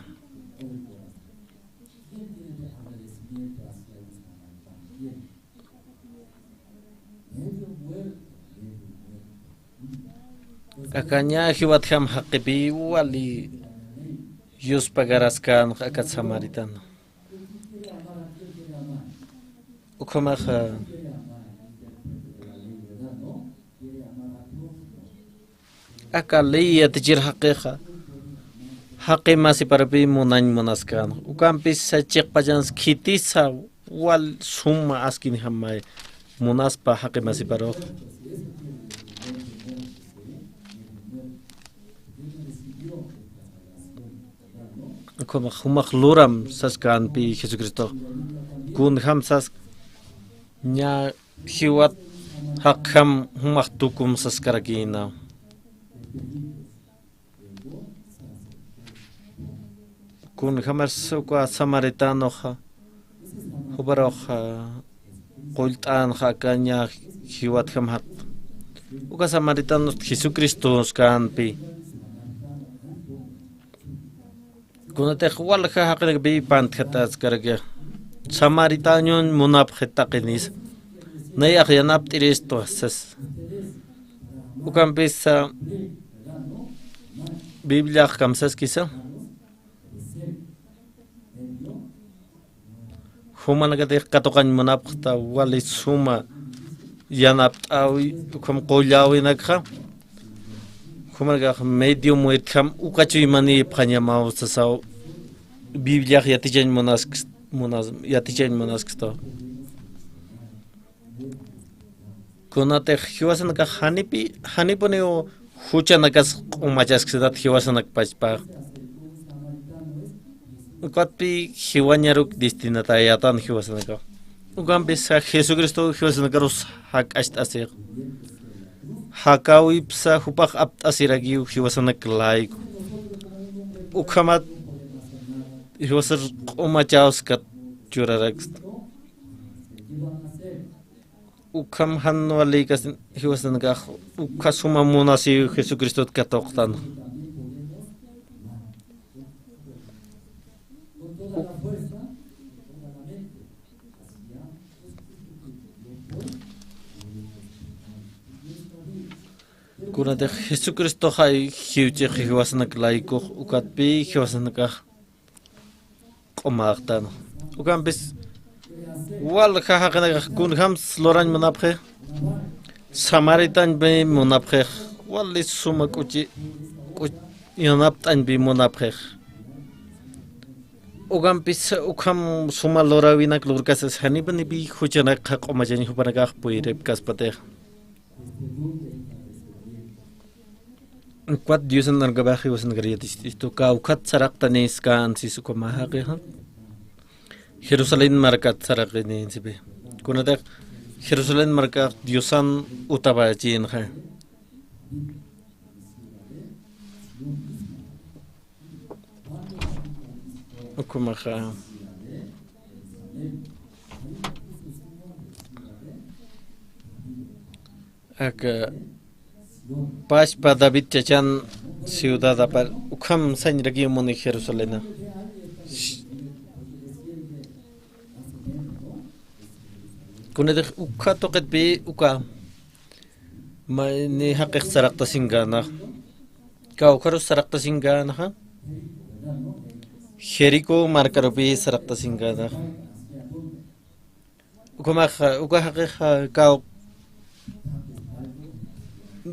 Aka ñä jiwatjam jaqipi wali yuspagaraskän aka samaritano. Ukhamaxa, aka ley yatichir jaqixa, jaqi masiparpi munañ munaskän. Ukampisa chiqpachans khitisa wal suma askinjamay munaspa jaqi masiparux. Ukhamax jumax luram saskanpi Jesucristo. Kunjam sask ña jiwat jaqjam jumax tukum saskarakïna. Kunjamas uka samaritanoxa, juparux qullt'änxa aka ña jiwatjam jat. Uka samaritano Jesucristo saskanpi. Kunatix walja jaqinakpi pantjat'askaraki. Samaritanoñ munapxi taqinisa. Nayax yanapt'iristu sas. Ukampisa Bibliax kamsaskisa. Jumanakatix katuqañ munapxta wali suma yanapt'äwi, ukham qulläwinakxa. Jumanakax medio muertjam uka chuymanïpxañamaw sasaw Bibliax yatichañ munaskis-, munas-, yatichañ munaskistaw. Kunatix jiwasanakax janipi, janipuniw juchanakas q'umachaskistat jiwasanak pachpa. Ukatpi jiwañaruk destinatäyätan jiwasanakax. Ukampisa Jesucristo jiwasanakarus jak'acht'asix. Jakäwipsa jupax apt'asirakiw jiwasanak layku. Ukhamat jiwasar q'umachäwskat churaraksta. Ukham jan walïkasin jiwasanakax, ukha suma munasiw Jesucristot katuqtan. Kunatix Jesucristoxa jiwchix jiwasanak laykux, ukatpi jiwasanakax q'umaxtan. Ukampis walja jaqinakax kunjams lurañ munapxi. Samaritañpi munapxix. Wali suma k'uchi, k'uch-, yanapt'añpi munapxix. Ukampis ukham suma luräwinak lurkasas janipunipi juchanakxa q'umachañ jupanakax puyripkaspatix. Ukat Diosan arunakapax jiwasanakar yaticht'istu, kawkhat saraqtanis kän sis ukhama jaqixa. Jerusalén markat saraqinisipi. Kunatix Jerusalén markax Diosan utapachïnxa. Ukhamaxa. Aka pachpa David chachan ciudad apar ukham sañrakiw muni Jerusalena. Kunatix ukha tuqitpi uka mayni jaqix saraqtasinkänxa. Kawkharus saraqtasinkänxa. Jericó markarupi saraqtasinkänxa. Ukhamax, uka jaqix, kaw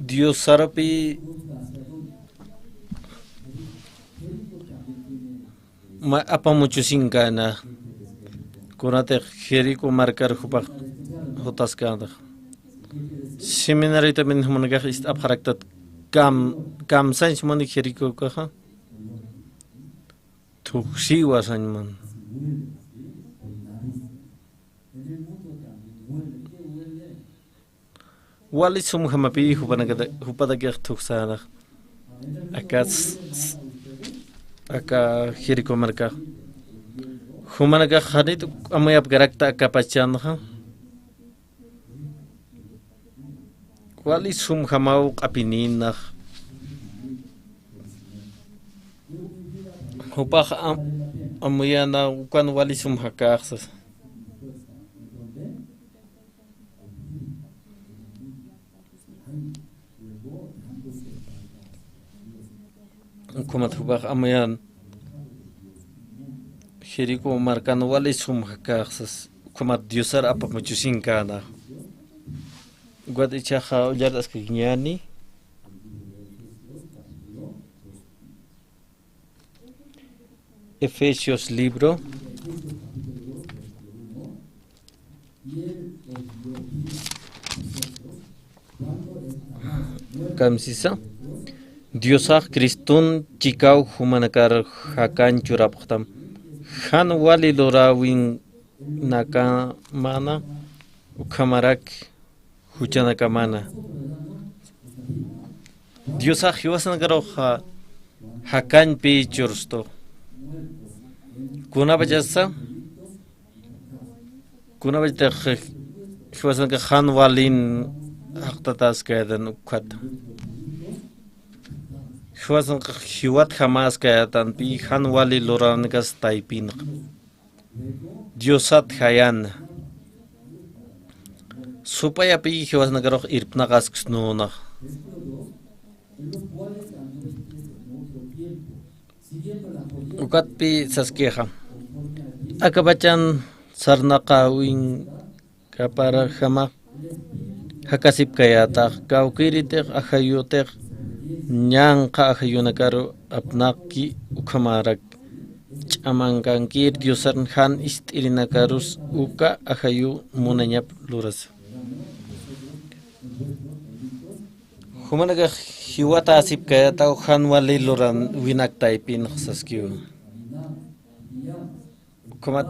Diosarupi ma-, apamuchusinkäna, kunatix Jericó markar jupax jutaskänxa. Seminariotamin jumanakax ist'apxaraktat kam-, kamsañ sumani Jericókaxa. Thuksiwa sañman. Wali sumjamapi jupanakata-, jupatakix thuksänxa. Aka s-, s-, aka Jericó markax. Jumanakax janit amuyapkarakta aka pachanxa. Wali sumjamaw q'apinïnxa. Jupax am-, amuyäna ukan wali sum jakäx sasa. Ukhamat jupax amuyän Jericó markan wali sum jakäx sasa, ukhamat Diosar apamuchusinkäna. Ukat ichhaxa ullart'askakiñäni. Efesios libro. Kamsisa. Diosax Cristun chikaw jumanakar jakañ churapxtam. Jan wali luräwinakamäna ukhamarak juchanakamäna. Diosax jiwasanakarux jakañpi churstu. Kunapachasa, kunapachatix jiwasanakax jan walin jaqtataskayätan ukkhata. Jiwasanakax jiwatjamäskayätanpï jan wali luräwinakas taypinxa. Diosat jayäna. Supayapï jiwasanakarux irpnaqasksnünax. Ukatpï saskixa. Akapachan sarnaqäwinkaparjama jakasipkayätax, kawkïritix ajayutix ñanqha ajayunakaru apnaqki ukhamarak ch'amankankir Diosan jan ist'irinakarus uka ajayu munañap lurasa. Jumanakax jiwatäsipkayätaw jan wali luräwinak taypinxa saskiw. Ukhamat,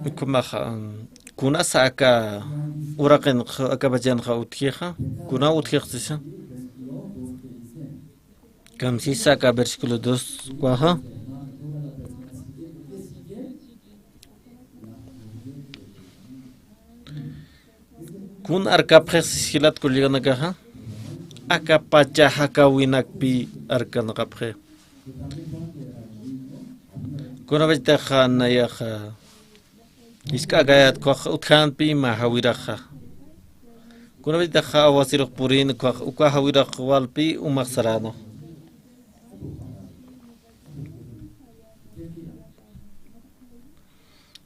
ukhamaxa, kunasa aka uraqinxa, akapachanxa utjixa, kuna utjix sisa. Kamsisa aka versículo dos ukaxa. Kun arkapxix jilat kullkanakaxa, akapacha jakäwinakpï arkanaqapxi. Kunapachatixa nayaxa jisk'akayät ukax utjänpï mä jawiraxa. Kunapachatixa awasirux purin ukax, uka jawirax walpï umax saräna.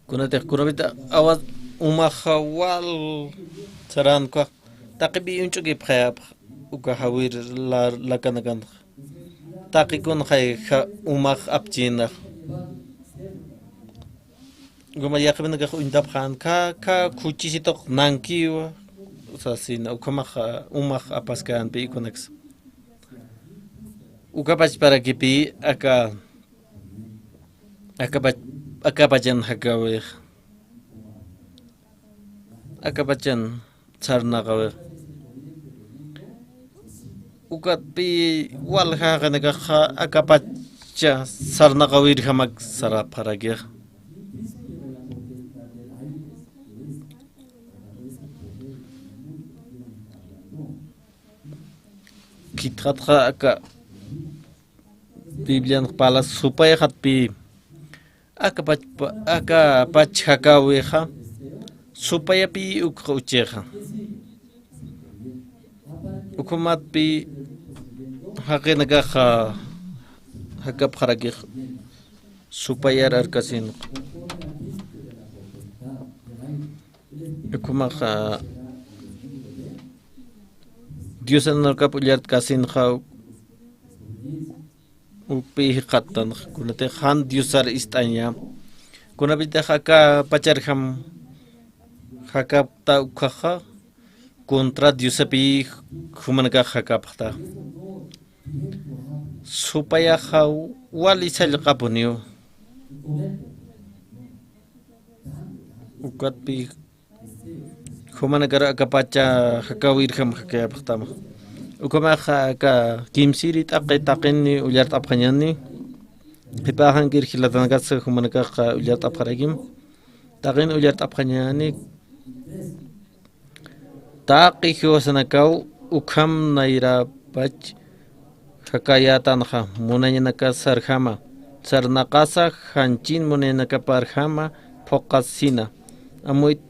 Kunatix, kunapachati awas umaxa wal sarän ukax, taqipï uñch'ukipxayäpx uka jawir la-, lakanakanxa. Taqi kunxay ja-, umax apchïnax. Ukhamat yaqhipanakax uñtapxän, khä, khä khuchisituq nankiwa, sasina, ukhamax, umax apaskänpï kunaksa. Ukapachparakipï aka, akapach-, akapachan jakäwix. Akapachan sarnaqäwix. Ukatpï walja jaqinakaxa akapacha sarnaqäwirjamak sarapxarakix. Khitxatxa aka Biblianx parlas supayxatpï, akapach, akapach jakäwixa supayapï ukxa uchixa. Ukhamatpï jaqinakaxa jakapxarakix supayar arkasinxa. Ukhamaxa Diosan markap ullartkasinxa ukpï jikxattanxa, kunatix jan Diosar ist'aña. Kunapachatix akapacharjam jakapta ukkhaxa, contra Diosapï jumanakax jakapxta. Supayaxa wali sallqapuniw. Ukatpï jumanakar akapacha jakäwirjam jakayapxtama. Ukhamaxa aka kimsiri taqi taqini ullart'apxañäni. Qhipäxankir jilatanakasa jumanakaxa ullart'apxarakim. Taqin ullart'apxañäni. Taqi jiwasanakaw ukham nayrapach jakäyätanxa, munañanakasarjama, sarnaqasa janchin munañanakaparjama phuqhasina, amuyt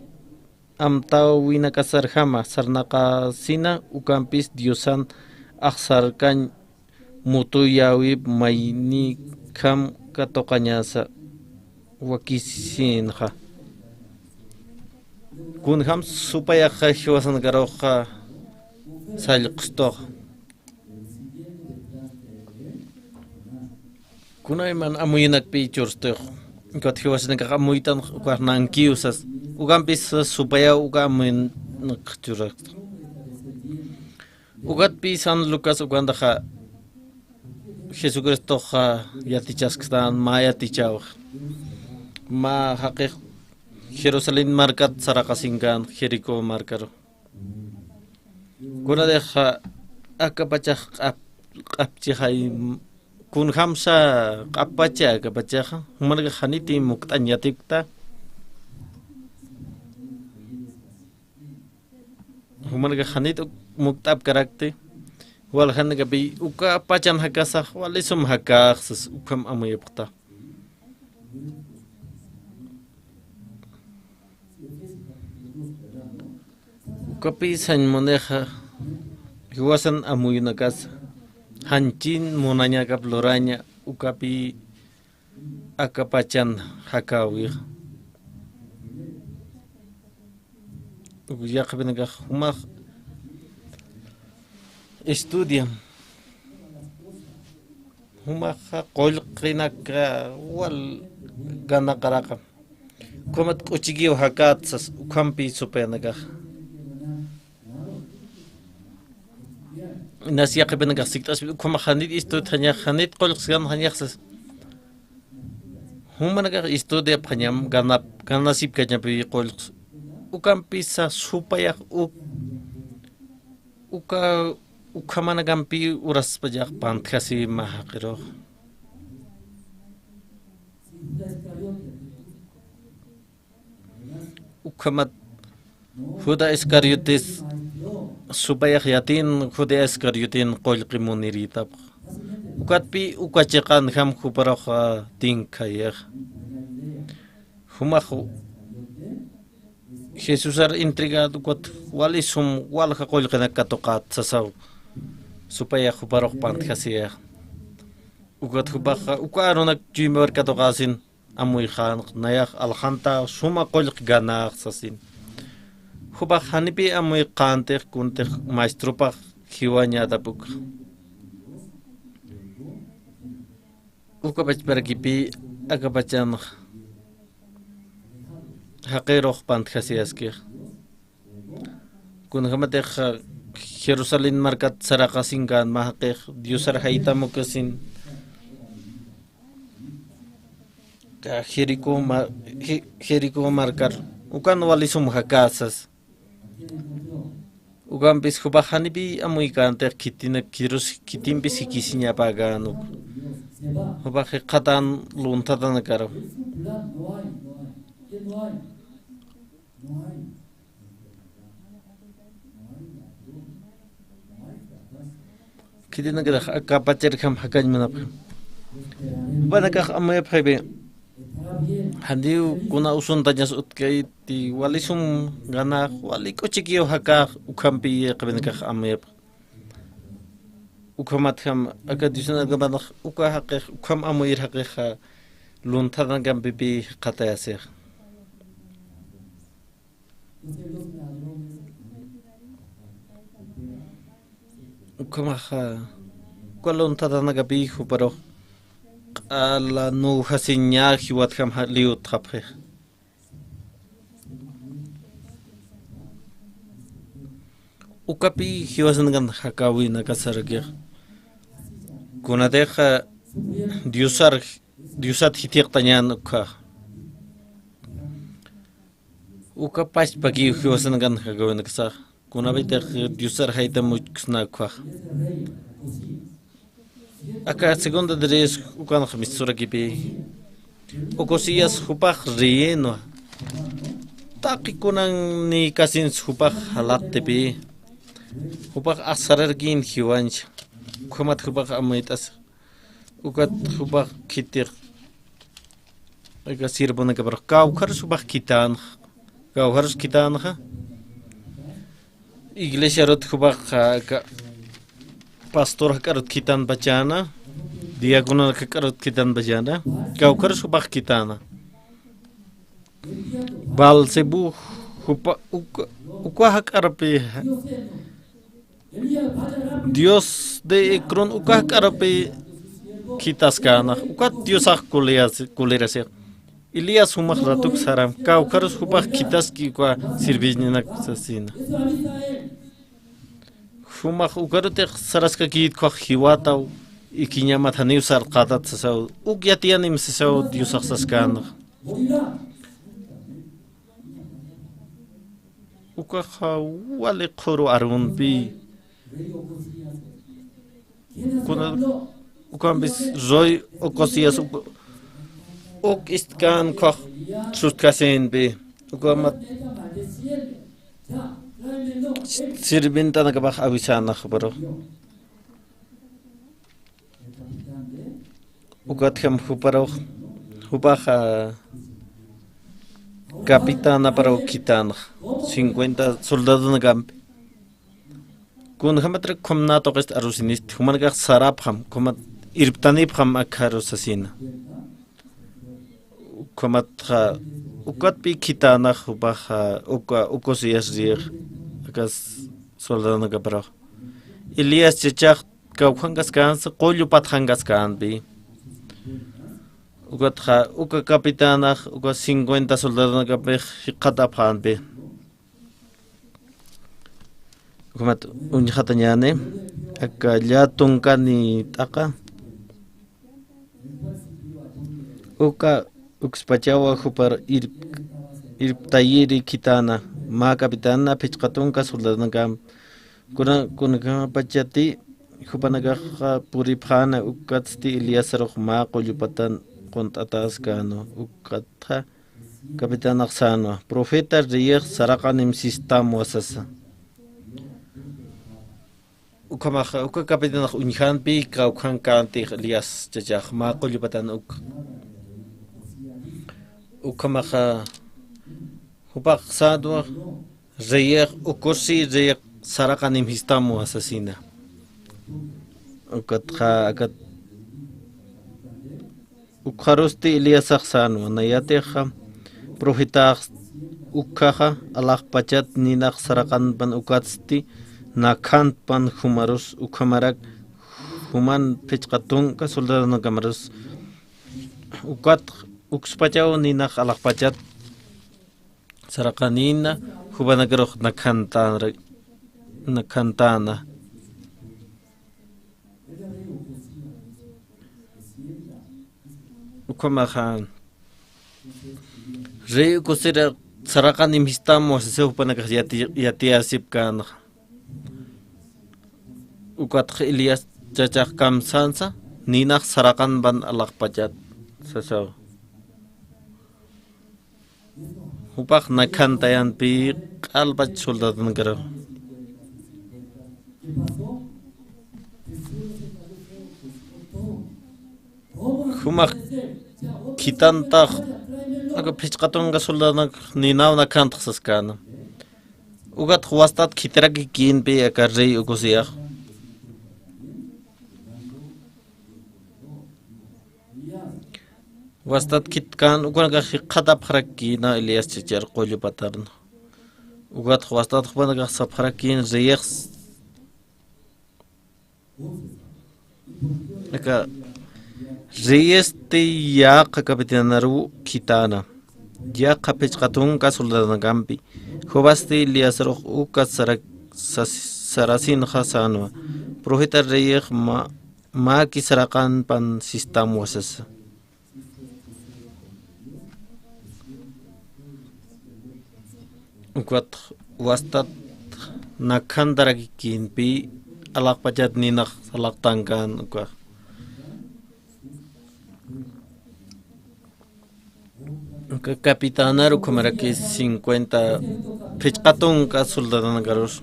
amtäwinakasarjama, sarnaqasina ukampis Diosan axsarkañ mutuyäwip maynikham katuqañasa wakisinxa. Kunjam supayaxa jiwasanakaruxa sallqstux. Kunayman amuyinakpï churstux. Ukat jiwasanakax amuytan ukax nankiw sas. Ukampis sas supayaw uka amuynak churakta. Ukatpï San Lucas ukantaxa Jesucristoxa yatichasktan, mä yatichäwix. Mä jaqix Jerusalén markat saraqasinkän, Jericó markaru. Kunatixa akapachax q'ap-, q'apchixay, kunjamsa q'appacha akapachaxa, jumanakax janiti mukt'añ yatipkta. Jumanakax janit uk-, mukt'apkarakti, waljanakapi uka pachan jakasax, walisum jakax, sas ukham amuyapxta. Ukapi sañ munixa, jiwasan amuyunakasa, janchin munañakap luraña, ukapi akapachan jakäwixa. Uk yaqhipinakax jumax estudiam. Jumaxa qullqinaka wal ganaqaraqa. Ukhamat k'uchikiw jakät sas, ukhampi supayanakax. Inas yaqhipinakax sikt'aspi, ukhamax janit estudiañax, janit qullqskanxañax sas. Jumanakax estudiapxañam, ganap-, ganasipkañapi qullqs. Ukampisa supayax uk, uka, ukhamanakampi uraspachax pantjasi mä jaqirux. Ukhamat Judas Iscariotes supayax yatin, Judas Iscarioten qullqi munirïtapx. Ukatpï uka chiqanjam juparux, ah, tinkjayax. Jumax Jesusar entregät ukat walisum walja qullqinak katuqät sasaw. Supayax juparux pantjasiyax. Ukat jupaxa uka arunak chuymawir katuqäsin. Amuyxänx, nayax aljanta suma qullq ganäx sasin. Jupax janipï amuyxäntix kuntix maestropax jiwañätapuk. Uka pachparakipï akapachanx jaqirux pantjasiyaskix. Kunjamatix Jerusalén markat saraqasinkän mä jaqix, Diosar jaytam ukasin. Ka Jericó ma-, Je-, Jericó markar, ukan walisum jakäsas. Ukampis jupax janipï amuykänti khitina, khirus-, khitimpis jikisiñapäkän uk. Jupax jikxatän lunthatanakaru. Khitinakatix akapacharjam jakañ munapxi. Jupanakax amuyapxipi. Janiw kuna usuntañas utjkayiti, walisum ganäx, wali k'uchikiw jakäx, ukhampi yaqhipinakax amuyapxi. Ukhamatjam aka Diosanakamanx uka jaqix, ukham amuyir jaqixa, lunthatanakampipï jikxatayasix. Ukhamaxa, uka lunthatanakapï juparux q'ala nuwjasiña jiwatjam ja-, liw utjapxix. Ukapï jiwasanakan jakäwinakasarakixa. Kunatixa Diosar, Diosat jithiqtañän ukkhaxa. Uka pachpakiw jiwasanakan jakäwinakasaxa. Kunapïtix Diosar jaytam uchksna ukkhaxa. Aka Segunda de Reyes ukanx mistsurakipï. Ocozías jupax reyinwa. Taqi kunan niykasinsa jupax jalattipï. Jupax asararkin jiwancha. Ukhamat jupax amuyt'asa. Ukat jupax khitix. Aka siervonakaparux kawkharus jupax khitänxa. Kawkharus khitänxa. Iglesiarut jupax, aka pastor jak'arut khitänpachäna. Diácono jak'arut khitänpachäna. Kawkharus jupax khitäna. Beelzebú jupa, uka, uka jak'arpi, Dios de Ecrón uka jak'arpi khitaskäna, ukat Diosax kulirasi-, kulirasix. Elías jumax ratuk saram, kawkharus jupax khitaski uka sirviñanak sasina. Jumax ukarutix saraskakït ukkhax jiwataw, ikiñamat janiw sarqatat sasaw, uk yatiyanim sasaw Diosax saskänxa. Ukaxa wali qhuru arunpi. Kuna, ukampis rey Ocozías uk, uk ist'kän ukkhax sustkasinpi. Ukamat sirvientanakapax avisänxa, pero ukatjam juparux, jupaxa capitanaparux khitänxa, cincuenta soldadonakampi. Kunjämatrak ukham nä tuqista arusinisti, jumanakax sarapxam, ukhamat irptanipxam akharus sasina. Ukhamatxa, ukatpï khitänxa jupaxa, uka, Ocozías rey, aka soldadonakaparux. Elías chachax kawkhankaskänsa, qullu patxankaskänpi. Ukatxa, uka capitanax, uka cincuenta soldadonakampi jikxatapxänpi. Ukhamat uñjatañäni, aka llätunkani t'aqa. Uka ukspachawa jupar irp, irptayiri khitäna, mä capitana, phichqa tunka soldadonakamp, kuna, kunjämapachati jupanakaxa puripxäna, ukatsti Eliasarux mä qullu patan qunt'atäskänwa, ukatxa capitanax sänwa, profeta reyix saraqanim sistamwa sasa. Ukhamaxa, uka capitanax uñjänpi kawkhankäntix Elías chachax mä qullu patan uk. Ukhamaxa, jupax sänwa, reyix, Ocozías reyix saraqanim sistamwa sasina. Ukatxa, akat Ukxarusti Eliasax sänwa, nayatixa profetax ukkhaxa alaxpachat ninax saraqanpan ukatsti nakhantpan jumarus ukhamarak juman phichqa tunka soldadonakamarus ukat ukspachaw ninax alaxpachat saraqanina jupanakarux nakhantäna, nakhantäna. Ukhamaxa, rey Ocozías saraqanim sistamwa sasa jupanakax yati, yatiyasipkänxa. Ukatxa Elías chachax kamsänsa, ninax saraqanpan alaxpachat sasaw. Jupax nakhantayänpi q'alpach soldadonakaru. Jumax khitantax, aka phichqa tunka soldadonak ninaw nakhantx saskänwa. Ukatx wastat khitirakikïnpi aka rey Ocozías. Wastat khitkän ukanakax jikxatapxarakïna Elías chachar qullu patarna. Ukatx wastat jupanakax sapxarakïn reyix. Aka reyixti yaqha capitanaru khitäna. Yaqha phichqa tunka soldadonakampi. Jupasti Eliasarux uka sara, sas, sarasinxa sänwa. Profeta reyix mä, mäki saraqanpan sistamwa sasa. Ukat wastat nakhantarakikïnpi alaxpachat ninax alaxtankän uka. Uka capitanaru ukhamaraki cincuenta phichqa tunka soldadonakarus.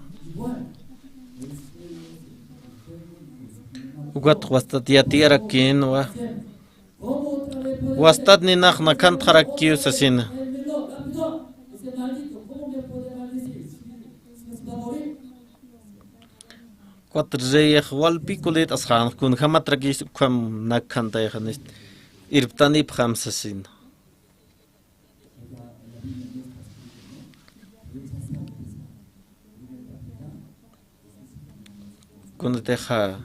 Ukat wastat yatiyarakïnwa. Wastat ninax nakhantxarakiw sasina. Cuatro reyix walpi kulït'asxän, kunjämatrakis ukham nakhantayxanist, irptanipxam sasina. Kunatixa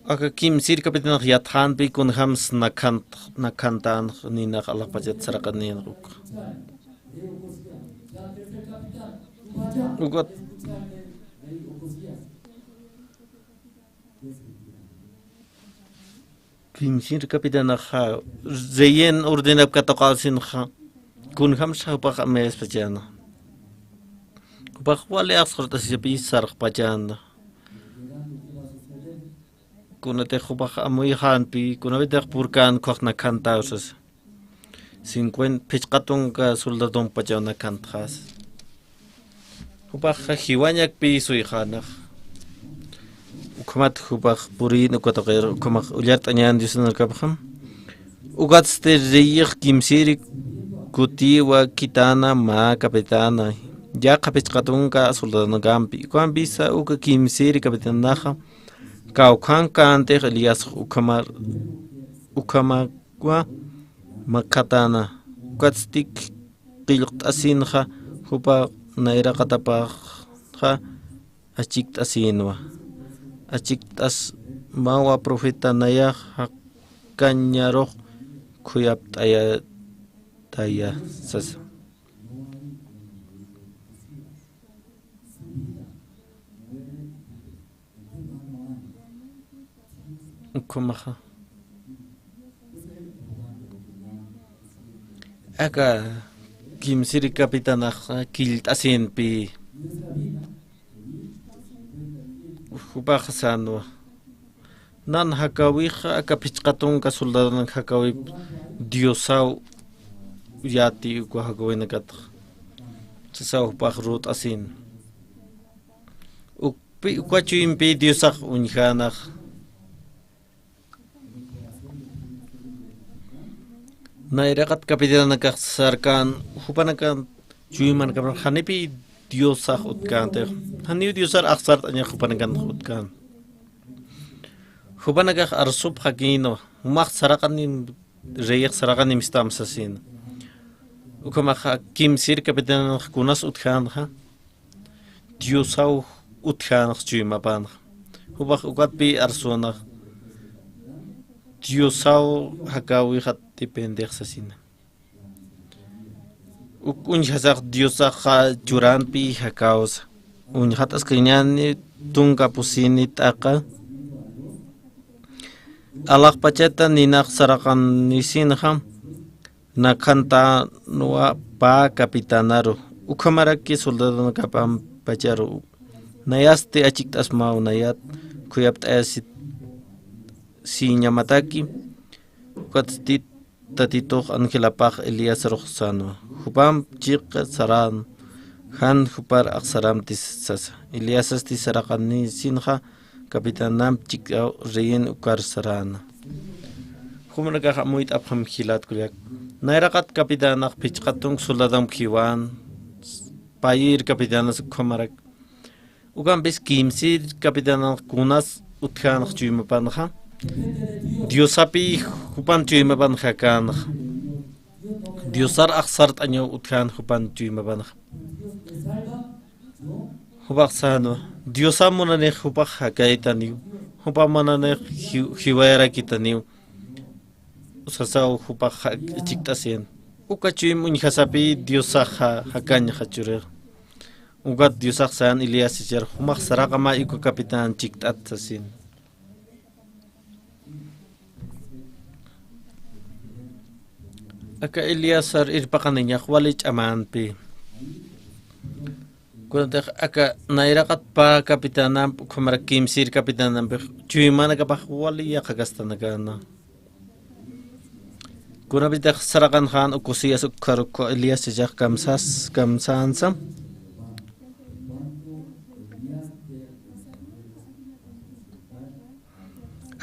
Aka kimsir capitanax yatxänpi kunjams nakhant, nakhantänx ninax alaxpachat saraqaninx uk. Ukat kimsir capitanaxa reyen ordenap katuqawsinxa kunjamsa jupax amïspachäna. Jupax wali axsxart'asisipï sarxpachäna. Kunatix jupax amuyxänpi, kunapitix purkän ukkhax nakhantäw sasa. Cincuenta, phichqa tunka soldadompachaw nakhantxas. Jupax jiwañakpï suyxänax. Ukhamat jupax purin uka tuqir, ukhamax ullart'añän Diosanakapxam. Ukatsti reyix kimsiri kutiwa khitana mä capitana, yaqha phichqa tunka soldadonkampi. Ukhampisa uka kimsiri capitanaxa kawkhankäntix Eliasx ukhamar, ukhamawa makhatana. Ukatsti qillqt'asinxa jupa nayraqatapaxa achikt'asinwa. Achikt'asmawa profeta nayax jakañarux khuyapt'ayataya sasa. Ukhamaxa aka kimsiri capitanax killt'asinpi jupax sänwa. Nan jakäwixa aka phichqa tunka soldadonan jakäwip Diosaw yati uka jakäwinakatxa sasaw jupax rut'asin. Ukpi, uka chuympi Diosax uñjänax. Nayraqat capitananakax sarkän, jupanakan chuymanakapax janipï Diosax utkäntix. Janiw Diosar axsart'añax jupanakan utkän. Jupanakax arsupxakïnwa, jumax saraqanim, reyix saraqanim istam sasin. Ukhamaxa kimsir capitananx kunas utjänxa. Diosaw utjänx chuymapanxa. Jupax ukatpï arsünax. Diosaw jakäwixat dependix sasina. Uk uñjasax Diosaxa churanpï jakäwsa. Uñjat'askañäni tunka pusini t'aqa. Alaxpachata ninax saraqanisinxa. Nakhantänwa pä capitanaru, ukhamaraki soldadonakapampacharu. Nayasti achikt'asmaw, nayat khuyapt'ayasisiñamataki. Ukatsti Tatitux angelapax Eliasarux sänwa. Jupamp chiqa saran, jan jupar axsaramti sasa. Eliasasti saraqanisinxa, capitanamp chik'aw reyin ukar saräna. Jumanakax amuyt'apxam jilat kullak. Nayraqat capitanax phichqa tunk soldadamp jiwan, payir capitanas ukhamarak. Ukampis kimsir capitananx kunas utjänx chuymapanxa. Diosapï jupan chuymapan jakänxa. Diosar axsart'añaw utjän jupan chuymapanxa. Jupax sänwa, Diosa munanix jupax jakaytaniw, jupa munanix ji-, jiwayarakitaniw. Sasaw jupax ja-, chikt'asin. Uka chuym uñjasapï Diosax ja-, jakañxa churix. Ukat Diosax sän Elías jichhar, jumax saraqamay uka capitán chikt'at sasin. Aka Eleazar irpaqaniñax wali ch'amänpi. Kunatix aka nayraqat pä capitänamp, ukhamarak kimsir capitänampi, chuymanakapax wali yaqha kastanakäna. Kunapitix saraqanxän Ocozias ukkharuk Elías jichhax kamsas, kamsänsa.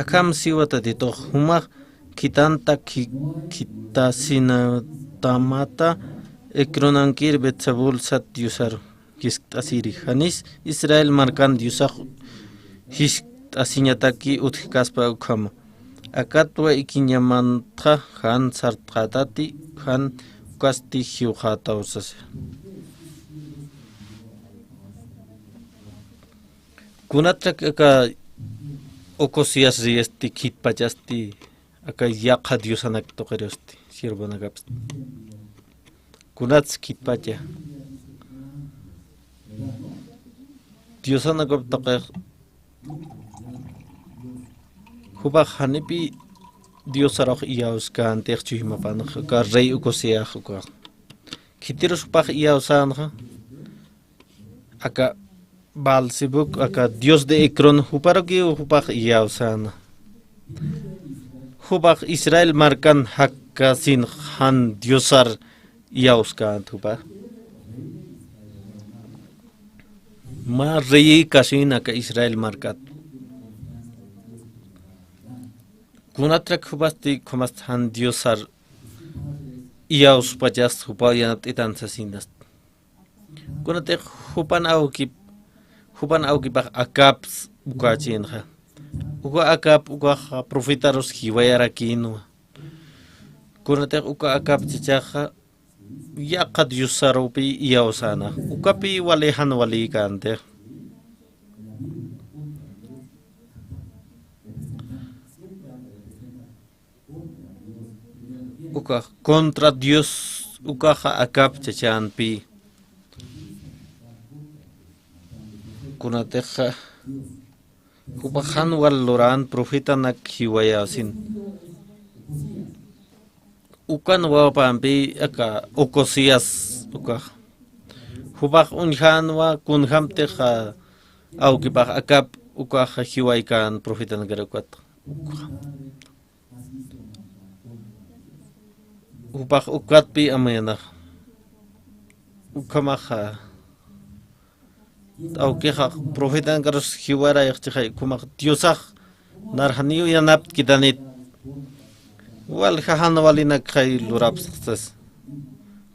Akham siwa Tatitux, jumax khitanta khi-, khitasintamata Ecronankir Betsabursat Diosar jiskt'asiri, janis Israel markan Diosax jiskt'asiñataki utjkaspa ukhama. Akatwa ikiñamantxa jan sartqätati, jan ukasti jiwxätaw sasa. Kunatrak aka Ocozías reyasti khitpachasti, aka yaqha diosanak tuqirusti, siervonakapsti. Kunats khitpacha. Diosanakap tuqix, jupax janipi diosarux iyawskäntix chuymapanxa, aka rey Ocozías ukax. Khitirus jupax iyawsänxa, aka Baalsebuc, aka dios de Ecrón, juparukiw jupax iyawsäna. Jupax Israel markan jakasin jan diosar iyawskänti jupax. Mä reyï kasin aka Israel markat. Kunatrak jupasti ukhamasti jan diosar iyawspachasti, jupaw yanapt'itan sasinasti. Kunatix jupan awkip, jupan awkipax Acabs ukächinxa. Uka Acab ukaxa profetarus jiwayarakïnwa. Kunatix uka Acab chachaxa yaqha diosarupi iyawsäna. Ukapi wali jan walïkäntix. Ukax contra Dios ukaxa Acab chachanpi. Kunatixa jupax jan wal luran profetanak jiwayasin. Ukan wawapampi aka Ocozías ukax. Jupax uñjänwa kunjamtixa awkipax Acab ukax jiwaykän profetanakar ukat. Jupax ukatpi amuyanax. Ukhamaxa. Awkixa profetankarus jiwarayxchixay, ukhamax Diosax nar janiw yanapt'kitanit. Walja jan walinakxay lurapxsas.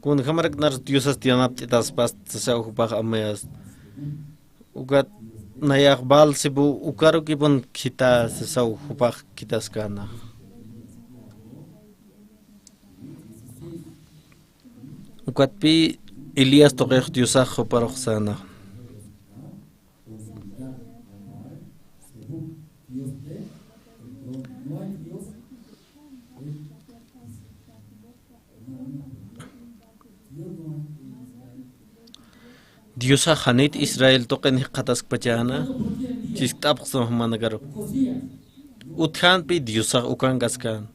Kunjamarak nar Diosast yanapt'itaspast sasaw jupax amuyas. Ukat nayax Baalsebuc ukarukipun khitha sasaw jupax khithaskäna. Ukatpi Elías tuqix Diosax juparux säna. Diosax janit Israel tuqin jikxataskpachäna, chiskt'apxsma jumanakaru. Utjänpi Diosax ukankaskän.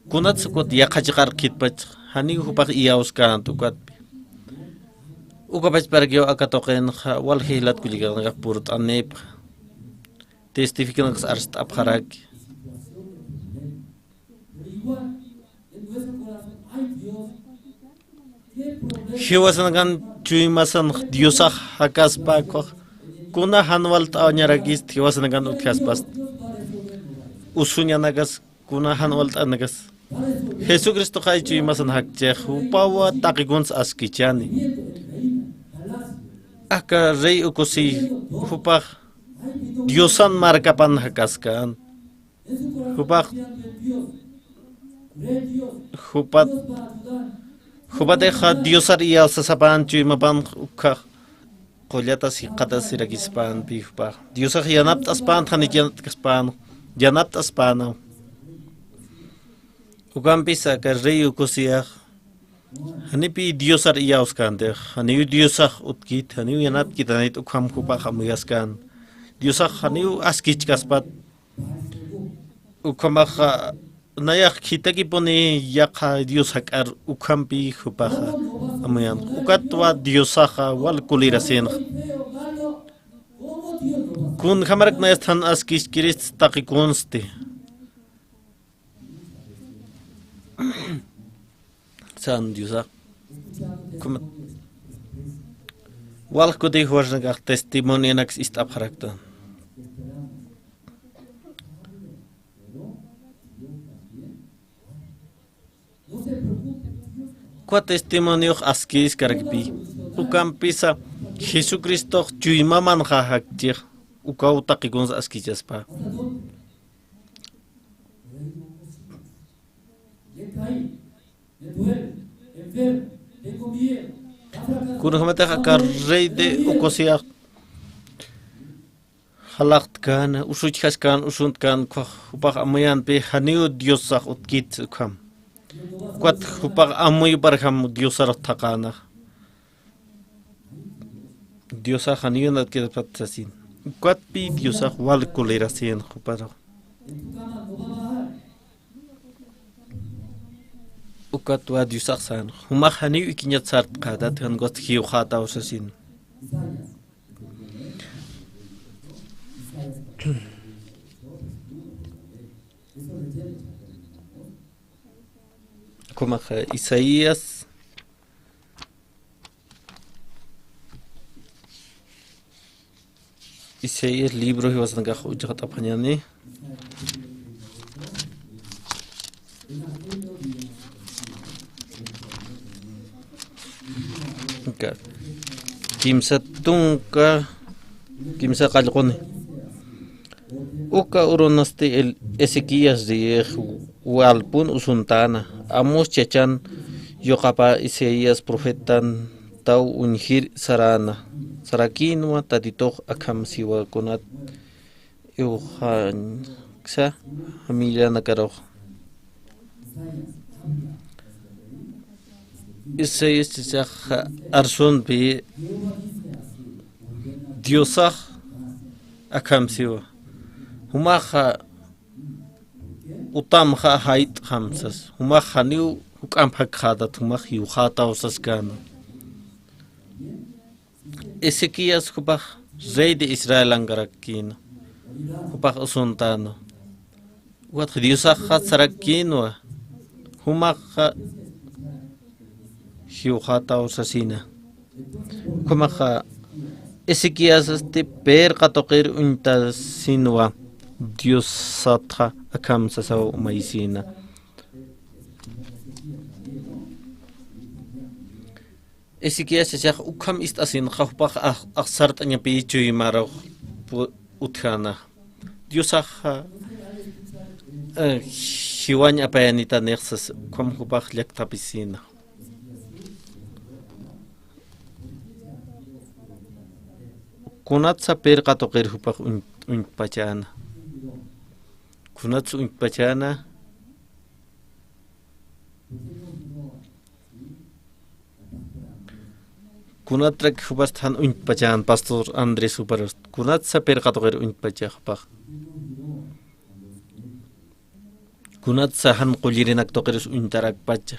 Kunats ukat yaqha chiqar khitpach, janiw jupax iyawskänti ukatpi. Uka pachparakiw aka tuqinxa, walja jilat kullakaxnakax purt'anipxa. Testificanakax arst'apxaraki. Jiwasanakan chuymasan Diosax jakaspa, kuna jan walt'añarakist jiwasanakan utjaspast. Usuñanakas, kuna jan walt'anakas. Jesucristoxay chuymasan jakchix, jupawa taqi kunsa askichani. Aka rey Ocozí, jupax Diosan markapan jakaskän. Jupax, jupat, jupatixa Diosar iyawsasapan chuymapan ukhax qullatas jikxatasirakispänpi jupax. Diosax yanapt'aspän, janit yanapt'kaspän, yanapt'aspän. Ukampisa aka rey Ocozíax, janipi Diosar iyawskäntix, janiw Diosax utkit, janiw yanapt'kitanit ukham jupax amuyaskän. Diosax janiw askichkaspat, ukhamaxa, nayax khitakipuni yaqha Dios jak'ar ukhampi jupaxa amuyan. Ukatwa Diosaxa wal kulirasinxa. Kunjamarak nayast jan askichkirist taqi kunsti. San Diosax. Kuma. Walja kuti juwarnakax testimonionaks ist'apxarakta. Uka testimoniox askiskarakpi. Ukampisa Jesucristox chuymamanxa jakchix. Ukaw taqi kunsa askichaspa. Kunjamatix aka rey de Ocozíax Jalaqtkan, usuchjaskän, usuntkan, ukax jupax amuyänpï janiw Diosax utkit ukham. Ukat jupax amuyparjam Diosar thaqäna. Diosax janiw natkitapxat sasin. Ukatpï Diosax wal kulirasin juparu. Ukatwa Diosax sän. Jumax janiw ikiñat sartqätat, jan ukat jiwxataw sasin. Jumax Isaías, Isaías libro jiwasanakax uñjat'apxañäni. Uka kimsa tunka, kimsa qallquni. Uka urunasti el Ezequías riyix walpun usuntäna, Amós chachan yuqapä Isaías profetantaw uñjir saräna, sarakïnwa Tatitux akham siwa kunat iwxañksa familianakarux. Isaías chichax arsunpi Diosax akham siwa. Jumaxa utamxa jayt'xam sas. Jumax janiw juk'amp jakxätat, jumax jiwxataw saskäna. Ezequías jupax rey de Israelankarakïna. Jupax usuntäna. Ukat Diosaxa sarakïnwa. Jumaxa jiwxataw sasina. Jumaxa Ezequíasasti pirqa tuqir uñtasinwa. Diosatxa akham sasaw mayisina. Ezequías chachax ukham ist'asinxa jupax ax-, axsart'añapï chuymarux pu-, utjäna. Diosaxa, eh, jiwañ apayanitanix sas ukham jupax llakthapisina. Kunatsa pirqa tuqir jupax uñ-, uñtpachäna. Kunatsa uñtpachäna. Kunatrak jupast jan uñtpachan, pastor Andrés juparust. Kunatsa pirqa tuqir uñtpacha jupax. Kunatsa jan qullirinak tuqirus uñtarakpacha.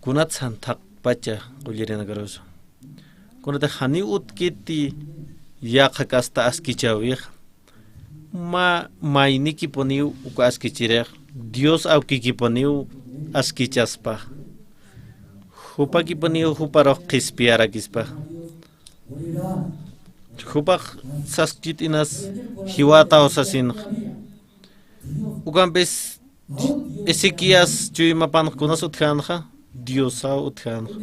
Kunatsa jan thaqpacha qullirinakarus. Kunatix janiw utkiti yaqha kasta askichäwix. Mä maynikipuniw uka askichirix, Dios awkikipuniw askichaspa. Jupakipuniw juparux qhispiyarakispa. Jupax saskchit inas jiwataw sasinxa. Ukampis Ezequías chuymapanx kunas utjänxa, Diosaw utjänxa.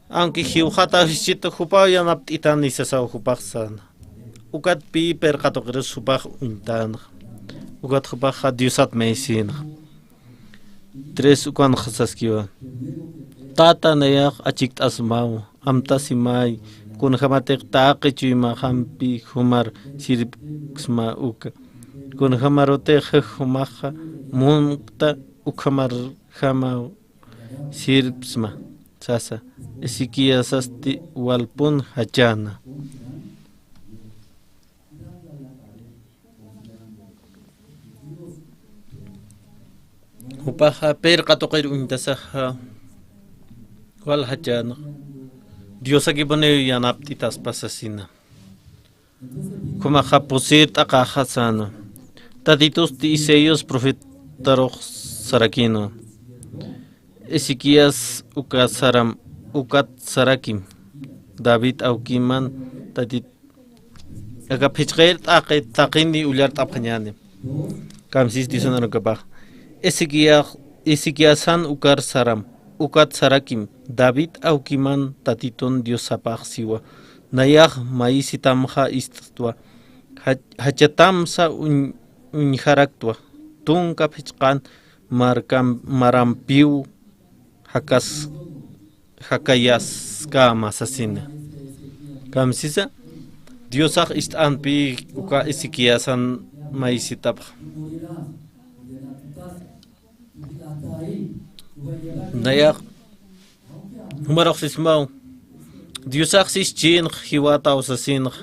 Aunque jiwxataw jischit jupaw yanapt'itan isasaw jupax säna. Ukatpï pirqa tuqirus jupax uñtänxa. Ukat jupaxa Diosat mayisïnxa. Tres ukanxa saskiwa. Tata nayax achikt'asmaw, amtasimay, kunjämatix taqi chuymaxampi jumar sirpksma uka. Kunjämarutix jumaxa munkta ukhamarjamaw sirpsma, sasa, Ezequiasasti walpun jachäna. Jupaxa pirqa tuqir uñtasaxa wal jachäna. Diosakipuniw yanapt'itaspa sasina. Jumaxa pusir t'aqaxa säna. Tatitusti Isaías profetarux sarakïnwa. Ezequías uka saram, ukat sarakim. David awkiman Tatit Aka phichqir t'aqi taqini ullart'apxañäni. Kamsis Diosan arukapax. Ezequias, Ezequiasan ukar saram, ukat sarakim, David awkiman Tatitun Diosapax siwa. Nayax mayisitamxa ist'twa. Jach-, jachatamsa uñ-, uñjaraktwa. Tunka phichqan markam-, marampiw jakas-, jakayaskäma sasina. Kamsisa, Diosax ist'anpi uka Ezequiasan maysitapxa. Nayax jumarux sismaw, Diosax sis chinx jiwataw sasinx.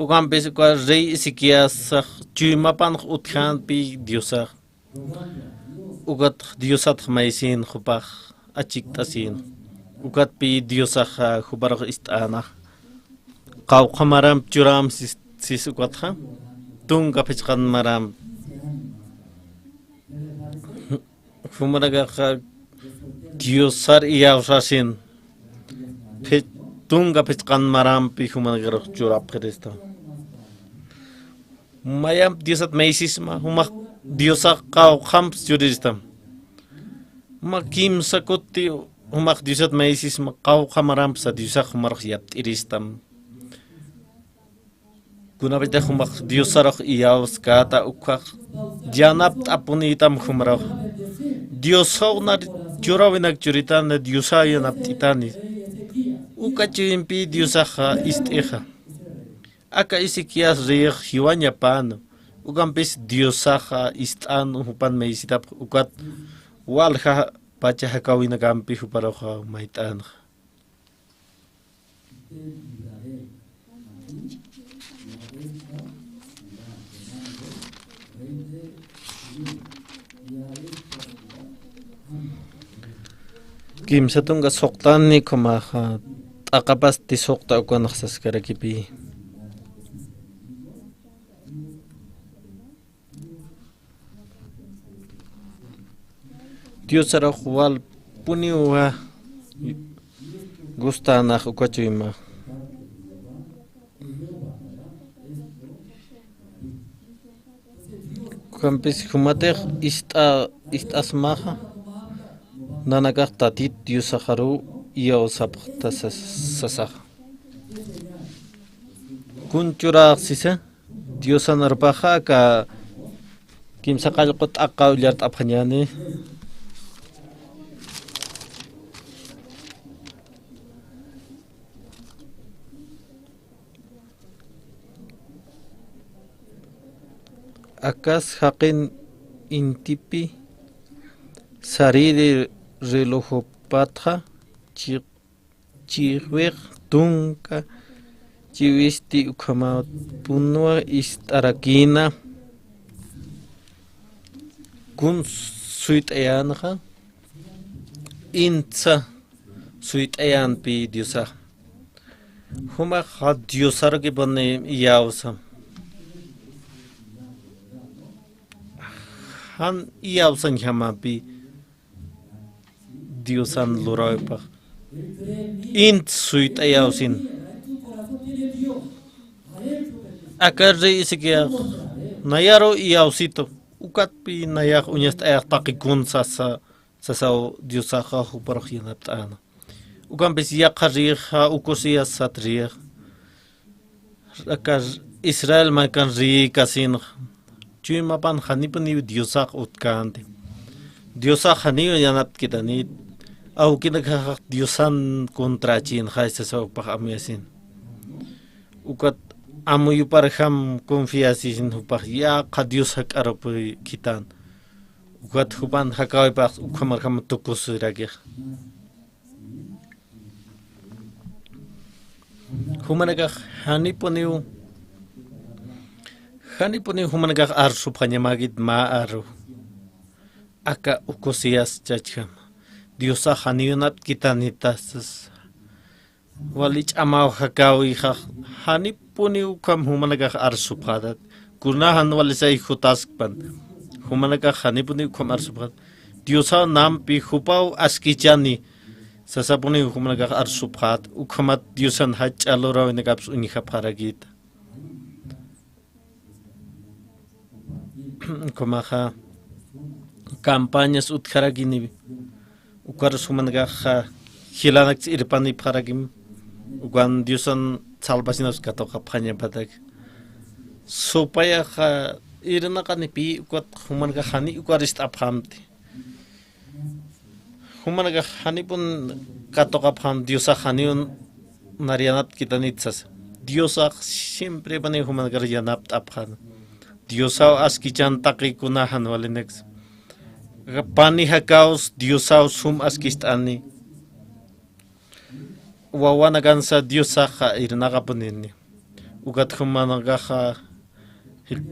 Ukampis uka rey Ezequiasax chuymapanx utjänpi Diosax. Ukat Diosatx maysin jupax achikt'asin. Ukatpi Diosax, ah, juparux ist'ana. Qawqha maramp churam sis, sis ukatxa. Tunka phichqan maramp. Jumanakaxa Diosar iyawsasin. Phi, tunka phichqan marampi jumanakarux churapxirista. Mayamp Diosat maysisma, jumax Diosax qawqhamps churiristam. Juma kimsa kuti jumax Diosat maysisma, qawqha marampsa Diosax jumarux yapt'iristam. Kunapachatax jumax Diosarux iyawskäta ukkhax yanapt'apunïtam jumarux. Diosaw nar churawinak churitani, Diosaw yanapt'itani. Uka chuyimpi Diosaxa ist'ixa. Aka Ezequías reyix jiwañapäna, ukampis Diosaxa ist'an jupan maysitapx ukat walja pacha jakawinakampi juparuxa mayt'anxa. Kimsa tunka suqtani ukhamaxa, t'aqapasti suqta ukanx saskarakipi. Diosarux walpuniwa gustanax uka chuyma. Ukampis jumatix ist'a, ist'asmaxa, nanakax Tatit Diosaxaruw iyawsapxta sas, sasaxa. Kun churax sisa, Diosan arpaxa aka kimsa qallqu t'aqa ullart'apxañäni. Akas jaqin intipi sariri relojopatxa chi, chiwix tunka chiwisti ukhamapunwa ist'arakïna. Kun suyt'ayänxa, intsa suyt'ayänpi Diosax. Jumaxa Diosarukipuni iyawsa. Jan iyawsañjamapi Diosan luräwipax. Int suyt'ayawsin. Aka rey Ezequías nayaru iyawsitu. Ukatpi nayax uñast'ayax taqikun sasa, sasaw Diosaxa juparux yanapt'äna. Ukampis yaqha riyixa Ocozias sat riyixa. Aka Israel markan riyïkasinxa. Chuymapan janipuniw Diosax utkänti. Diosax janiw yanapt'kitanït. Awkinakaxax Diosan contrachinxay sasa jupax amuyasin. Ukat amuyuparjam confiasisin jupax yaqha Dios jak'arupi khithan. Ukat jupan jakäwipax ukhamarjam tukusirakix. Jumanakax janipuniw, janipuniw jumanakax arsupxañamäkit mä aru. Aka Ocozias chachjam. Diosax janiw yanapt'kitanïta sasa. Wali ch'amaw jakäwixa, janipuniw ukham jumanakax arsupxätat. Kuna jan walisay jutaskpan. Jumanakax janipuniw ukham arsupxät. Diosaw nampi jupaw askichani. Sasapuniw jumanakax arsupxät. Ukhamat Diosan jach'a luräwinakapsa uñjapxarakïta. Ukhamaxa campañas utjarakiniwi. Ukarus jumanakaxa jilanaksa irpanipxarakim. Ukan Diosan salvacionaps katuqapxañapatak. Supayaxa irnaqanipï ukat jumanakax jani ukar ist'apxämti. Jumanakax janipun katuqapxam Diosax janiw nar yanapt'kitanït sasa. Diosax siempre paniw jumanakar yanapt'apxan. Diosaw askichan taqikuna jan walinaksa. Pani jakaws Diosaw sum askicht'ani. Wawanakansa Diosaxa irnaqapunini. Ukat jumanakaxa jil-,